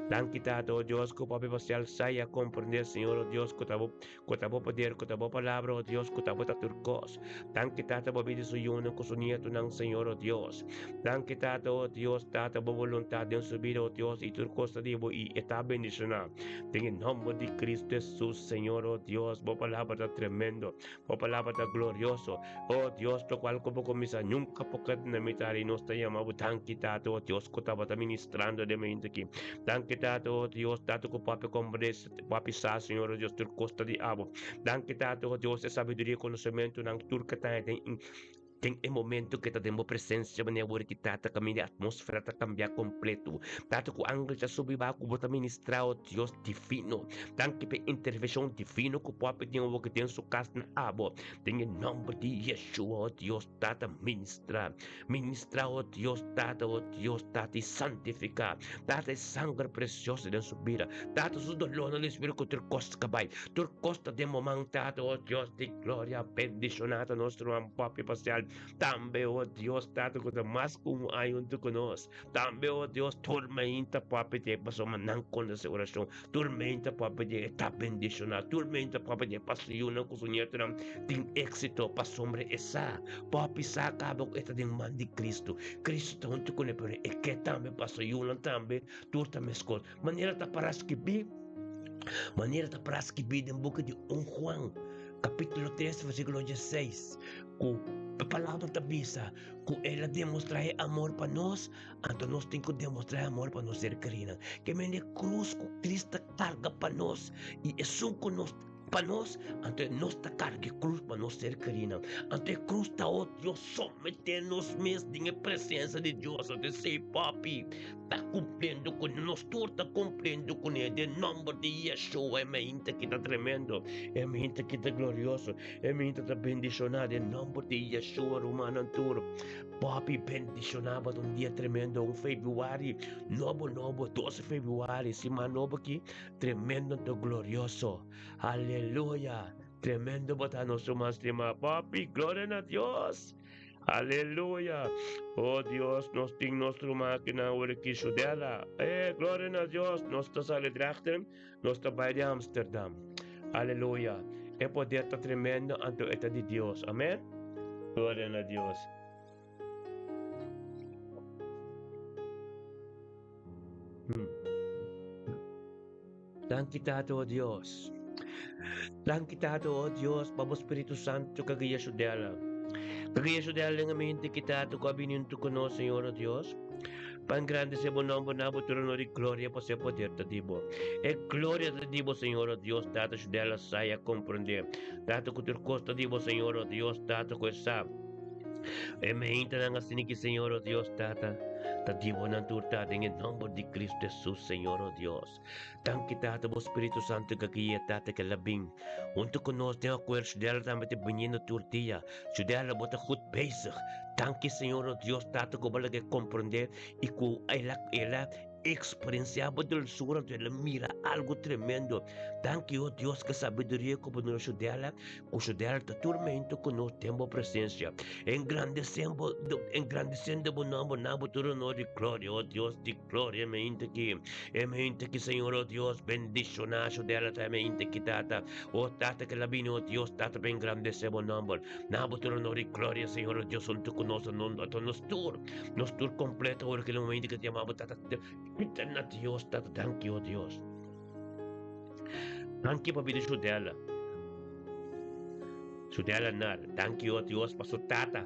Danki Tata, o Dios, ku Papi Pasial sa i a komprendé, Señor, o Dios, ku ta bo Ku ta bo poder, ku ta bo palabra, o Dios, ku ta bo ta tur kos. Danki, Tata, bo bida su yunan ku su nietunan, Señor, o Dios. Danki, Tata, o Dios, Tata, bo boluntat den su bida, o Dios, i tur kos ta di bo i e ta bendishoná. Den e nòmber di Cristo Hesus, Señor, o Dios, bo palabra ta tremendo, bo palabra ta glorioso. O Dios, lokual ku bo kuminsá nunka por keda na mitar i nos ta yama bo danki, Tata, o Dios, ku tabata ministrando den mente aki. Danki, Tata, o Dios, Tata, ku papia komprendé. Papi sa, Señor, o Dios, tur kos ta di abo. Danki, Tata, o Dios, e sabiduria i konosementunan tur ke ta den den e momento ke ta den bo presensia, manera bo riki, Tata, kaminda e atmosfera ta kambia kompleto. Tata, ku angel ta subi baho ku bo ta ministra, o Dios divino. Danki pa e intervenshon divino ku Papi tin awoki den su kas na abo. Den e nòmber di Yeshua, o Dios, Tata, ministra. Ministra, o Dios, Tata, o Dios, Tata, i santifiká. Tata, e sanger presioso den su bida. Tata, su dolónan den su bida ku tur kos ka bai. Tur kos ta den bo man, Tata, o Dios di gloria. Bendishoná ta nos ruman Papi Pasial. Tambe, o Dios, Tata, ku ta mas ku un aña huntu ku nos. Tambe, o Dios, tur meinta papia di e pasobra nan konosé orashon. Tur meinta papia di e ta bendishoná. Tur meinta papia di e pa su yunan ku su nietunan tin éksito pasobra e sa. Papi sa kaba ku e ta den man di Kristu. Kristu ta huntu kuné, pero e ke tambe pa su yunan tambe tur ta meskos. Manera ta para skibí, manera ta para skibí den buki di 1 Juan, kapítulo 3, versíkulo 16, ku e palabra ta bisa ku el a demostrá e amor pa nos, anto nos tin ku demostrá e amor pa nos ser kerinan. Ke mende krus ku Kristu ta karga pa nos i esun ku nos pa nos, anto nos ta karga e krus pa nos ser kerinan. Anto e krus ta o Dios someté nos mes den e presensia di Dios. Anto esei papi ta kumpliendo ku nos tur ta kumpliendo kuné den nòmber di Yeshua. E mainta ki ta tremendo, e mainta ki ta glorioso, e mainta ta bendishoná den nòmber di Yeshua. Rumannan tur, papi bendishoná bo ta un dia tremendo, un febrüari nobo nobo, 12 febrüari, siman nobo aki. Tremendo anto glorioso. Aleluya. Tremendo bo ta nos ruman stima. Papi, gloria na Dios. Aleluya. Oh Dios, nos tin nos ruman akinan awor aki Shudela. Eh, gloria na Dios. Nos ta sali Drachten, nos ta bai di Amsterdam. Aleluya. E poder ta tremendo anto e ta di Dios. Amen. Gloria na Dios. Danki Tata, o Dios. Danki Tata, o Dios, pa bo Spiritu Santu ka guia su dela. Ka guia su dela den ambiente ki Tata ku a bini huntu ku nos, Señor, o Dios. Pa engrandece bo nomber na bo trono di gloria pa se poder ta di bo. E gloria ta di bo, Señor, o Dios, Tata, su dela sa i a comprende. Tata, ku tur kos ta di bo, Señor, o Dios, Tata, ku e sa. E meintanan asina ki Señor, o Dios Tata, ta di bo nan tur ta den e nomber di Cristo Jesus, Señor, o Dios. Danki Tata, bo Spiritu Santo ka guia Tata ke la bin hunto ku nos den akuer Judela tambe ta biniendo tur dia. Judela bo ta goed bezig. Danki Señor, o Dios Tata ku bo laga e komprende i ku el a el a Experiencia bo dulzura anto el a mira algo tremendo. Danki o Dios ke sabiduria ku bo duna Shudela, ku Shudela ta tur mento ku nos den bo presencia. Engrandecendo engrandecendo bo nomber na bo tur honor i gloria, o Dios di gloria, e mente ki, e mente ki Señor, o Dios, bendiciona Shudela ta e mente ki Tata, o Tata ke la bini, o Dios, Tata pa engrandece bo nomber. Na bo tur honor i gloria, Señor, o Dios, hunto ku nos, anto nos tur. Nos tur completo ora que el momento que te llamamos tata pita na Dios tata danki oh Dios. Danki pa vida Judela. Judela nar danki oh Dios pa su tata.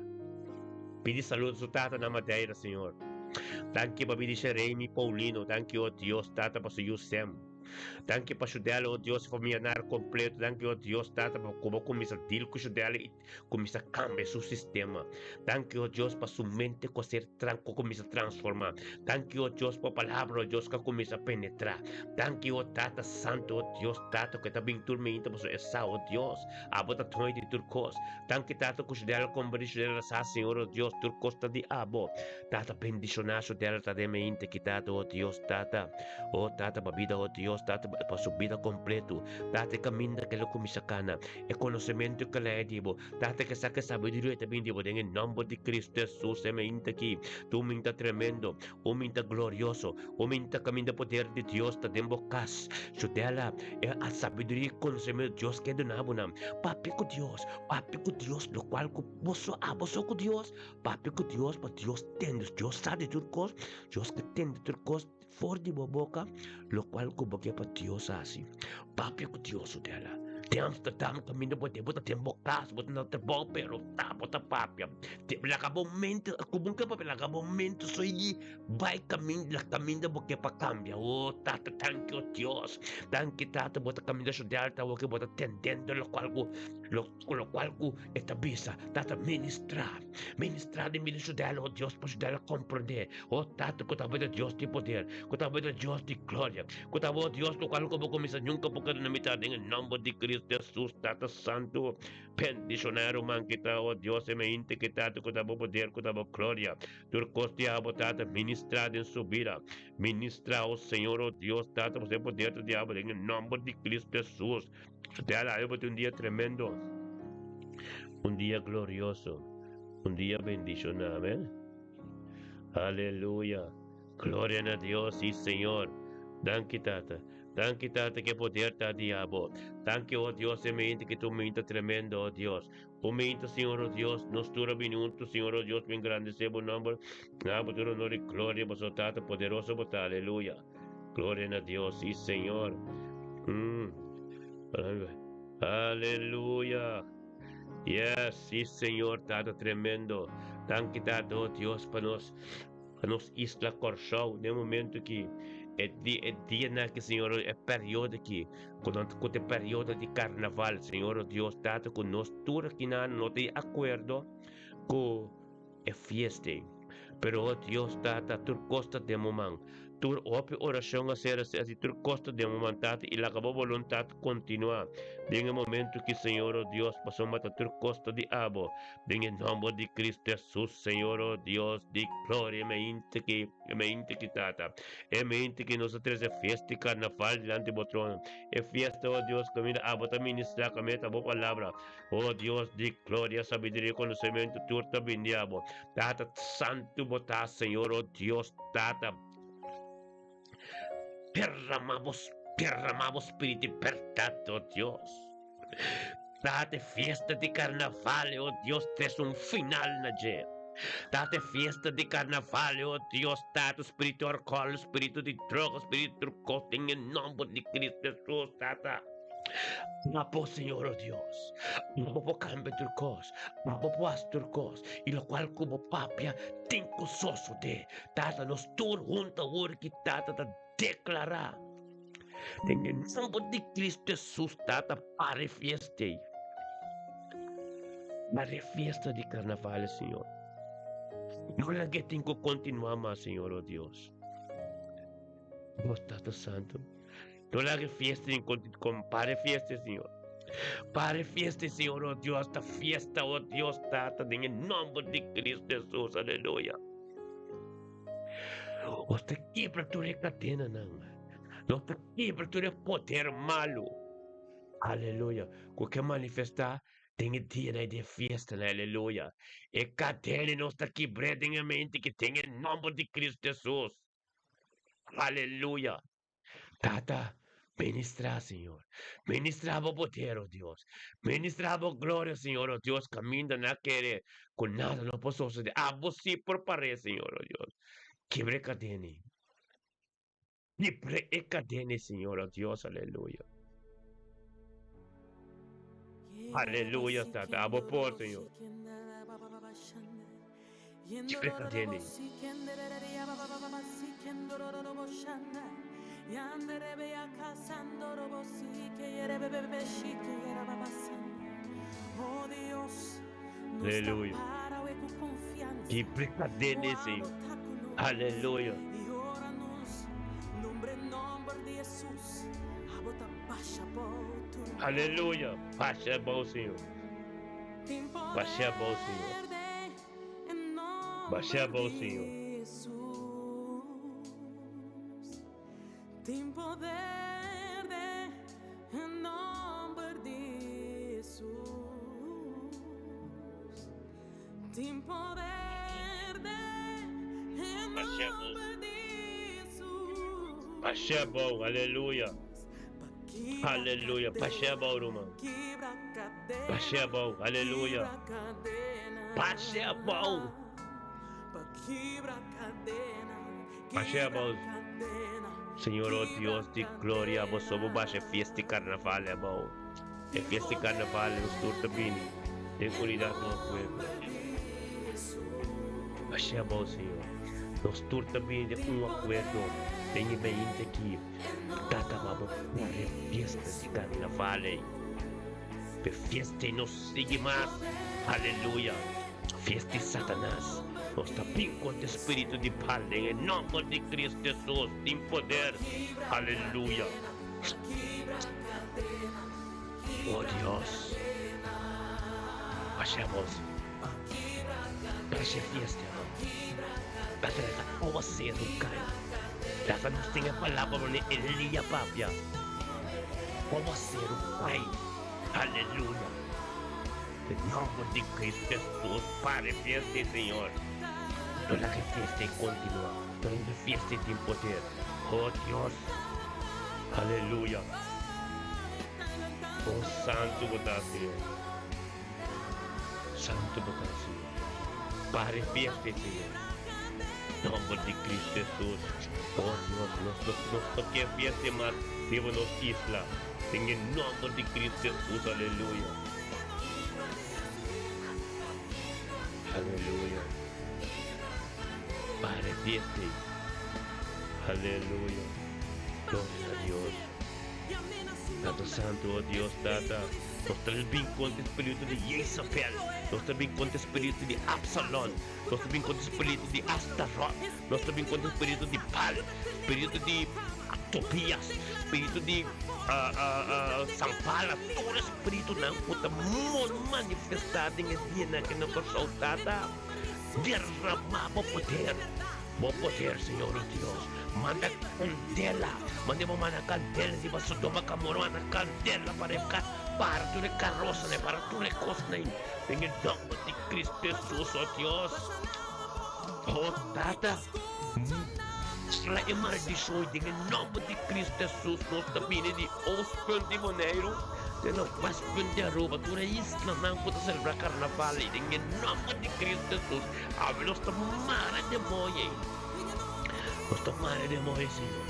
Pidi salud su tata na Madeira Señor. Danki pa vida Jeremy Paulino danki oh Dios tata pa su yu Sam. Danki pa Shudela, o Dios, i famia nar kompleto. Danki, o Dios, Tata, pa ku bo kuminsá deal ku Shudela i kuminsá kambia su sistema. Danki, o Dios, pa su mente ku a ser ku a kuminsá transformá. Danki, o Dios, pa palabra, o Dios, ku a kuminsá penetrá. Danki, o Tata Santu, o Dios, Tata, ku e ta bin tur meinta pasobra e sa, o Dios, abo ta doño di tur kos. Danki, Tata, ku Shudela kombertí, Shudela sa, Señor, o Dios, tur kos ta di abo. Tata bendiciona su tera ta den mente ki Tata oh Dios Tata oh Tata pa bida oh Dios Tata pa su bida completo Tata e caminda ke lo cuminsa cana e conocemento ke la di bo Tata ke sa ke sabiduria ta bin di bo den e nomber di Cristo Jesus e mente ki tu minta tremendo un minta glorioso un minta caminda poder di Dios ta den bo cas su tera e a sabiduria y conocemento Dios ke duna bo nan papia cu Dios papia cu Dios locual cu boso abo so cu Dios Papia ku Dios pa Dios tende. Dios sa di tur kos, Dios ke tende tur kos for di bo boka, lokual ku bo ke pa Dios hasi. Papia ku Dios su tela. Den Amsterdam kaminda bo te, bo ta den bo kas, bo ta na trabou, pero ta bo ta papia. Te laga bo mente, ku bo ke papia, laga bo mente soigi bai kaminda, kaminda bo ke pa kambia. Oh Tata, danki oh Dios. Danki Tata, bo ta kaminda su delta, bo ke bo ta tendendo lokual ku lo Ku lokual ku e ta bisa, Tata, ministrá, ministrá den bida Judela, o Dios, pa Judela komprondé, o Tata, ku ta bo e Dios di poder, ku ta bo e Dios di gloria, ku ta bo, o Dios, lokual ku bo kuminsá nunka por keda na mitá, den e nòmber di Kristu Hesus, Tata Santu, bendishoná e ruman ki ta, o Dios, e mente ki, Tata, ku ta bo poder, ku ta bo gloria, tur kos di abo, Tata, ministrá den su bida, ministrá, o Señor, o Dios, Tata, pasobra e poder ta di abo, den e nòmber di Kristu Hesus. Te alabe bo tin un dia tremendo, un dia glorioso. Un dia bendishoná, amen. Aleluya. Gloria na Dios, sí Señor. Danki Tata. Danki Tata ke poder ta di abo. Danki oh Dios e mente ke tu mente tremendo oh Dios. O mente Señor oh Dios, nos tur a bini hunto Señor oh Dios pa engrandece bo nomber. Na bo tur honor y gloria pasobra Tata poderoso bo ta. Aleluya. Gloria na Dios, sí Señor. Mm. Aleluya. Yes, sí Señor, Tata tremendo. Danki Tata, oh Dios, pa nos, pa nos isla Kòrsou, den momento ki e di e dianan aki, Señor, e periodo aki, ku nan ku ta e periodo di karnaval, Señor, oh Dios, Tata, ku nos tur akinan no ta di akuerdo ku e fiesta ei. Pero, oh Dios, Tata, tur kos ta den bo man. Tur hopi orashon a ser hasi, tur kos ta den bo man, Tata, i laga bo boluntat kontinuá den e momentu ki, Señor, oh Dios, pasobra ta tur kos ta di abo. Den e nòmber di Cristo Hesus, Señor, oh Dios di gloria, e mente ki, e mente ki, Tata, e mente ki nos a trese fiesta di karnaval dilanti bo trono, e fiesta, oh Dios, kaminda abo ta ministrá, kaminda ta bo palabra, oh Dios di gloria, sabiduria i konosementu tur ta bini di abo. Tata, santu bo ta, Señor, oh Dios, Tata. Derramá bo, derramá bo spiritu di bèrdat, oh Dios. Tata e fiesta di karnaval, oh Dios, trese un final na dje. Tata e fiesta di karnaval, oh Dios, Tata, spiritu di alkohol, spiritu di droga, spiritu di tur kos, den e nòmber di Kristu Hesus, Tata. Abo, Señor, oh Dios, abo por kambia tur kos, abo por hasi tur kos, i lokual ku bo papia tin ku sosodé. Tata, nos tur huntu awor ki Tata ta deklará den e nòmber di Kristu Hesus, Tata, para e fiesta ei. Para e fiesta di karnaval, Señor. No laga e tin ku kontinuá mas, Señor, oh Dios. Nos Tata Santu. No laga e fiesta ni con para e fiesta, Señor. Para e fiesta, Señor, oh Dios, ta fiesta, oh Dios, Tata, den e nomber di Cristo Jesús, aleluya. Nos ta kibra tur e kadenanan. Nos ta kibra tur e poder malu. Aleluya. Ku ke manifestá den e dianan di e fiestanan, aleluya. E kadena nos ta kibr'é den e mente ki den e nomber di Cristo Jesús. Aleluya. Tata, ministrá, Señor. Ministrá bo poder, oh Dios. Ministrá bo gloria, Señor, oh Dios. Kaminda nan a kere ku nada no por sosodé. Abo sí por par'é, Señor, oh Dios. Kibra e kadena ei. Kibra e kadena ei, Señor, oh Dios. Aleluya. Aleluya, Tata. Abo por, Señor. Kibra e kadena ei. Aleluya. Kibra e kadena ei, Señor. Aleluya. Aleluya! Basha abou, Señor. Basha abou, Señor. Basha abou, Señor. Basha abou. Basha abou, aleluya. Aleluya. Basha abou, ruman. Basha abou, aleluya. Basha abou. Basha abou. Señor, oh Dios di gloria, bo so bo basha fiesta di carnaval abou. E fiesta di carnaval nos tur ta bini den unidad nos pueblo. Basha abou, Señor. Nos tur ta bini den un acuerdo den e veinte aki. Tata pa bo pone fiesta di carnaval ei. Pe fiesta ei no sigui mas. Aleluya. Fiesta di Satanas. Nos ta bin contra e spiritu di Baal den e nomber di Cristo Jesus. Tin poder. Aleluya. Oh Dios. Basha bo Basha fiesta bo. Laga laga awaseru kai. Laga nos tin e palabra manera Elia papia. Awaseru kai. Aleluya. Den nomber di Cristo Jesus, para e fiesta ei, Señor. No laga e fiesta ei continua. No laga e fiesta ei tin poder. Oh Dios. Aleluya. Oh santo bo ta, Señor. Santo bo ta, Señor. Para e fiesta ei, Señor. Nomber di Cristo Jesus. Oh Dios, nos no, nos no kier fiesta ei mas riba nos isla. Den e nomber di Cristo Jesus, aleluya. Aleluya. Para e fiesta ei. Aleluya. Gloria na Dios. Tata Santo, oh Dios, Tata, nos ta bin kontra e spiritu di Jezabel, nos ta bin kontra e spiritu di Absalon, nos ta bin kontra e spiritu di Astarot, nos ta bin kontra e spiritu di Baal, spiritu di Tobias, spiritu di Sanbalat, tur e spiritunan ku ta manifestá den e dianan aki na Kòrsou, Tata, derramá bo poder. Bo poder, Señor nos Dios. Manda kandela, manda bo manda kandela riba Sodoma, Gomorra, manda kandela para e kas, para tur e karosanan, para tur e kosnan. Den e nomber di Cristo Jesus, oh Dios. Oh Tata, mustra e maldishon den e nomber di Cristo Jesus. Nos ta bini di oostpunt di Boneiru te na westpunt di Aruba, tur e islanan ku ta selebrá karnaval, den e nomber di Cristo Jesus. Awe nos ta mara demoño ei. Nos ta mara demoño, Señor.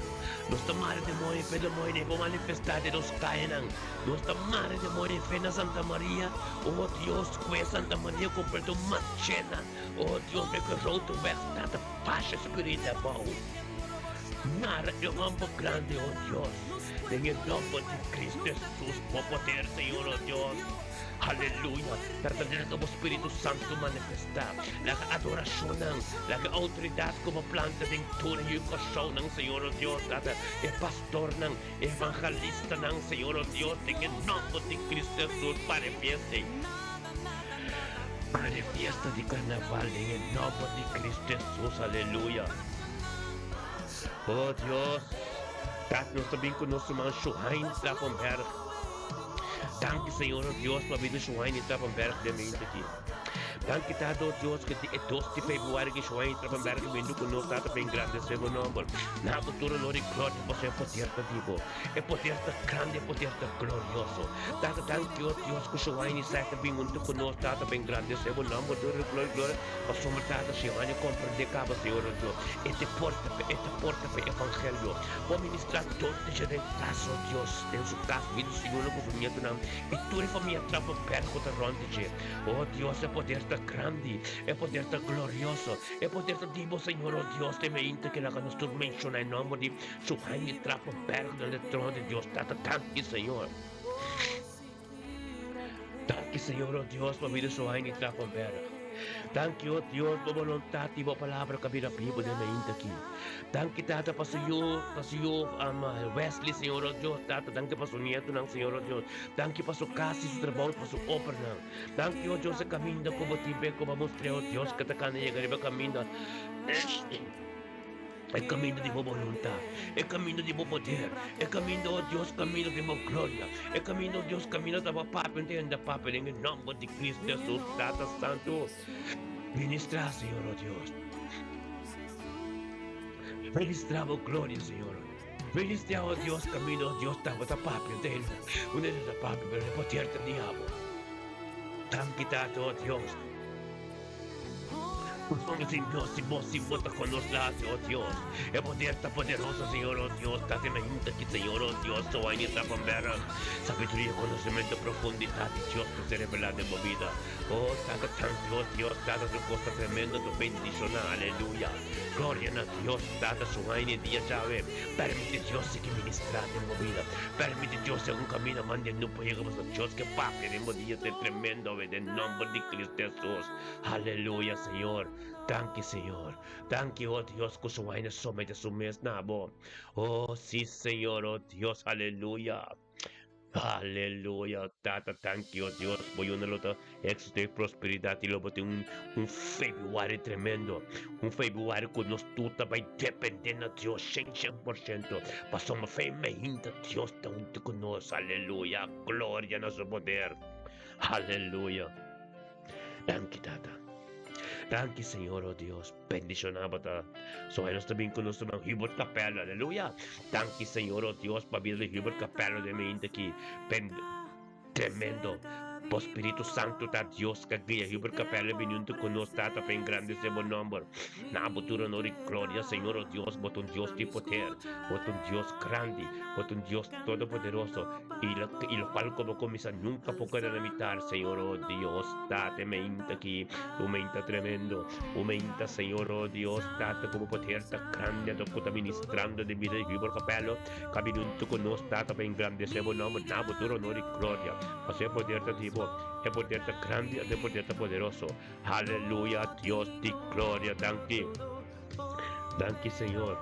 Nos ta mara demoño pa e demoño ei por manifestá den nos kayanan. Nos ta mara demoño ei fe na Santa Maria. O Dios, ku e Santa Maria kompleto machena. O Dios, mi ku e Roodeweg ta ta basha spiritu abou. Mara e homber grandi, o Dios, den e nomber di Cristo Jesus, bo poder, Señor, o Dios. Aleluya! Trata di laga bo Spiritu Santu manifestá. Laga adorashonnan, laga outoridat ku bo planta den tur e yu Kòrsounan, Señor o Dios, Tata, e pastornan, e evangelistanan, Señor o Dios, den e nòmber di Cristo Hesus, para e fiesta ei. Para e fiesta di karnaval den e nòmber di Cristo Hesus. Aleluya! O Dios, Tata, nos ta bin ku nos ruman Shuhain Trappenberg. Danki Señor o Dios pa bida Shuaini Trappenberg den mente aki. Danki Tata o Dios ku di e dos di februari ki Shuaini Trappenberg bindu ku nos Tata pa engrandesé bo nomber. Na bo tur honor i gloria pasobra e poder ta di bo. E poder ta grandi, e poder ta glorioso. Tata danki o Dios ku Shuaini sa ta bin huntu ku nos Tata pa engrandesé bo nomber tur honor i gloria pasobra Tata Shuaini komprendé kaba Señor o Dios e te porta pa e ta porta pa e evangelio. Bo ministra tur dje den kas o Dios. Den su kas bini su yunan ku su nietunan i tur e famia Trappenberg ku ta rònt di dje. O Dios, e poder ta grandi, e poder ta glorioso, e poder ta di bo, Señor, o Dios, te meinta ke laga nos tur menshoná e nòmber di Suhaimi Trappenberg den e trono di Dios Tata. Danki, Señor. Danki, Señor, o Dios, pa bida Suhaimi Trappenberg. Danki, o Dios, bo boluntat i bo palabra ku a bira bibu den meinta aki. Danki Tata pa su yu, pa su yu Wesley, Señor o Dios, Tata, danki pa su nietonan, Señor o Dios. Danki pa su kas i su trabou, pa su obranan. Danki, o Dios, e kaminda ku bo tin p'e ku bo a mustr'é, o Dios, ku ta kana yega riba e kaminda, e kaminda di bo boluntat, e kaminda di bo poder, e kaminda, o Dios, kaminda di bo gloria, e kaminda, o Dios, kaminda ta bo Papia, no ta hende papia, den e nòmber di Cristo Hesus, Tata Santu. Ministrá, Señor, o Dios. Ministrá bo gloria, Señor. Ministrá, o Dios, camino, o Dios, tabata papia, den. Un ta papia, pero e poder ta diabo. Danki, Tata, o Dios. Pasobra sin Dios, si bo, si bo ta con nos laatje, o Dios. E poder ta poderoso, Señor, o Dios. Tata, me hinta aquí, Señor, o Dios. So hay ni trapamberra. Sabiduría, conocimiento, profundidad di Dios ta ser revelado den bo vida. Oh Tata tantu, oh Dios Tata su cos ta tremendo tu bendiciona aleluya gloria na Dios Tata su haine dia djawe permiti Dios sigui ministra den bo bida permiti Dios den un camino mande no por yega pasobra Dios ke papia den bo dia ta tremendo awe den nomber di Cristo Jesus aleluya Señor danki Señor danki oh Dios cu su haine somete su mes na bo oh si Señor oh Dios aleluya. Aleluya, Tata, danki, oh Dios, bo yuna lo ta éxito y prosperidad y lo bo tin un, un februari tremendo, un februari cu nos tur ta bay depende na Dios shen shen por ciento, pasobra fe meinta Dios ta hunto cu nos, aleluya, gloria na su poder, aleluya. Danki Tata. Danki Señor, oh Dios. Bendiciona bo ta. So nos ta bin cu nos hermano Hubert Capello. Aleluya. Danki Señor, oh Dios, pa vida de Hubert Capello den mi aki. Ben tremendo. Bo Spiritu Santo ta Dios ka guia Hubert Capello bini hunto cu nos Tata pa engrandece bo nomber. Na bo tur honor y gloria, Señor, oh Dios, bo ta un Dios di poder. Bo ta un Dios grandi. Bo ta un Dios todopoderoso. Y lo, y lo cual como comienza nunca por quedar a mitad, Señor, oh Dios, Tata, me inta aquí, un menta tremendo, un menta, Señor, oh Dios, Tata, como poder ta grande, to kuta ministrando de vida de Hubert Capello, cabinunto con nos, Tata, pa engrandecer bo nombre, na bo tur honor y gloria, pa poder ta tipo, e poder ta grande, e poder ta poderoso. Aleluya, Dios di gloria, danki. Danki, Señor.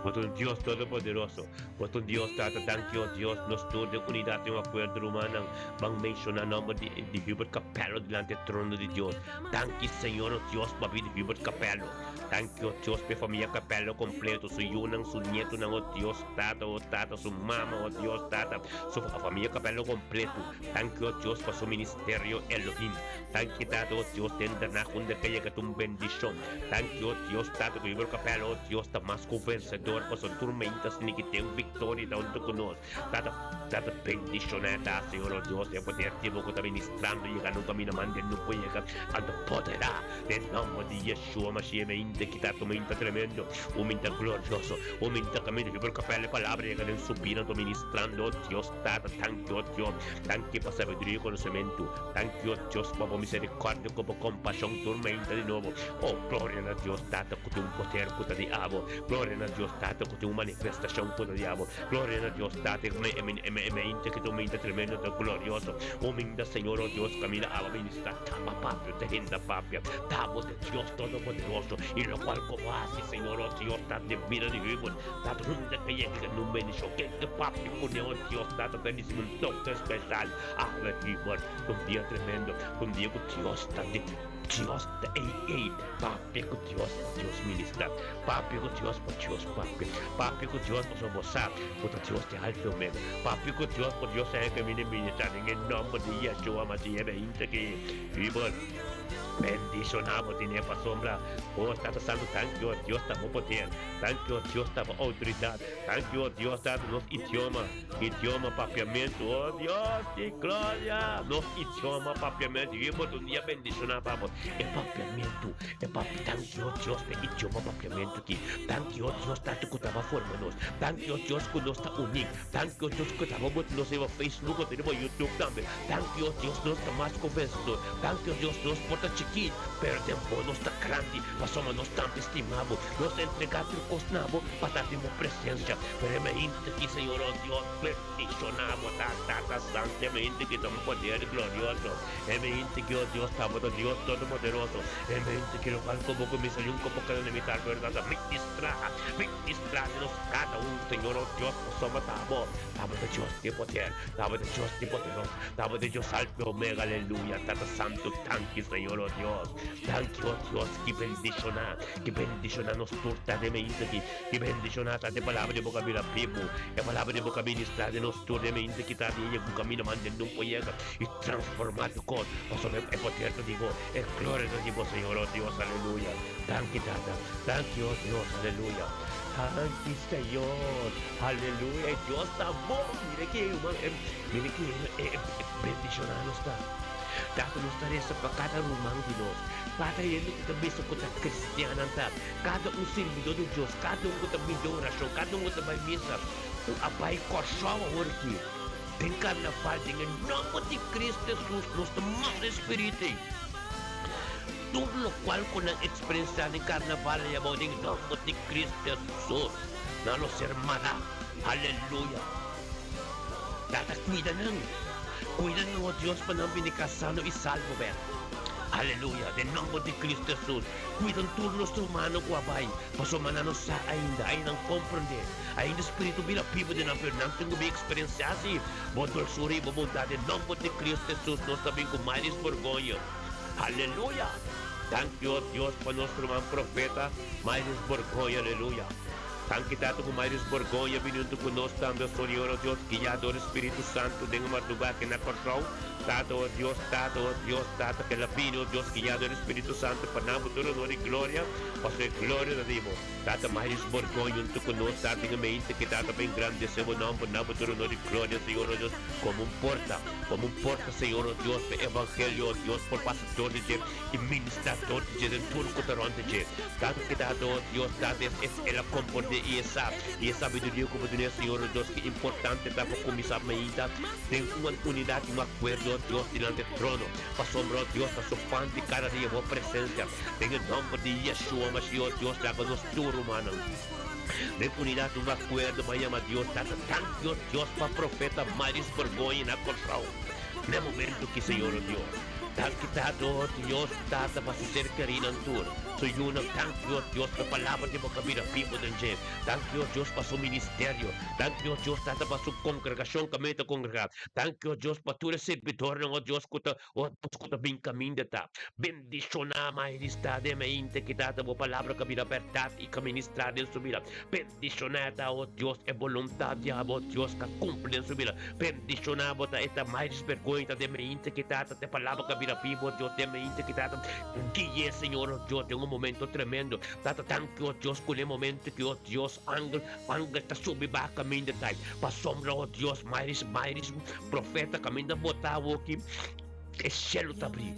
Bo ta un Dios todopoderoso. Bo ta un Dios, Tata. Danki, oh Dios. Nos tur den unidat den un akuerdo, rumannan, ban menshoná nòmber di di Hubert Capello dilanti e trono di Dios. Danki, Señor, oh Dios, pa bida di Hubert Capello. Danki, oh Dios, pa e famia Capello kompleto, su yunan, su nietonan, oh Dios, Tata, oh Tata, su mama, oh Dios, Tata, su famia Capello kompleto. Danki, oh Dios, pa su ministerio Elohim. Danki Tata, oh Dios, den daarna unda ke yega ta un bendishon. Danki, oh Dios, Tata, ku Hubert Capello, oh Dios, ta mas ku vensedor, pasobra tur meinta asina ki den viktoria ta huntu ku nos. Tata, Tata, bendishoná ta, Señor, oh Dios, e poder di bo ku ta ministrando yega nunka mi na manda no por yega, anto poderá den nomber di Yeshua Mashiach meinta ki ta meinta tremendo, un meinta glorioso, un meinta kaminda Hubert Capello e palabra yega den su bida anto ministrando, oh Dios, Tata, danki, oh Dios, danki pa sabiduria i konosementu. Danki, o Dios, pa bo misericordia cu bo compasion tur meinta di nobo. O, gloria na Dios Tata cu tin un poder cu ta di abo. Gloria na Dios Tata cu tin un manifestacion cu ta di abo. Gloria na Dios Tata e meinta cu ta un meinta tremendo ta glorioso. Un meinta, Señor, o Dios, caminda abo ministra taba papia, ta henda papia. Ta bo ta Dios Todopoderoso y locual cu bo haci, Señor, o Dios, Tata den bida di hubert. Tata hunda ke yega den un bendicion. Ken ke papia cune, o Dios, Tata ta ricibi un toke special. Awe hubert, un dia tremendo, un dia ku Dios ta di Dios ta ei ei, papia ku Dios pa Dios ministra, papia ku Dios pa Dios papia, papia ku Dios pasobra bo sa ku ta Dios di Alfa i Omega, papia ku Dios pa Dios a heka mini ministra den e nomber di Yeshua Mashiach e ki hubert. Bendiciona bo tene pasobra bo Tata Santo danki o Dios ta bo poder, danki o Dios ta bo autoridad, danki o Dios ta nos idioma. Idioma papiamentu, oh Dios di gloria! Nos idioma papiamentu, i bo ta un dia bendishoná pa bo. E papiamentu, e papi, danki oh Dios pa e idioma papiamentu aki. Danki oh Dios tantu ku ta bo a forma nos. Danki oh Dios ku nos ta uní. Danki oh Dios ku ta bo bota nos riba Facebook òf riba YouTube tambe. Danki oh Dios nos ta mas ku vensedor. Danki oh Dios nos por ta chikit, pero den bo nos ta grandi, pasobra nos tambe stima bo. Nos ta entregá tur kos na bo pa ta den bo presensia. Pero e mente ki Señor oh Dios bendiciona bo ta Tata Santo e mente ki ta un poder glorioso e mente ki oh Dios tabata Dios Todopoderoso e mente ki locual cu bo cuminsa yun cu bo keda limitar pero tata ministra ministra di nos cada un Señor oh Dios pasobra ta bo tabata Dios di poder tabata Dios di poderoso tabata Dios Alfa y Omega aleluya Tata Santo danki Señor oh Dios danki oh Dios ki bendiciona ki bendiciona nos tur ta den mente ki Ki bendishoná ta e palabra di bo ka bira bibu, e palabra di bo ka ministrá den nos tur den mente kita di yega un kaminda manda den un por yega i transformá tur kos pasobra e poder ta di bo, e gloria ta di bo Señor, oh Dios, aleluya. Danki Tata, danki oh Dios, aleluya. Danki Señor, aleluya, e Dios ta bon, mira ki e mira ki e bendishoná nos ta. Tata nos ta resa pa kada ruman di nos, kada hende ku ta bisa ku ta kristiannan ta. Kada un sirbidó di Dios, kada un ku ta bini den orashon, kada un ku ta bai misa, ku a bai Kòrsou awor aki den karnaval, den e nòmber di Kristu Hesus nos ta manda e spiritu ei. Tur lokual ku nan eksperensiá den karnaval ei abou den e nòmber di Kristu Hesus, nan lo ser mará. Aleluya! Tata kuida nan, kuida nan, o Dios, pa nan bini kas sano i salvo bèk. Aleluya! Den nòmber di Kristu Hesus. Cuidan tur nos rumannan cu a bay, pasobra nan no sa ainda, ainda nan comprende, ainda Spiritu bira bibo den nan, pero nan tin cu bin experiencia si Bo dulzura y Bo bondad. Den nomber di Cristo Jesus nos ta bin cu Maris Borgoño. Aleluya! Danki, oh Dios, pa nos ruman profeta Maris Borgoño. Aleluya! Danki Tata ku Marius Borgoña bini huntu ku nos tambe, o Señor, o Dios, guiá dor e Spiritu Santu den e mardugá aki na Kòrsou. Tata, o Dios, Tata, o Dios, Tata, ku el a bini, o Dios, guiá dor e Spiritu Santu pa nan bo tur honor i gloria, pasobra e gloria ta di bo. Tata, Marius Borgoña huntu ku nos, Tata, den e mente ki Tata pa engrandesé bo nòmber, nan bo tur honor i gloria, Señor, o Dios, komo un porta, komo un porta, Señor, o Dios, pa e evangelio, o Dios, por pasa dor di dje i ministrá dor di dje den tur ku ta rònt di dje. Tata, ki Tata, o Dios, Tata, es, es, el a komprondé i e sa, i e sabiduria ku bo dun'é, Señor, o Dios, ki importante ta pa kuminsá mainta den un unidat i un akuerdo, o Dios, dilanti e trono, pasobra, o Dios, ta su pan di kada dia bo presensia. Den e nòmber di Yeshua Mashiach, o Dios, laga nos tur rumannan den unidat i un akuerdo pa yama Dios Tata. Danki, o Dios, pa profeta Marius Borgoña na Kòrsou na e momentu aki, Señor, o Dios. Danki, Tata, o Dios, Tata, pa su ser kerínan tur, su yunan. Danki, o Dios, pa e palabra di bo kabira bibu den dje. Danki, o Dios, pa su ministerio. Danki, o Dios, Tata, pa su kongregashon ku mi ta kongregá. Danki, o Dios, pa tur e sirbidornan, o Dios, ku ta, o Dios, ku ta bin kaminda ta. Bendishoná Majestad den mente ki Tata bo palabra ka bira bèrdat i ka ministrá den su bida. Bendishoná ta, o Dios, e boluntat di abo, Dios, ka kumpli den su bida. Bendishoná bo ta e ta Majest bergoenta den mente ki Tata te palabra ka bira bibu, o Dios, den mente ki Tata gui'é, Señor, o Dios, den un momento tremendo. Tata, danki, o Dios, ku den momento ki, o Dios, angel, angel ta subi baha kaminda ta pasobra, o Dios, Majest, Majest, profeta kaminda bo ta awoki, e shelu ta abri.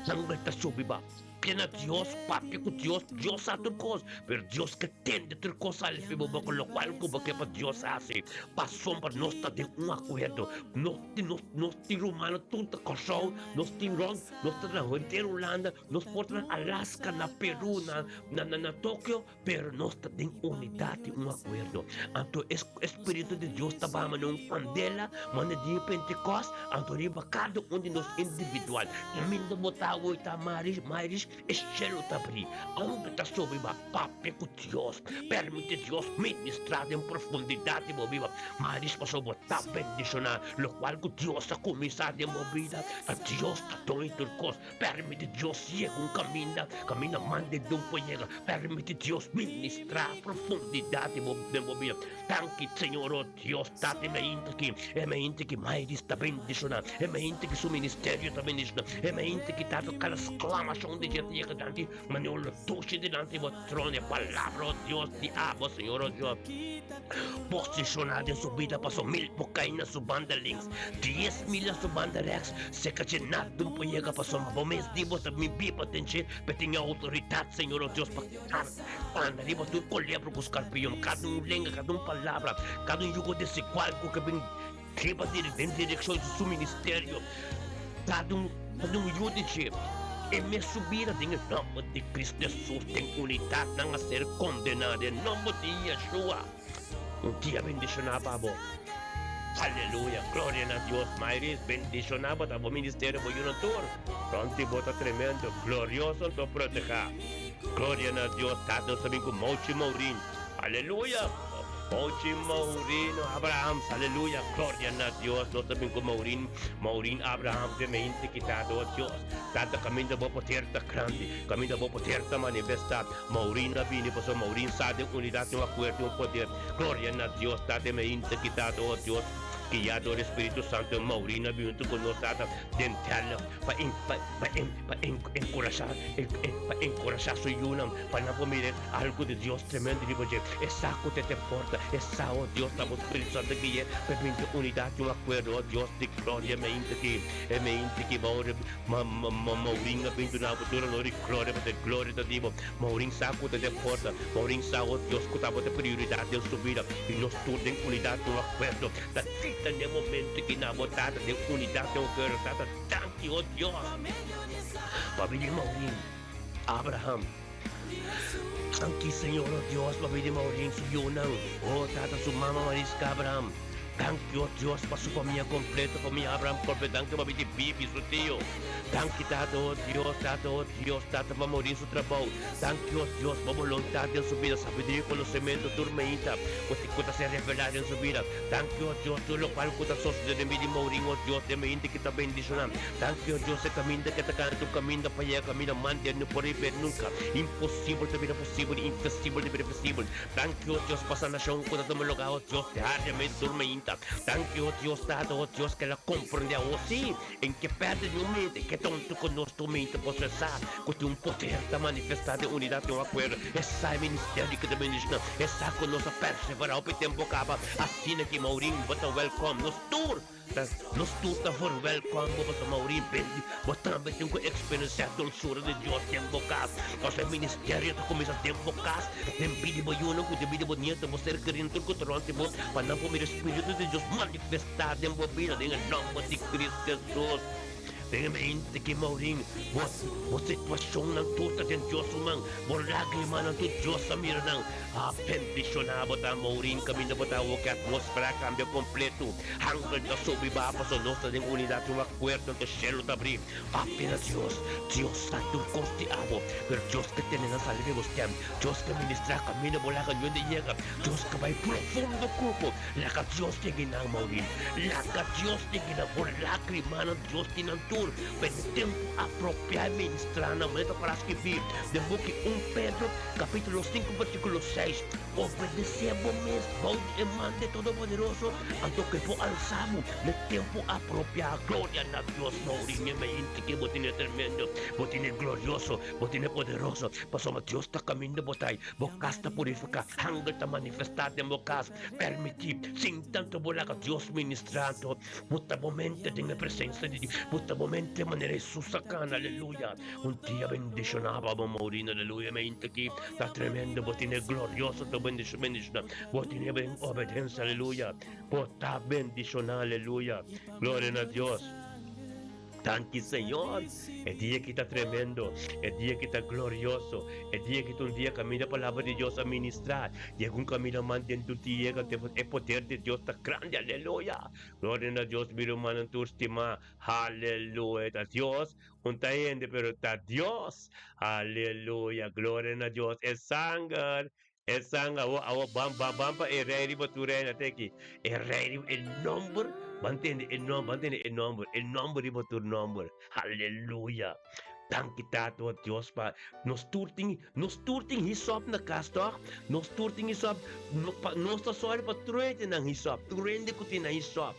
Sangre ta subi ba pia na Dios, papia ku Dios, Dios sa tur kos, pero Dios ke tende tur kos sali fi bo boka, lokual ku bo ke pa Dios hasi, pasobra nos ta den un akuerdo, nos tin nos nos tin rumannan tur ta Kòrsou, nos tin rònt, nos ta na henter Hulanda, nos por ta na Alaska, na Peru, na na na Tokio, Pero nos ta den unidat i un akuerdo. Anto e Spiritu di Dios ta baha manera un kandela, manera dia di Pentekòst, anto riba kada un di nos individual. Kaminda bo ta awe ta Maris, Maris, e shelu ta abrí. Aunke ta sobi ba papia ku Dios, permiti Dios ministrá den profundidat di bo bida. Maris, pasobra bo ta bendishoná. Lokual ku Dios a kuminsá den bo bida, ta Dios ta doño tur kos. Permiti Dios yega un kaminda, kaminda man den dun por yega. Permiti Dios ministrá profundidat di bo den bo bida. Danki Señor, oh Dios, Tata, e mainta aki, e mainta ki Maidis ta bendishoná, e mainta ki su ministerio ta bendishoná, e mainta ki Tata kada sklamashon di dje ta yega danti manera un dushi dilanti bo trono, e palabra, oh Dios, di abo, Señor, oh Dios. Posishoná den su bida paso mil por kai na su banda links, 10,000 na su banda rèks, seka dje nada no por yega paso bo mes di bo ta mi biba den dje. Pe tin e outoridat, Señor nos Dios, pa anda riba tur kolebra ku skarpion, kada un lenga, kada un palabra, kada un yugo desigual ku ke bin riba den direkshon di su ministerio, kada un kada un yu di dje, e mes su bida den e nòmber di Kristu Hesus, den unidat nan a ser kondená den nòmber di Yeshua. Un dia bendishoná pa bo. Aleluya, gloria na Dios. Mayris, bendishoná bo ta bo ministerio, bo yunan tur. Rònt di bo ta tremendo, glorioso anto protehá. Gloria na Dios, Tata nos ta bin ku Mouchi Mourin. Aleluya! Mouchi Mourin Abrahams, aleluya, gloria na Dios. Nos ta bin ku Mourin, Mourin Abrahams den mente ki Tata, oh Dios. Tata, kaminda bo poder ta grandi, kaminda bo poder ta manifestá. Mourin a bini pasobra Mourin sa den unidat tin un akuerdo i un poder. Gloria na Dios, Tata e mente ki Tata, oh Dios, guiá dor e Spiritu Santo Mourin a bini huntu ku nos, Tata, den tèlè pa pa pa pa enkurashá pa enkurashá su yunan pa nan por mira algu di Dios tremendo riba dje. E sa ku te te porta, e sa, oh Dios, ta bo Spiritu Santo gui'é pa e bini den unidat i un akuerdo, oh Dios di gloria, e mente ki e mente ki Maurin a bin duna bo tur honor i gloria, pasobra e gloria ta di bo. Maurin sa ku ta den porta. Maurin sa, oh Dios, ku tabata prioridat den su bida. I nos tur den unidat den un akuerdo ta kita den momento ki na bo Tata den unidat den un akuerdo. Tata, danki, oh Dios, pa bida di Maurin, Abraham. Danki, Señor, oh Dios, pa bida di Maurin, su yunan. Oh Tata, su mama Mariska Abraham. Danki, o Dios, pa su famia kompleto, famia Abraham Kolbe. Danki pa Bibi Bibi, su tio. Danki, Tata, o Dios, Tata, o Dios, Tata, pa Maureen su trabou. Danki, o Dios, pa boluntat den su bida, sabiduria i konosementu tur meinta ku ku ta ser revelá den su bida. Danki, o Dios, tur lokual ku ta sosodé den bida di Maureen, o Dios, den meinta ki ta bendishoná. Danki, o Dios, e kaminda ke ta kana ta un kaminda pa yega kaminda mante no por ripet nunka. Imposibel ta bira posibel i imposibel ta bira posibel. Danki, o Dios, pa sanashon ku ta tuma lugá, o Dios, diariamente tur meinta. Danki, o Dios, Tata, o Dios, ke el a komprendé awor sí. En ke pèrdè niun mente, ke tonto ku nos tur mente por ser sa ku tin un poder ta manifestá den unidat den un akuerdo. E sa e ministerio ku ta bendishoná. E sa ku nos a perseverá hopi tempu kaba. Asina ki Maureen bo ta wèlkòm. Nos tur ta nos tur ta verwèlkòm bo pasobra Maureen bendi bo tambe tin ku eksperensiá dulsura di Dios den bo kas. Pasobra e ministerio ta kuminsá den bo kas, den bida di bo yunan ku den bida di bo nieto, bo ser kerí, tur ku ta rònt di bo pa nan por mira e spiritu di Dios manifestá. Ta den bo bida den e nomber di Cristo Jesus. Den e mente ki Maureen, bo bo situacionnan tur ta den Dios su man, bo lagrimanan tur Dios a mira nan. A bendiciona bo ta Maureen caminda bo ta awor ki atmosfera a cambia completo. Angel ta subi baha paso nos ta den unidad un acuerdo anto cielo ta abri. Papia na Dios, Dios sa tur cos di abo, pero Dios ke tene nan sali den bo stem, Dios ke ministra caminda bo laga niun di yega, Dios ke bay profundo cu bo. Laga Dios tin nan, Maureen. Laga Dios tin nan. Bo lágrimanan Dios tin nan tur. Pero e tempu apropiá e ministrá nan. Manera ta para skibí den buki un Pedro, kapítulo sinku, versíkulo seis, Obedesé bo mes bou di e man di e Todopoderoso, anto ku e por alsá bo na e tempu apropiá. Gloria na Dios, Maureen. Mi mente ke bo tene tremendo, bo tene glorioso, bo tene poderoso, pasobra Dios ta kaminda bo ta ei. Bo kas ta purifiká, hangel ta manifestá den bo kas. Permití, sin tantu bo laga Dios ministrá, anto bo ta bo mente den e presensia di Dios, bo ta bo mente manera Hesus a kana, aleluya. Un dia bendishoná pa bo Maureen, aleluya, mente aki ta tremendo, bo tene glorioso ta bendishoná, bo tene den obedensia, aleluya, bo ta bendishoná, aleluya, gloria na Dios. Danki Señor, e dia aki ta tremendo, e dia aki ta glorioso, e dia aki ta un dia kaminda palabra di Dios a ministra, yega un kaminda man den tur ti yega te e poder di Dios ta grandi, aleluya! Gloria na Dios mi rumannan tur stima, aleluya! Ta Dios, un ta hende pero ta Dios, aleluya! Gloria na Dios, e sanger E sanga awo awo ban ban ban pa e rei riba tur reina te aki. E rei riba e nomber, ban tende e nomber, ban tende e nomber, e nomber riba tur nomber. Haleluya! Danki Tata o Dios pa nos tur tin, nos tur tin hisop na kas tòg? Nos tur tin hisop, no pa nos ta sòru pa tur hende nan hisop, tur hende ku tin nan hisop.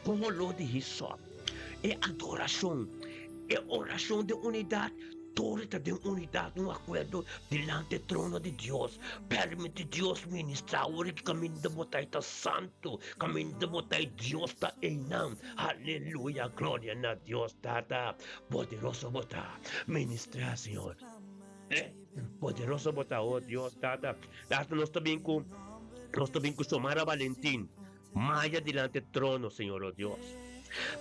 Kon oló di hisop? E adorashon, e orashon den unidat. Tur ta den unidat, un akuerdo dilanti e trono di Dios. Permiti Dios ministrá ora ki kaminda bo ta, e ta santu. Kaminda bo ta, e Dios ta einan. Aleluya! Gloria na Dios Tata. Poderoso bo ta. Ministrá, Señor. Poderoso bo ta, o Dios Tata. Tata, nos ta bin ku, nos ta bin ku Xiomara Valentin. Maya dilanti e trono, Señor, o Dios.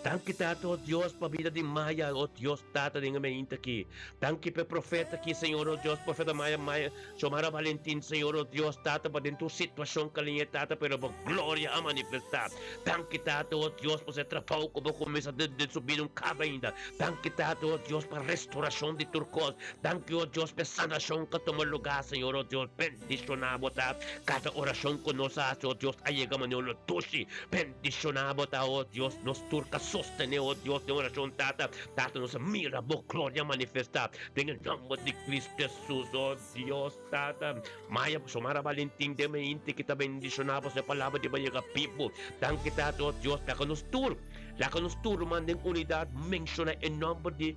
Danki, Tata, o Dios, pa bida di Maya, o Dios, Tata, den e meinta aki. Danki pa e profeta aki, Señor, o Dios, profeta Maya, Maya, Xiomara Valentin, Señor, o Dios, Tata, pa den tur situacion kaliñe, Tata, pero bo gloria a manifesta. Danki, Tata, o Dios, pa e trabou ku bo kuminsa den, den su bida un kaba ainda. Danki, Tata, o Dios, pa restauracion di tur kos. Danki, o Dios, pa e sanacion ku a tuma lugar, Señor, o Dios. Bendishoná bo ta kada orashon ku nos a hasi, o Dios, a yega manera lo dushi. Bendishoná bo ta, o Dios, nos tur ka sostené, o Dios, den orashon, Tata. Tata, nos a mira bo gloria manifestá den e nòmber di Cristo Hesus, o Dios, Tata. Maya, Xiomara Valentin, den mi inti ki ta bendishoná bo, su e palabra di bo a yega bibu. Danki, Tata, o Dios, laga nos tur, laga nos tur ruman den unidat menshoná e nòmber di.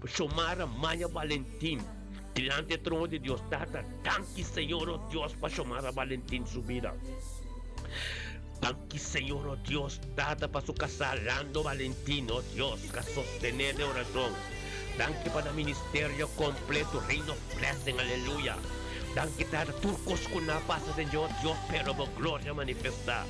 Xiomara Maya Valentin dilanti e trono di Dios Tata. Danki Señor o Dios pa Xiomara Valentin su bida. Danki Señor o Dios Tata pa su casá Lando Valentin o Dios ka sostené den oracion. Danki pa nan ministerio completo Reign of Blessing aleluya. Danki Tata tur kos ku nan a pasa Señor Dios pero bo gloria manifestá.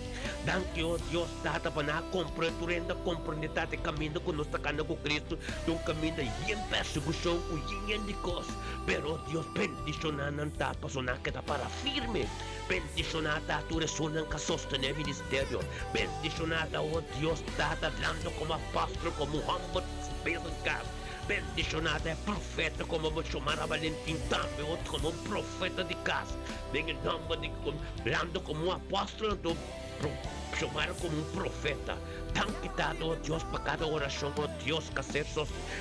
Danki o Dios Tata pa nan a komprende tur hende a komprende Tata e kaminda ku nos ta kanda ku Cristo ta un kaminda yen persekushon ku yen yen di kos pero o Dios bendishoná nan Tata pasobra nan a keda para firme. Bendishoná ta tur esunnan ku a sostené ministerio. Bendishoná ta o Dios Tata dando komo apòstel komo un hòmber bezig kas. Bendishoná ta e profeta komo bo Xiomara Valentin tambe otro komo un profeta di kas den e nòmber di Lando komo un apòstel anto Xiomara komo un profeta. Danki Tata o Dios pa kada orashon o Dios ka ser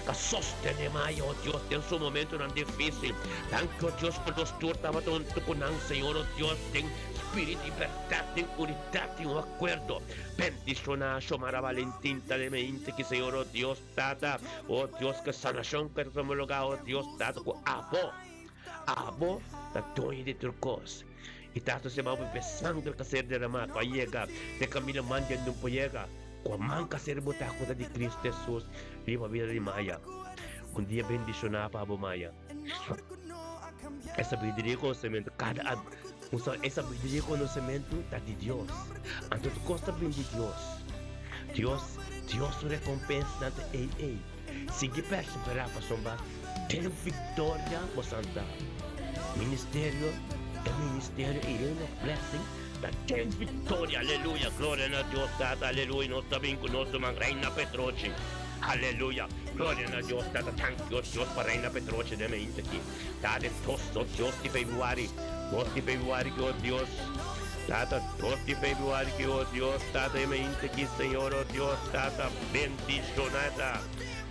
ka sostené Maya o Dios den su momentonan difísil. Danki o Dios pa nos tur tabata huntu ku nan Señor o Dios den spirit i bèrdat den unidat i un akuerdo. Bendishoná Xiomara Valentin ta den mente ki Señor o Dios Tata, oh Dios, ke sanashon ke ta tuma lugá, oh Dios, Tata, ku Abo, Abo ta doño di tur kos. I Tata, si Abo p'e sanger ka ser deramá, ku a yega te kaminda man dje no por yega, ku a man ka ser botá ku ta di Cristo Hesus riba bida di Maya. Un dia bendishoná pa Abo, Maya. E sabiduria i konosementu, kada a usa e sabiduria i konosementu ta di Dios. Anto tur kos ta bin di Dios. Dios, Dios su rekompensanan ta ei ei. Sigui perseverá pasobra den viktoria bo santa. Ministerio, e ministerio i Reino of Blessing ta den viktoria. Aleluya! Gloria na Dios Tata, aleluya! Nos ta bin ku nos ruman Reina Petrochi. Aleluya! Gloria na Dios Tata Thank Dios Dios pa Reina Petrochi den mente aki. Tata e dos dos Dios di Februari dos di Februari ki oh Dios Tata dos di Februari ki oh Dios Tata e mente aki Señor oh Dios Tata bendiciona ta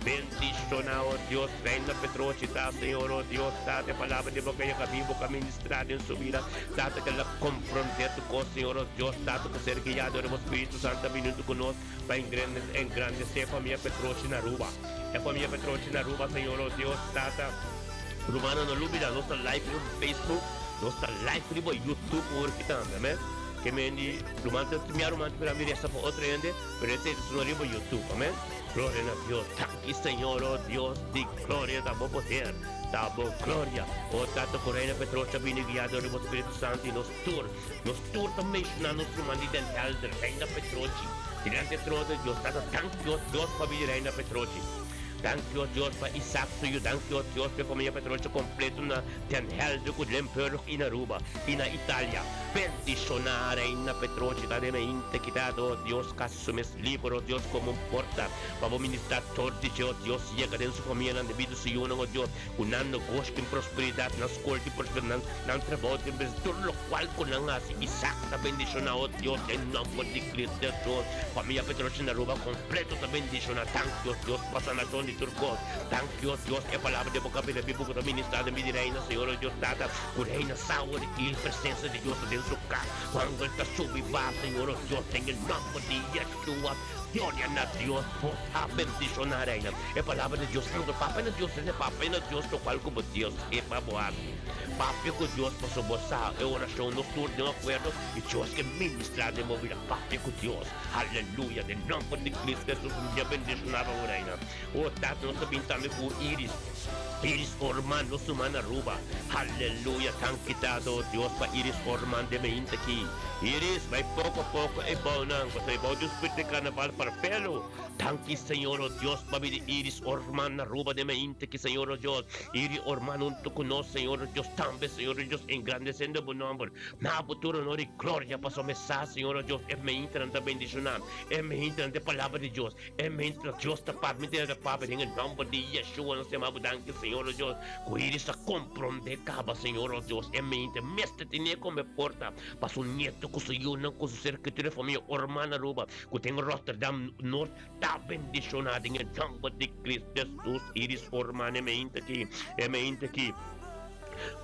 bendiciona oh Dios Reina Petrochi ta Señor oh Dios Tata e palabra di bo ka yega bibo ka ministra den su vida Tata ke la comprende tur cos Señor oh Dios Tata ku ser guiado dor bo Spiritu Santo a bini hunto ku nos Pa engrandecé famia Petrochi na Aruba. E famia Petrochi na Aruba, Señor, oh Dios, Tata. Rumannan, no lubida, nos ta live riba Facebook, nos ta live riba YouTube awor aki tambe, amen. Ke men di, ruman ta, mi a ruman ta mira mi resa pa otro hende, pero esei ta suna riba YouTube, amen. Gloria na Dios. Danki, Señor, oh Dios di gloria, ta bo poder, ta bo gloria. Oh Tata, ku Reina Petrochi a bini guiá dor di bo Spiritu Santu i nos tur. Nos tur ta menshoná nos ruman di Den Helder, Reina Petrochi. Dilanti e trono di Dios, Tata, danki Dios, Dios pa bini Reina Petrochi. Danki o Dios pa Isaac su yu, danki o Dios pa e famia Petrochi kompleto na Den Helder ku Limburg i na Aruba i na Italia. Bendishoná Reina Petrochi ta den mente kita o Dios kasi su mes liber o Dios komo un porta pa bo ministrá tor di dje o Dios yega den su famianan debido su yunan o Dios ku nan negoshi tin prosperidat, nan skol tin prosperidat, nan nan trabou tin prosperidat, tur lokual ku nan hasi Isaac ta bendishoná o Dios den nòmber di Cristo Hesus. Famia Petrochi na Aruba kompleto ta bendishoná. Danki o Dios pa sanashon di tur kos. Danki o Dios e palabra di bo kabila bibu ku ta ministrá den bida di Reina Señor o Dios Tata ku Reina sa awor ki presensia di Dios ta den su kas. Ku angel ta subi ba Señor o Dios den e nòmber di Yeshua. Gloria na Dios, bo ta bendishoná Reina. E palabra di Dios anto papia na Dios esei papia na Dios lokual ku bo Dios ke pa bo hasi. Papia ku Dios pasobra bo sa e orashon nos tur den un akuerdo i Dios ke ministrá den bo bida. Papia ku Dios. Aleluya. Den nòmber di Cristo Hesus un dia bendishoná pa bo Reina. O Tata nos ta bin tambe ku Iris. Iris Orman nos ruman na Aruba. Aleluya. Danki Tata o Dios pa Iris Orman den meinta aki. Iris, bai poko a poko e bounan, pasobra e bou di un spiritu di karnaval parpelo. Danki Señor o Dios pa bini Iris Orman na Aruba den mainta ki Señor o Dios. Iri Orman hunto ku nos Señor o Dios tambe Señor o Dios engrandesendo bo nomber. Na bo tur honor i gloria pasobra mi sa Señor o Dios e maintanan ta bendishoná. E maintanan ta e palabra di Dios. E mainta Dios ta papia mi tene ta papia den e nomber di Yeshua nos yama bo danki Señor o Dios ku Iris a kompronde kaba Señor o Dios e mainta mester tene komo e porta pa su nieto ku su yunan ku su ser ke tur e famia Orman Aruba ku den Rotterdam Noord ta bendishoná den e nòmber di Cristo Hesus Iris Orman e meinta aki e meinta aki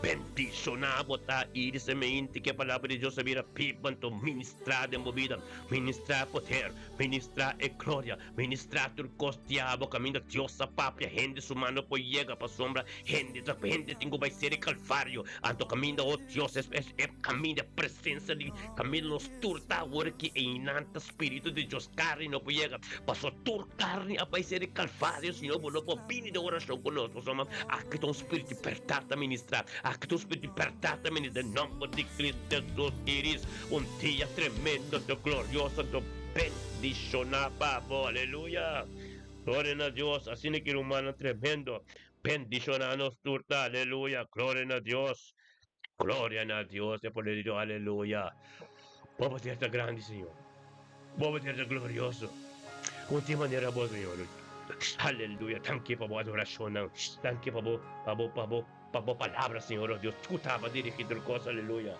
bendishoná bo ta Iris e meinta ki e palabra di Dios a bira biba anto ministrá den bo bida ministrá poder ministrá e gloria ministrá tur kos diablo kaminda Dios a papia hende su man no por yega pasobra Hende ta hende tin ku bai ser e Kalvario. Anto kaminda, o Dios, es es e kaminda, e presensia di kaminda nos tur ta awor ki einan ta Spiritu di Dios. Karni no por yega, pasobra tur karni a bai ser e Kalvario. Señor, bo no por bini den orashon ku nos, pasobra aki ta un spiritu di bèrdat ta ministrá. Aki tur spiritu di bèrdat ta bini den nòmber di Cristo Jesus. Iris, un dia tremendo anto glorioso anto bendishoná pa bo. Aleluya! Gloria na Dios! Asina ki rumannan tremendo bendishoná nos tur ta. Aleluya! Gloria na Dios! Gloria na Dios! E poder di Dios! Aleluya! Bo poder ta grandi, Señor. Bo poder ta glorioso. Con tin manera bo, Señor. Aleluya. Danki pa bo adoracionnan. Danki pa bo, pa bo, pa bo, pa bo palabra, Señor, oh Dios. Cu taba dirigi tur cos. Aleluya.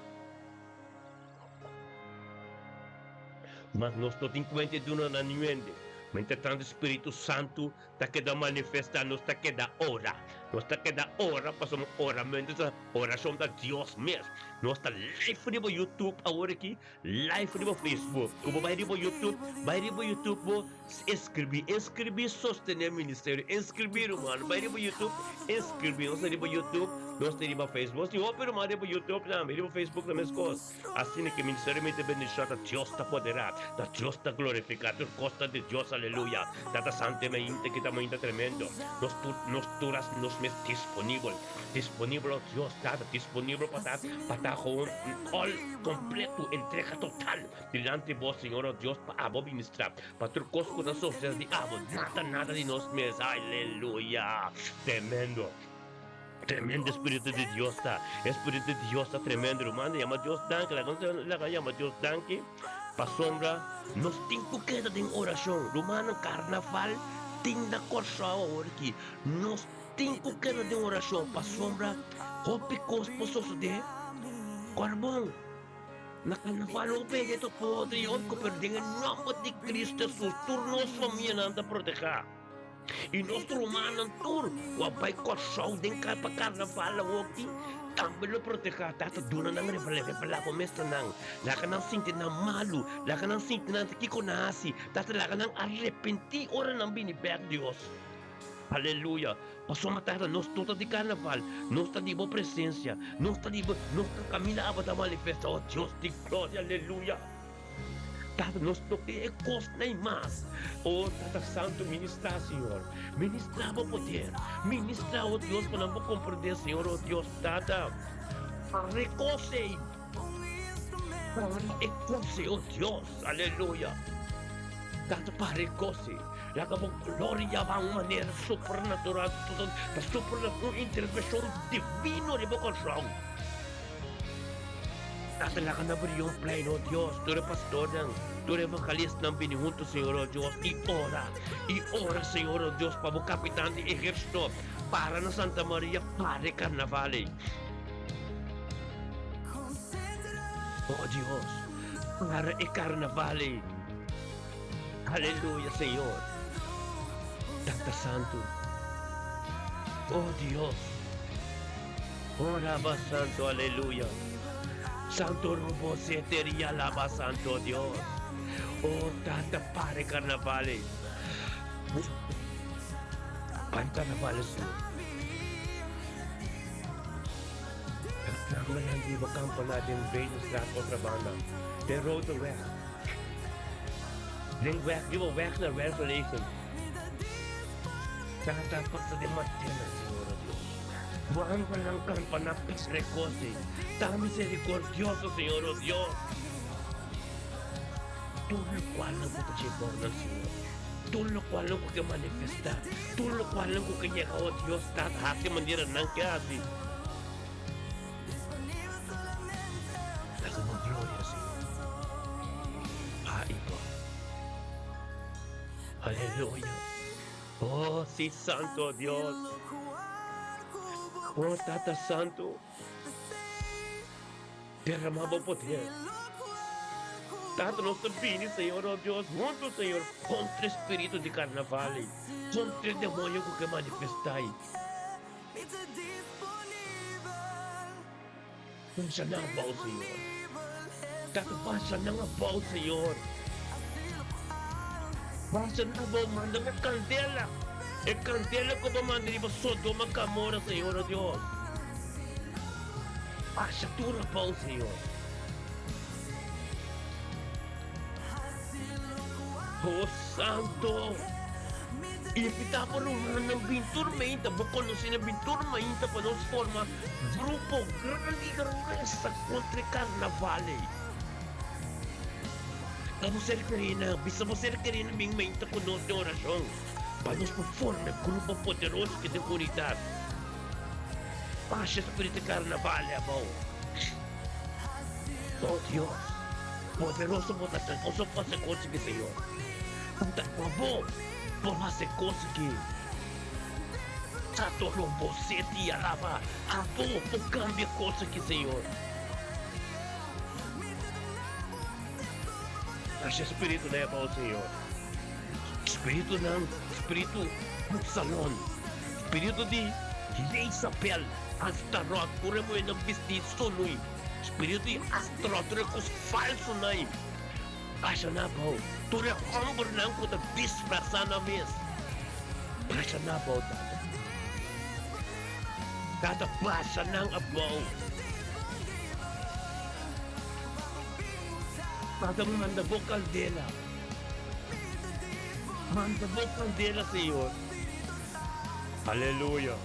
Mas nos no tin cuenta di duna na niun hende. Mientras tanto Spiritu Santu ta keda manifestá, nos ta keda ora. Nos ta keda ora pasobra oramentu ta orashon ta Dios mes. Nos ta live riba YouTube awor aki, live riba Facebook. Ku bo bai riba YouTube, bai riba YouTube bo inskribí, inskribí sostené ministerio, inskribí ruman, bai riba YouTube inskribí. Nos ta riba YouTube, nos ta riba Facebook. Nos tin hopi ruman riba YouTube tambe, riba Facebook ta meskos. Asina ke ministerio mi ta bendiciona ta Dios ta poderá, ta Dios ta glorificá, tur cos ta di Dios, aleluya. Tata Santo e mainta ki ta mainta tremendo, nos tur nos tur hasi nos mes disponibel, disponibel oh Dios Tata, disponibel pa ta pa ta gewoon all completo, entrega total dilanti bo Señor oh Dios pa abo ministra, pa tur cos ku ta soseda di abo, nada nada di nos mes, aleluya, tremendo. Tremendo Espíritu di Dios ta. Espíritu di Dios ta tremendo. Ruman, yama Dios danki. Laga nos laga yama Dios danki. Pasobra nos tin ku keda den orashon. Rumannan, karnaval tin na Kòrsou awor aki. Nos tin ku keda den orashon pasobra hopi kos por sosodé. Kòrbon, na karnaval hopi hende ta podri hopi kos, pero den e nòmber di Cristo Hesus tur nos famianan ta protehá. I nos rumannan tur ku a bai Kòrsou den kar pa karnaval awoki tambe lo protehá. Tata duna nan revelá bo mes na nan. Laga nan sinti nan malu, laga nan sinti nan ta kiko nan hasi. Tata laga nan arepentí ora nan bini bèk, Dios. Aleluya! Pasobra Tata nos no ta di karnaval, nos ta di bo presensia, nos ta di bo, nos ta kaminda abo ta manifestá, o Dios di gloria, aleluya! Tata, nos no ke e kosnan mas. O Tata Santu, ministrá, Señor. Ministrá bo poder. Ministrá, o Dios, pa nan por komprendé, Señor, o Dios, Tata. Para e kos ei. Para e kos ei, o Dios. Aleluya. Tata, para e kos ei. Laga bo gloria ba un manera supernatural, ta supernatural, un intervenshon divino riba Kòrsou. Tata laga na Brion Plein, oh Dios, tur e pastornan, tur e evangelistanan bini hunto, Señor, oh Dios, i ora, i ora, Señor, oh Dios, pa bo kapitan di ehérsito para na Santa Maria, para e karnaval ei. Oh Dios, para e karnaval ei. Aleluya, Señor. Tata Santu. Oh Dios. Oh Raba Santo, aleluya. Santo Robo Seteria Laba Santo Dios. Oh Tata pare carnavale. Pare carnavale, Señor. Nan di campana den Venusstraat otra banda. Den Rode Weg. Den weg, riba weg naar Wergelegen. Tata pasa den matena, Señor oh Dios. Wanga nan campana pasrecosi. Ta misericordioso, Señor oh Dios. Tur locual nan cu ta chebou nan, Señor. Tur locual nan cu ke manifesta. Tur locual nan cu ke yega, oh Dios, Tata, haci manera nan ke haci. Laga bo gloria, Señor. Pa i pa. Aleluya. Oh, sí, Santo Dios. Oh, Tata Santo. Derrama bo poder. Tata, nos ta bini, Señor, oh Dios, hunto, Señor, contra e spiritu di carnaval ei, contra e demonio cu ke manifesta ei. Basha nan abou, Señor. Tata, basha nan abou, Señor. Basha nan abou, manda bo kandela. E kandela ku bo manda riba Sodoma Gomorra, Señor, oh Dios. Basha tur abou, Señor. Oh, Santo. Invitá bo rumannan bin tur meinta, bo konosínan bin tur mainta pa nos forma grupo grandi i resa kontra e karnaval ei. Ta bo ser kerínan, bisa bo ser kerínan bin mainta ku nos den orashon pa nos por forma e grupo poderoso ki den unidat. Basha spiritu karnaval ei abou. Oh Dios, poderoso bo ta, bo por hasi kos aki, Señor. Ta bo por hasi kos aki. Tato lo bo seti alaba. Abo por kambia kos aki, Señor. Basha spiritu nan abou, Señor. Spiritunan, spiritu Absalon, spiritu di Jezabel, Astarot, tur e muhernan bistí sunui, spiritu di Astarot, tur e kos falsunan, basha nan abou, tur e hòmbernan ku ta disfrasá nan mes, basha nan abou, Tata. Tata, basha nan abou. Tata, manda bo kandela. Manda bo kandela, Señor. Aleluya.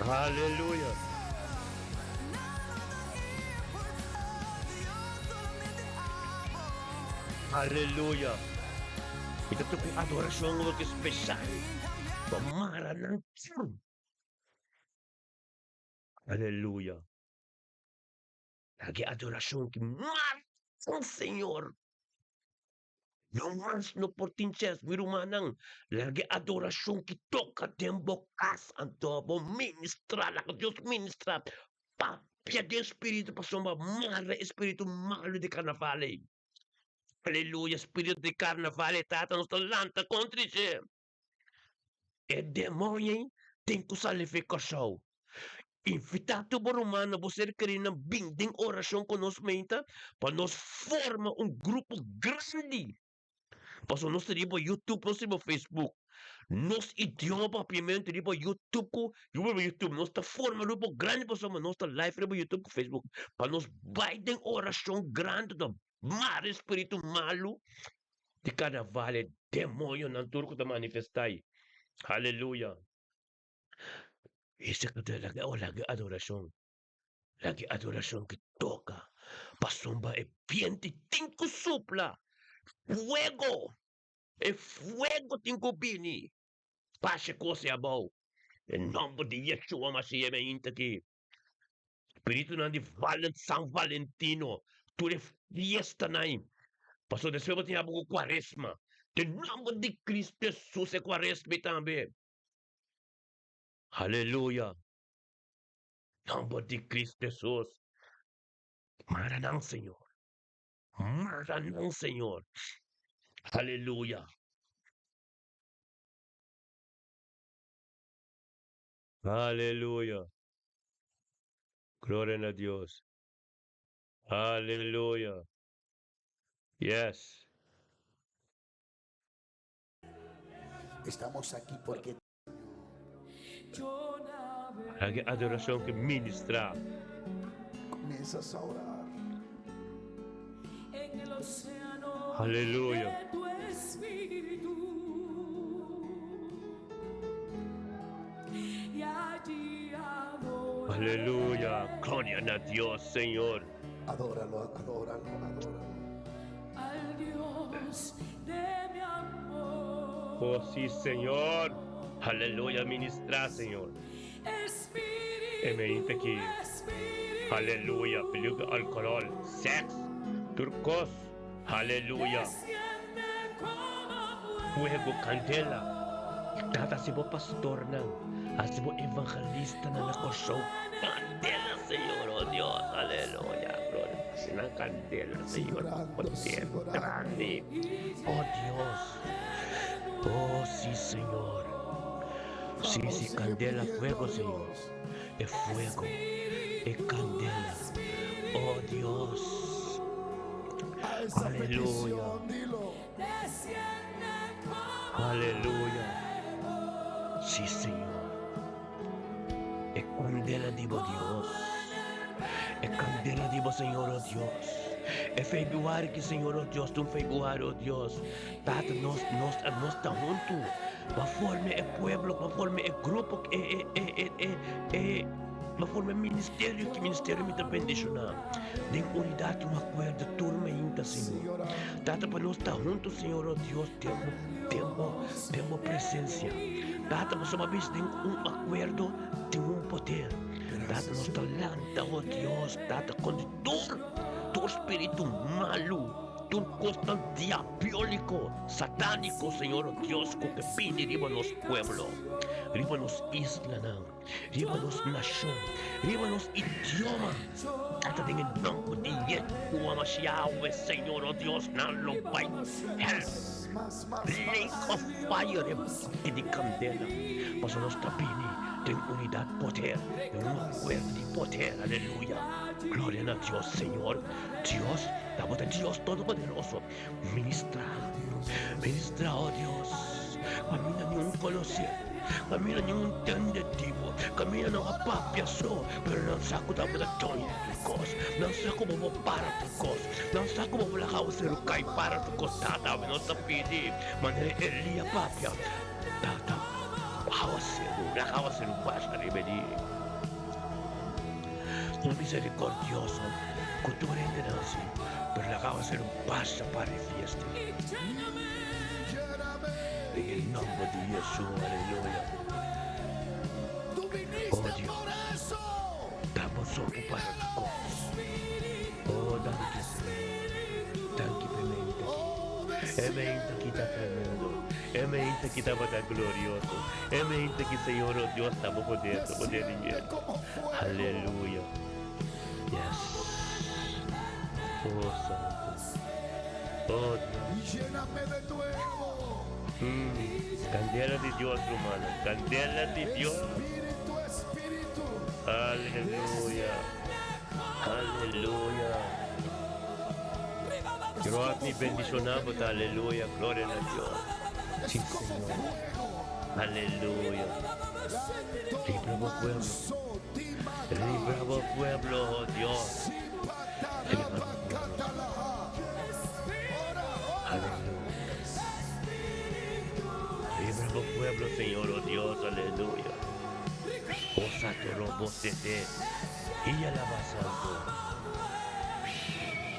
Aleluya. Aleluya. Mi ta toca un adoracion awor special pa mara nan tur. Aleluya. Lagi adorashon ki marka Señor. No mas no por tin chèns, mi rumannan. Lagi adorashon ki toka den bo kas, anto bo ministrá, laga Dios ministrá. Papia den spiritu pasobra mara e spiritu malu di karnaval ei. Aleluya, spiritu di karnaval ei tata nos ta lanta kontra dje. E demoño ei tin ku sali fi Kòrsou. Invitá tur bo rumannan, bo ser kerinan bin den orashon ku nos meinta pa nos forma un grupo grandi. Pasobra nos ta riba YouTube, nos ta riba Facebook. Nos idioma papiamentu riba YouTube ku riba YouTube. Nos ta forma grupo grandi pasobra nos ta live riba YouTube ku Facebook. Pa nos bai den orashon grandi ta mara e spiritu malu di karnaval e demoñonan tur ku ta manifestá ei. Aleluya! Ese ku ta laga oh laga adorashon, laga adorashon ki toka pasobra e bienti tin ku supla, fuego, e fuego tin ku bini basha kos ei abou. Den nòmber di Yeshua Mashiach mi a hinta aki. Spiritunan di Valen San Valentino, tur e fiestanan ei. Pasobra despues bo tin abo ku Kuaresma. Den nòmber di Kristu Hesus e Kuaresma ei tambe. Aleluya! Nòmber di Kristu Hesus. Mara nan, Señor. Mara nan, Señor. Aleluya! Aleluya! Gloria na Dios. Aleluya! Yes! Estamos aquí porque Hagi adoracion ke ministra. Comienzas a orar. Aleluya. Aleluya. Gloria na Dios, Señor. Adóralo, adóralo, adóralo. Al Dios de mi amor. Oh, sí, Señor. Aleluya, ministra, Señor. Espíritu, aquí. Espíritu. Aleluya. Peligro, alcohol, sex, turcos. Aleluya. Fuego, candela. Tata, si bo pastornan, hasi bo evangelistanan na Kòrsou. Candela, Señor, oh Dios, aleluya. Gloria. Hasi nan candela, Señor. Poder grandi. Oh Dios. Oh, sí, Señor. Sí, sí, candela, fuego, Señor. E fuego, e candela. Oh Dios. Aleluya. Aleluya. Sí, Señor. E candela di bo Dios. E candela di di bo, Señor, oh Dios. E februari ki, Señor, oh Dios, ta un februari, oh Dios. Tata, nos, nos, nos ta huntu. Pa forma e pueblo, pa forma e grupo, e, e, e, e, e, e, pa forma e ministerio, ki ministerio mi ta bendishoná. Den unidat i un akuerdo tur meinta, Señor. Tata, pa nos ta huntu, Señor, oh Dios, den bo, den bo, den bo presensia. Tata, pasobra a bisa den un akuerdo tin un poder. Tata, nos ta lanta, oh Dios, Tata, kontra tur, tur spiritu malu, tur kosnan diabóliko, satániko, Señor, oh Dios, ku ke bini riba nos pueblo, riba nos islanan, riba nos nashon, riba nos idioma. Tata, den e nòmber di Yeshua Mashiach, Señor, oh Dios, nan lo bai hèl. Lake of fire, e baki di kandela, pasobra nos ta bini den unidat poder, den un akuerdo di poder, aleluya. Gloria na Dios, Señor. Dios, ta bo ta Dios Todopoderoso. Ministra, ministra, oh Dios. Kaminda ni un konosé, kaminda ni un tende di bo, kaminda nan a papia so, pero nan sa ku ta bo ta doño di tur kos, nan sa ku bo por para tur kos, nan sa ku bo por laga awaseru kai para tur kos. Tata, awe nos ta pidi manera Elia papia, Tata, awaseru, laga awaseru basha riba di. Un misericordioso cu tur hende nan haci, pero laga hacer un pasa pa e fiesta. Den e nomber di Yeshua, aleluya. Oh Dios, da bo sopo para tu cos. Oh, danki Señor. Danki p'e mente aki. E mente aki ta tremendo. E mente aki tabata glorioso. E mente aki, Señor, oh Dios, ta bo poder, ta poder di dje. Aleluya. Yes. Oh, Santo. Oh, Dios. Candela di Dios, rumannan. Candela di Dios. Aleluya. Aleluya. Rodney, bendiciona bo ta. Aleluya. Gloria na Dios. Sí, Señor. Aleluya. Libra bo pueblo. Libra bo pueblo, oh Dios. Libra bo pueblo, Señor. Aleluya. Libra bo pueblo, Señor, oh Dios. Aleluya. Oh Santo Robo Tete. Y alaba Santo.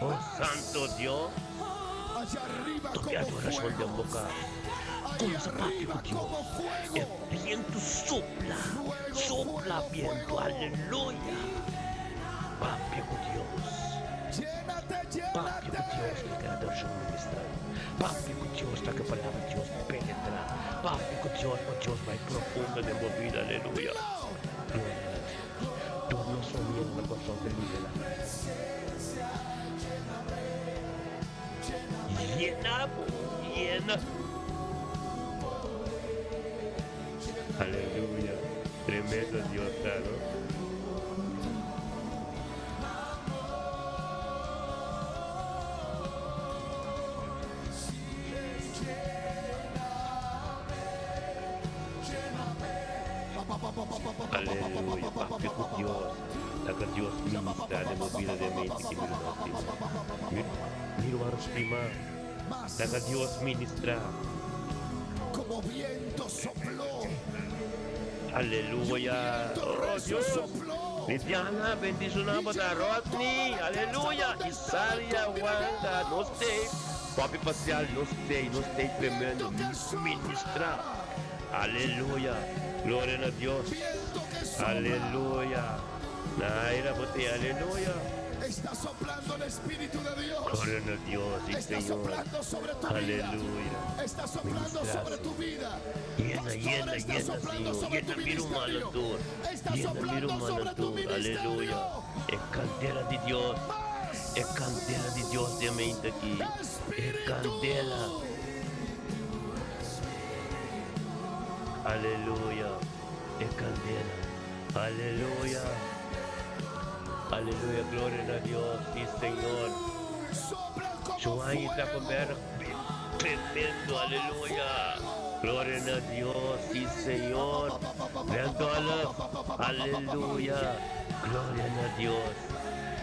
Oh Santo Dios. Toque adoración den boca. Kumsa papia ku Dios. E bientu supla, supla bientu, aleluya. Papia ku Dios. Papia ku Dios ta ke adorashon ministra. Papia ku Dios ta ke palabra di Dios penetra. Papia ku Dios pa Dios bai profundo den bo bida, aleluya. Gloria na Dios. Tur nos famia na Kòrsou ta liberá. Yena bo, yena. Aleluya. Tremendo Dios ta, no? Aleluya. Papia ku Dios. Laga Dios ministra den bo bida den mente ki mi ruman stima. Mi, mi ruman stima, laga Dios ministra. Como viento sopló. Aleluya. Oh Dios. Lidiana, bendiciona bo ta Rodney. Aleluya. Isaria, Wanda, nos tei. Papi Pacial, nos tei, nos tei tremendo. Ministra. Aleluya. Gloria na Dios. Aleluya. Naira bo te aleluya. Está soplando el Espíritu de Dios. Gloria na Dios, sí Está Señor. soplando sobre tu vida. Aleluya. Está soplando Ministra, sobre tu Señor. vida. Llena, Pastor, llena, está llena, soplando Señor. sobre tu Llena mi hermano ministerio. tur. Está Llena mi soplando hermano sobre tu tur. Aleluya. ministerio. E candela di Dios. E candela di Dios den mente aki. E candela. Aleluya. E candela. Aleluya. Aleluya. Gloria na Dios. Sí, Señor. Joan está con ver tremendo. Aleluya. Gloria na Dios. Sí, Señor. Randolph. Aleluya. Gloria na Dios.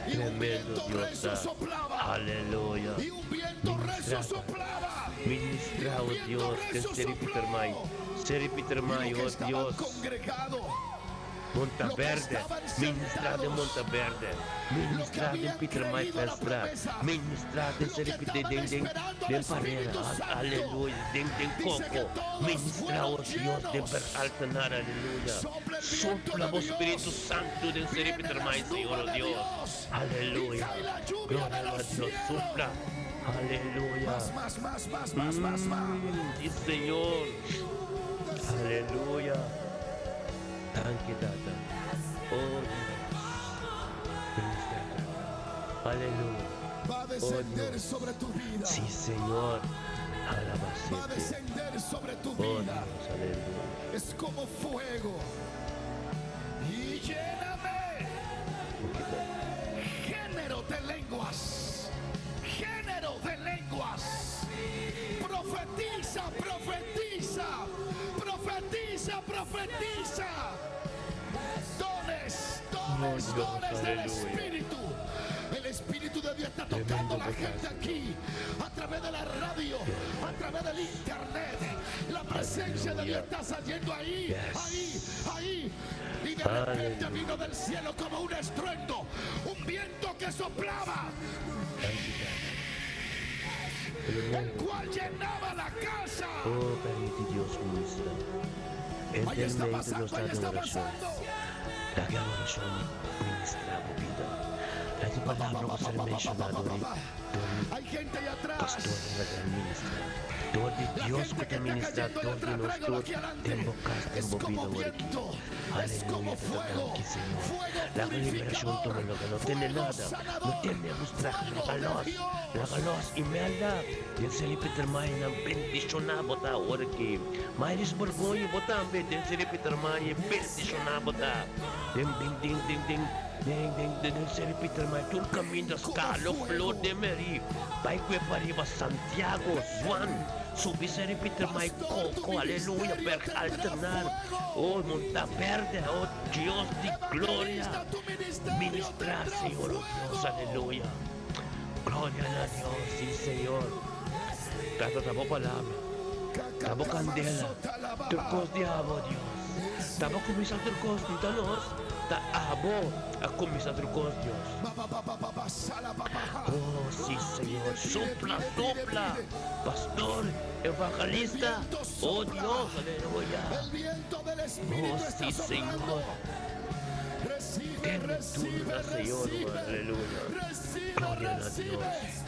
Y un Tremendo viento Dios recio ta. soplaba. Aleluya. Y un viento recio Ministra, soplaba. Y Ministra, un oh viento Dios, den recio Seri Pietermaai. sopló. Seri Y los Pietermaai, que oh estaban Dios. congregados, los que Montaverde, estaban ministra de sentados, Montaverde, los que ministra de habían Pietermaai creído la Velstra, promesa, ministra de los que Seri Pieter estaban den den esperando al den Parera, Espíritu Santo, aleluya, den den dice que Coco, todos ministra, fueron oh Dios, de llenos. Per Altanar, aleluya. Sopla el viento Sopla de vos Espíritu Dios. Santo den Seri Vienen Pietermaai, las Señor, nubes oh de Dios, Dios y aleluya. cae la lluvia de Gloria a los Dios, cielos. sopla, aleluya. Más, más, más, más, más, más, más. Sí, Señor, aleluya. Danke, Tata. Oh Dios. Ministra, Tata. Aleluya. Va a Oh descender Dios. sobre tu vida. Sí, Señor. Va a Alabacete. descender sobre tu Oh vida. Dios, aleluya. Es como fuego. Y lléname. Género de lenguas. Género de lenguas. Profetiza, profetiza. Profetiza, profetiza. Dones, Oh dones, Dios, dones del aleluya. Espíritu. El Espíritu de Dios está tocando Tremendo a la gente pecado. aquí, a través de la radio, a través del internet. La presencia de Dios Aleluya. está saliendo ahí, ahí, Yes. ahí. Y de repente Aleluya. vino del cielo como un estruendo, un viento que soplaba, Danke, Tata. el Tremendo. cual llenaba la casa. Oh, permite Dios ministra. Ahí está Entermente nos pasando, ahí da está oración. pasando. La que oración ministra vida. La tu Pa, pa, palabra pa, va a pa, ser pa, pa, pa, mencionada pa, pa, hoy. pa. Door Hay gente allá pastor atrás. la gran ministra. Door de La Dios gente que que te está ministra, cayendo allá door de atrás, tráigalo nos aquí adelante. ten bocas, ten Es como bobida, aquí. viento, es como Aleluya, te fuego, danke, Señor. fuego La liberación purificador, toma lo que no tiene fuego nada. No sanador, tiene abstract, fuego de regalos, Dios. regalos imelda. Den seri Peter Mai na bendiciona bota orki. Mairis Borgoy bota ambe den seri Peter Mai bendiciona bota. Den ding ding ding ding. Ding ding ding den seri Peter Mai tur caminda Como scalo flor fuego. de Mary. Bai que pariba Santiago Juan. Subi seri Peter Mai Pastor, tu Coco, aleluya, ministerio per tendrá alternar. fuego. Oh, Montaverde, oh Dios de gloria. Evangelista, tu ministerio Ministrar, tendrá Señor, oh Dios, fuego. aleluya. Gloria a Dios, sí, Señor. Tata, tabo palabra, tabo candela. Turcos de abo, Dios. Tabo kumisa turcos, nitanos. Ta abo, a kumisa turcos, Dios. Oh, sí, Pide, Señor. pide, Sopla, pide, pide, sopla. pide. Pastor, El evangelista. viento Oh, sopla. Dios, aleluya. El viento del Espíritu Oh, está sí, soplando. Señor. Recibe, Ten recibe, turna, Señor, recibe. aleluya. Recibe, Gloria a recibe. Dios.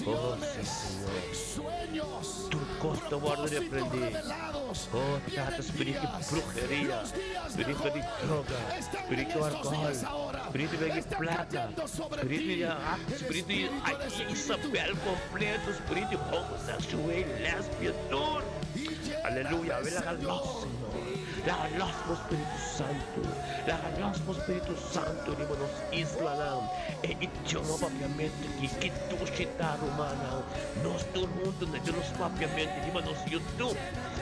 Oh, sí, Visiones, Señor. sueños, Tu costo guardo propósitos reprendí. revelados. Oh, tata, Vienen espíritu de días. brujería, Los días de espíritu de Joel droga, están en espíritu de estos alcohol, días ahora. espíritu de Están plata, cayendo sobre espíritu ti. de El espíritu de espíritu, el espíritu. Isabel completo, espíritu homosexual, lesbian, todo. Y Aleluya, lléname, ve la galos, Señor. Señor. La galos, Espíritu Santo. La galos, Espíritu Santo, riba nos isla nan. E idioma papiamente ki ki tushita romana. Nos tur junto na nos papiamente, riba nos YouTube,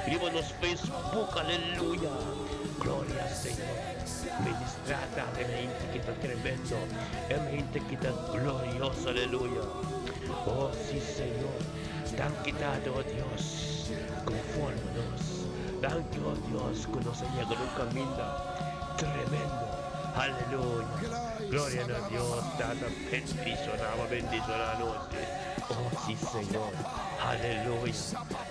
riba nos Facebook, aleluya. Gloria al Señor. Ministrata de gente que está tremendo, en gente que está gloriosa, aleluya. Oh, sí, Señor. Dan quitado, oh Dios. Confórmanos. Dank oh Dios, que nos ha llegado un camino tremendo. Aleluya. Gloria a Dios, Tata, bendicionaba, bendicionaba noche. Oh, sí, Señor. Aleluya.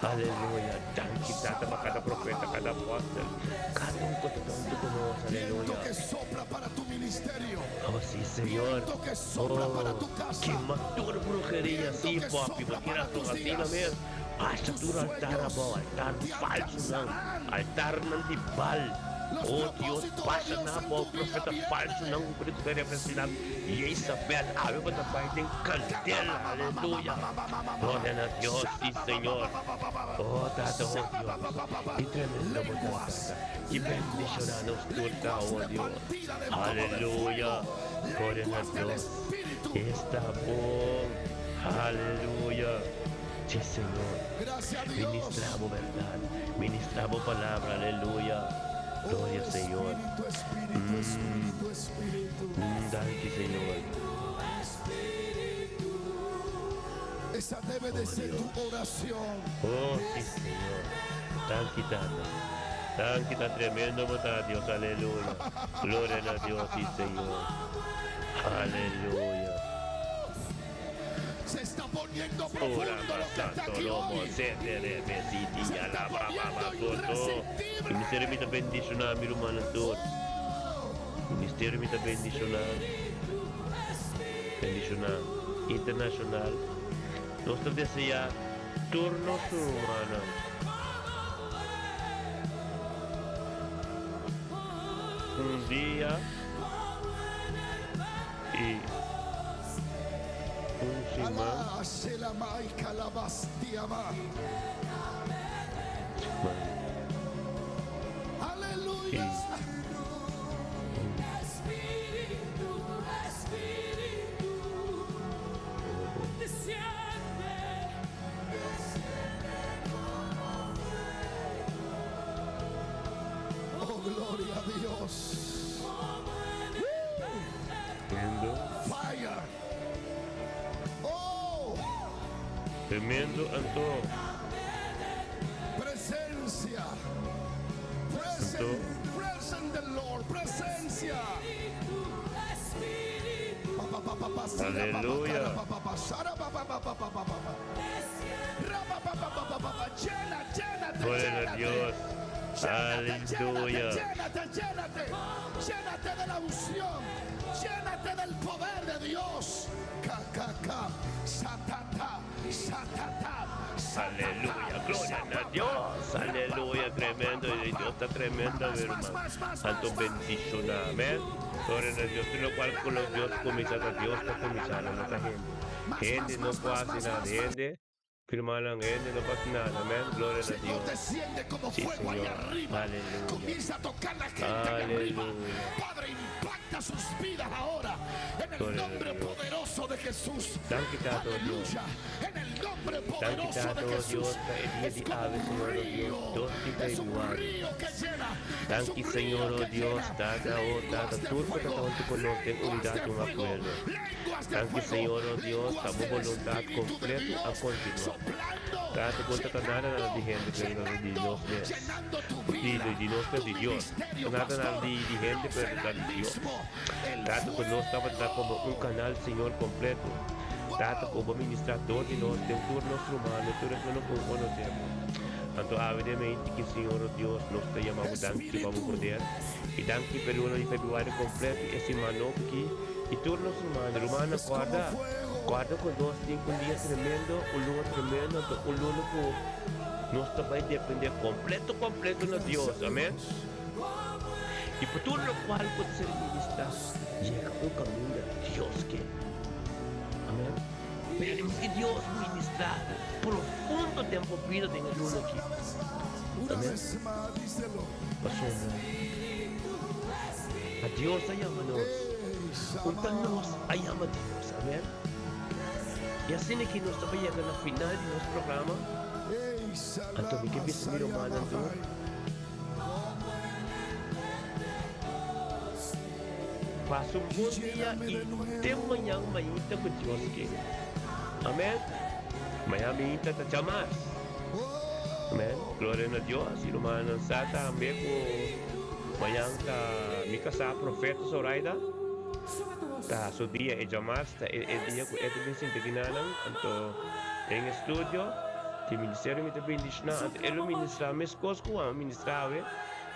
Aleluya. Dank je, Tata, para cada profeta, cada apóstol, cada un que te conoce. Viento Aleluya. que sopla para tu ministerio. Oh, sí, Señor. Viento que sopla para Oh, tu casa. que matur brujería, Viento sí, que papi. sopla Porque para era tu tus así, días. Pasa Tus tu altar, sueños abo, altar te falso, nan. alcanzarán. Altar nan di Baal. Los Oh Dios, propósitos de pasa Dios na en po, tu vida profeta falso, vienen. nan que representar. Y Isabel, ave bota en candela, aleluya. Gloria a Dios, sí, Señor. Oh, Tata, oh Dios. Y tremendo, oh, Lenguas, Tata. Y lenguas, bendicionanos tu lenguas oh Dios. repartidas de como de Aleluya. fuego, Gloria a lenguas del Dios. Espíritu. Está bom. Aleluya. Sí, Señor. Gracias a Dios. Ministramos verdad. Ministramos palabra. Aleluya. Gloria Oh, al Señor. Espíritu, Espíritu, Espíritu, Espíritu. Danke, Señor. Esa debe de Oh, ser Dios. tu oración. Oh, sí, Señor. Danki, Tata. Danki, ta tremendo bo ta, Dios. Aleluya. Gloria na Dios, sí, Señor. Aleluya. Se está poniendo profundo lo que está aquí hoy. Se está poniendo irresistible. Ministerio mi ta bendiciona mi rumannan tur. Ministerio mi ta bendiciona. Bendiciona internacional. Nos ta desea tur nos rumannan. Un dia y un siman. Alá, Shelamai, Calabastiama. Man. Aleluya. Espíritu, Espíritu, desciende, desciende como fuego. Oh, gloria a Dios. Tremendo. Fire. Oh, Tremendo anto. presencia. Present, Anto. present the Lord. Presencia. Espíritu, Pa, pa, pa, pa, pa, sira, pa, pa, Aleluya. cara, pa, pa, pa, sara, pa, pa, pa, pa, pa, pa, pa, pa. Ra, pa, pa, pa, pa, pa, pa, pa. Llena, llénate, Gloria a llénate. Dios. Llénate, Aleluya. llénate, llénate, llénate de la unción, llénate del poder de Dios. Ka, ka, ka, satata, satata, satata, Aleluya, gloria a sapapa, Dios. Aleluya, tremendo. Y Dios está tremendo, mi Más, hermano. más, más, Tanto más, más. bendicionado. Amén. Gloria a Dios. Lo cual con los Dios comienza a Dios está comenzando nuestra gente. Gente no puede hacer nada. Gente, firma la gente no pasa nada. Amén. Gloria a Señor Dios. desciende como Sí, fuego Señor. allá arriba. Aleluya. Comienza a tocar la gente allá arriba. Aleluya. Padre, impacta sus vidas ahora. En el Gloria a nombre Dios. poderoso de Jesús. Danki, Tato, Dios. Aleluya. En el nombre poderoso Tato, de Jesús. Dios, pa e dia Es di como ave, un Señor, oh Dios. río. Dos di Es un februari. río que llena. Es Danki, un río Señor, oh que Dios, llena. Tata, oh Lenguas Tata, de tur ku ta fuego. huntu ku nos den Lenguas unidat de un fuego. akuerdo. Lenguas de Danki, fuego. Señor, oh Dios, Lenguas ta bo del boluntat Espíritu de kompleto a Dios. kontinuá. Soplando. Tata, ku ta nada nada di hende, pero nada di Llenando, nos mes. llenando tu Di, vida, di, di nos mes tu di Dios. ministerio, Nada nada pastor, di, di hende, no pero será ta el di Dios. mismo. El Tata, ku nos tabata komo un kanal, Señor, kompleto. Tata, ku bo ministrá dor di nos, den tur nos rumannan, tur esnan ku konosemos. Anto awe den mente ku Señor, oh Dios, nos ta yama bo danki pa bo poder. I danki pa e luna di februari kompleto, e siman nobo aki, i tur nos rumannan. Rumannan, Es como kòrda, fuego. kòrda ku nos tin un dia tremendo, un luna tremendo, anto un luna ku nos ta bai dependé kompleto, kompleto na Dios. Amèn. I pa tur lokual ku ta ser ministrá, yega un kaminda Dios ke. Amèn. Permití Dios ministrá profundo den bo bida den e luna aki. Una Amén. vez más, díselo. Pasobra a Dios a yama nos. Ey, Un ta Shama. nos a yama Dios. Amèn. I asina ki nos ta bai yega na final di nos programa. Ey, Anto mi ke Shalama, bisa mi rumannan tur. Sayama, Pasa un bon dia i te mañan mainta ku Dios ke. Amèn. Mañan mainta ta djamars. Amèn. Gloria na Dios. I rumannan sa tambe ku mañan ta mi kasá Profeta Zoraida. Ta su dia e djamars ta e dia ku e ta bin sinta kinanan. Anto den e studio di ministerio mi ta bendishoná. Anto e lo ministrá meskos ku a ministrá awe.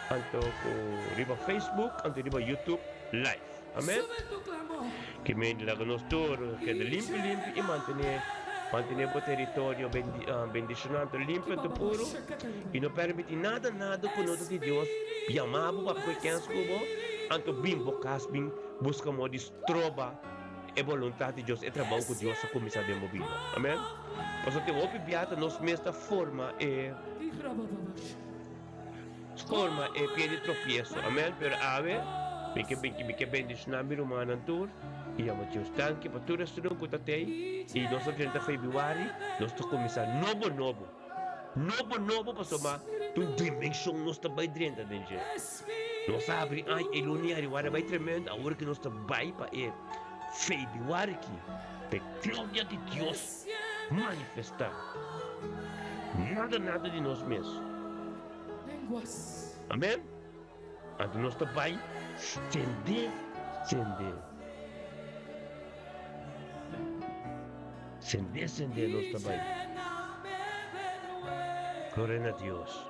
Anto ku riba Facebook anto riba YouTube live. Amen. Ke men laga nos tur keda limpi limpi i mantené mantené bo teritorio bendi bendishoná anto limpi anto puru i no permití nada nada ku no ta di Dios yama bo papia ku e kens ku bo anto bin bo kas bin buska modo di stroba e boluntat di Dios e trabou ku Dios a kuminsá den bo bida. Amen. Pasobra tin hopi biaha ta nos mes ta forma e. Forma e pie di tropieso. Amen. Pero awe, mi ke mi ke bendishoná mi rumannan tur i yama Dios danki pa tur estunan ku ta tei. I nos ta drenta febrüari, nos ta kuminsá nobo nobo. Nobo nobo pasobra ta un dimenshon nos ta bai drenta den dje. Nos a habri aña e luna yanüari a bai tremendo, awor ke nos ta bai pa e febrüari aki, pa e gloria di Dios. manifestá. Nada nada di nos mes. Amen? Anto nos ta bai sende, sende. Sende, sende nos ta bai. Gloria na Dios.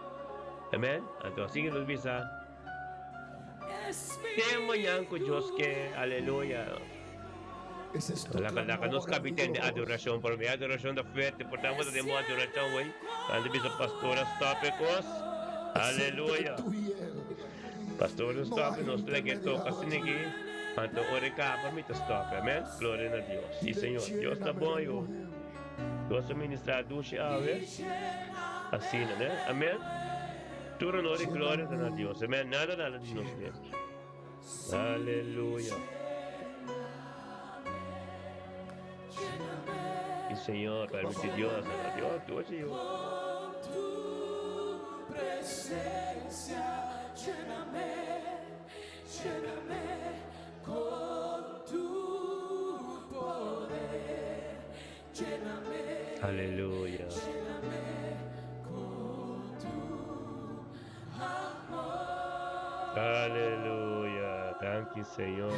Amen? Anto asina nos bisa, Te mañan ku Dios ke. Aleluya. Laka laka nos kabi tende adorashon pero mi adorashon ta fuerte por tanto ta den bo adorashon wey anto bisa pastor a stop e kos aleluya pastor a stop nos leke toka asina aki anto ora e kaba mi ta stop amen gloria na Dios si señor Dios ta bon yo Dios a ministra dushi awe asina ne amen tur honor y gloria ta na Dios amen nada nada di nos mes. Aleluya. Y Señor, permiti Dios, Dios, Dios, Dios. Aleluya. Aleluya. Danki Señor.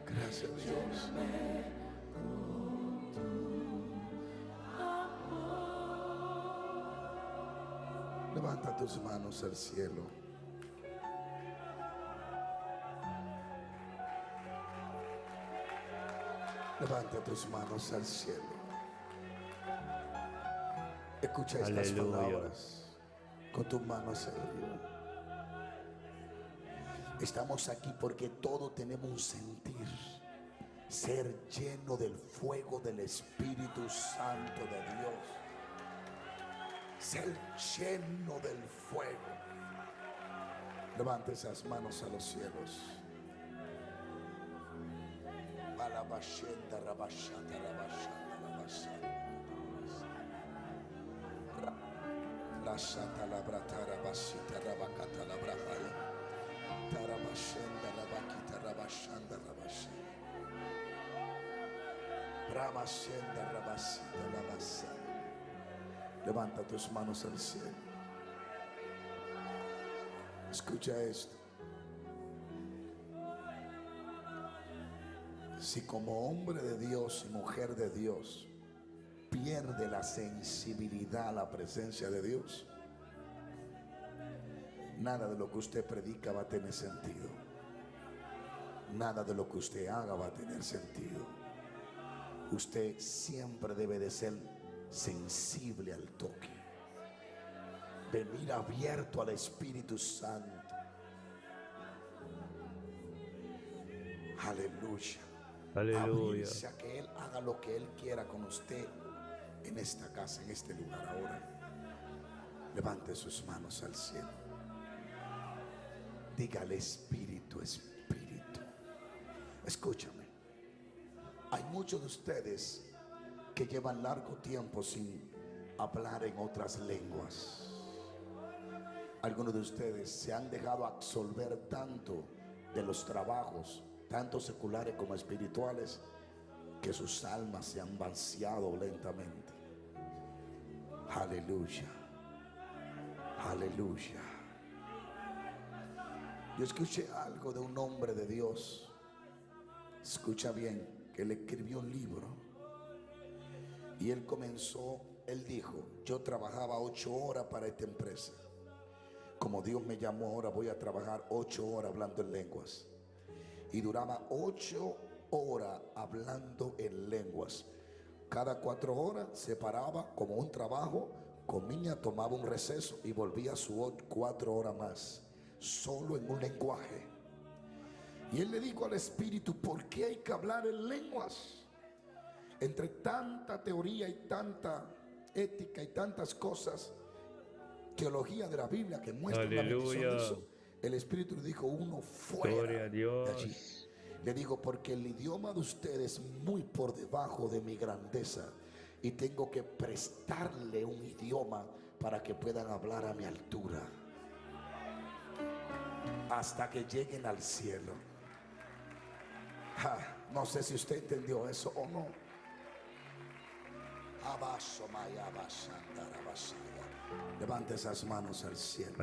Gracias Dios. Levanta tus manos al cielo. Levanta tus manos al cielo. Escucha estas Aleluya. palabras con tus manos arriba. Estamos aquí porque todos tenemos un sentir, ser lleno del fuego del Espíritu Santo de Dios. Ser lleno del fuego. Levante esas manos a los cielos. Alabashenda, rabashata, rabashanda, rabashanda. Rashata, labrata, rabashita, rabakata, labrahaya. Tarabashenda, rabakita, rabashanda, rabashanda. Rabashenda, rabasita, rabasaya. Levanta tus manos al cielo. Escucha esto. Si como hombre de Dios y mujer de Dios pierde la sensibilidad a la presencia de Dios, nada de lo que usted predica va a tener sentido. Nada de lo que usted haga va a tener sentido. Usted siempre debe de ser sensible al toque. Venir abierto al Espíritu Santo. Aleluya. Aleluya. Abrirse a que Él haga lo que Él quiera con usted en esta casa, en este lugar ahora. Levante sus manos al cielo. Dígale Espíritu, Espíritu. Escúchame. Hay muchos de ustedes que llevan largo tiempo sin hablar en otras lenguas. Algunos de ustedes se han dejado absolver tanto de los trabajos, tanto seculares como espirituales, que sus almas se han vaciado lentamente. Aleluya. Aleluya. Yo escuché algo de un hombre de Dios. Escucha bien, que él escribió un libro. Y él comenzó, él dijo, yo trabajaba ocho horas para esta empresa. Como Dios me llamó ahora, voy a trabajar ocho horas hablando en lenguas. Y duraba ocho horas hablando en lenguas. Cada cuatro horas se paraba como un trabajo, comía, tomaba un receso y volvía a su cuatro horas más, solo en un lenguaje. Y él le dijo al Espíritu, ¿por qué hay que hablar en lenguas? Entre tanta teoría y tanta ética y tantas cosas, teología de la Biblia que muestra la bendición de Aleluya. eso. El Espíritu le dijo, uno fuera Gloria a de allí. Dios. Le digo, porque el idioma de ustedes es muy por debajo de mi grandeza y tengo que prestarle un idioma para que puedan hablar a mi altura hasta que lleguen al cielo. Ja, no sé si usted entendió eso o no. Levante esas manos al cielo.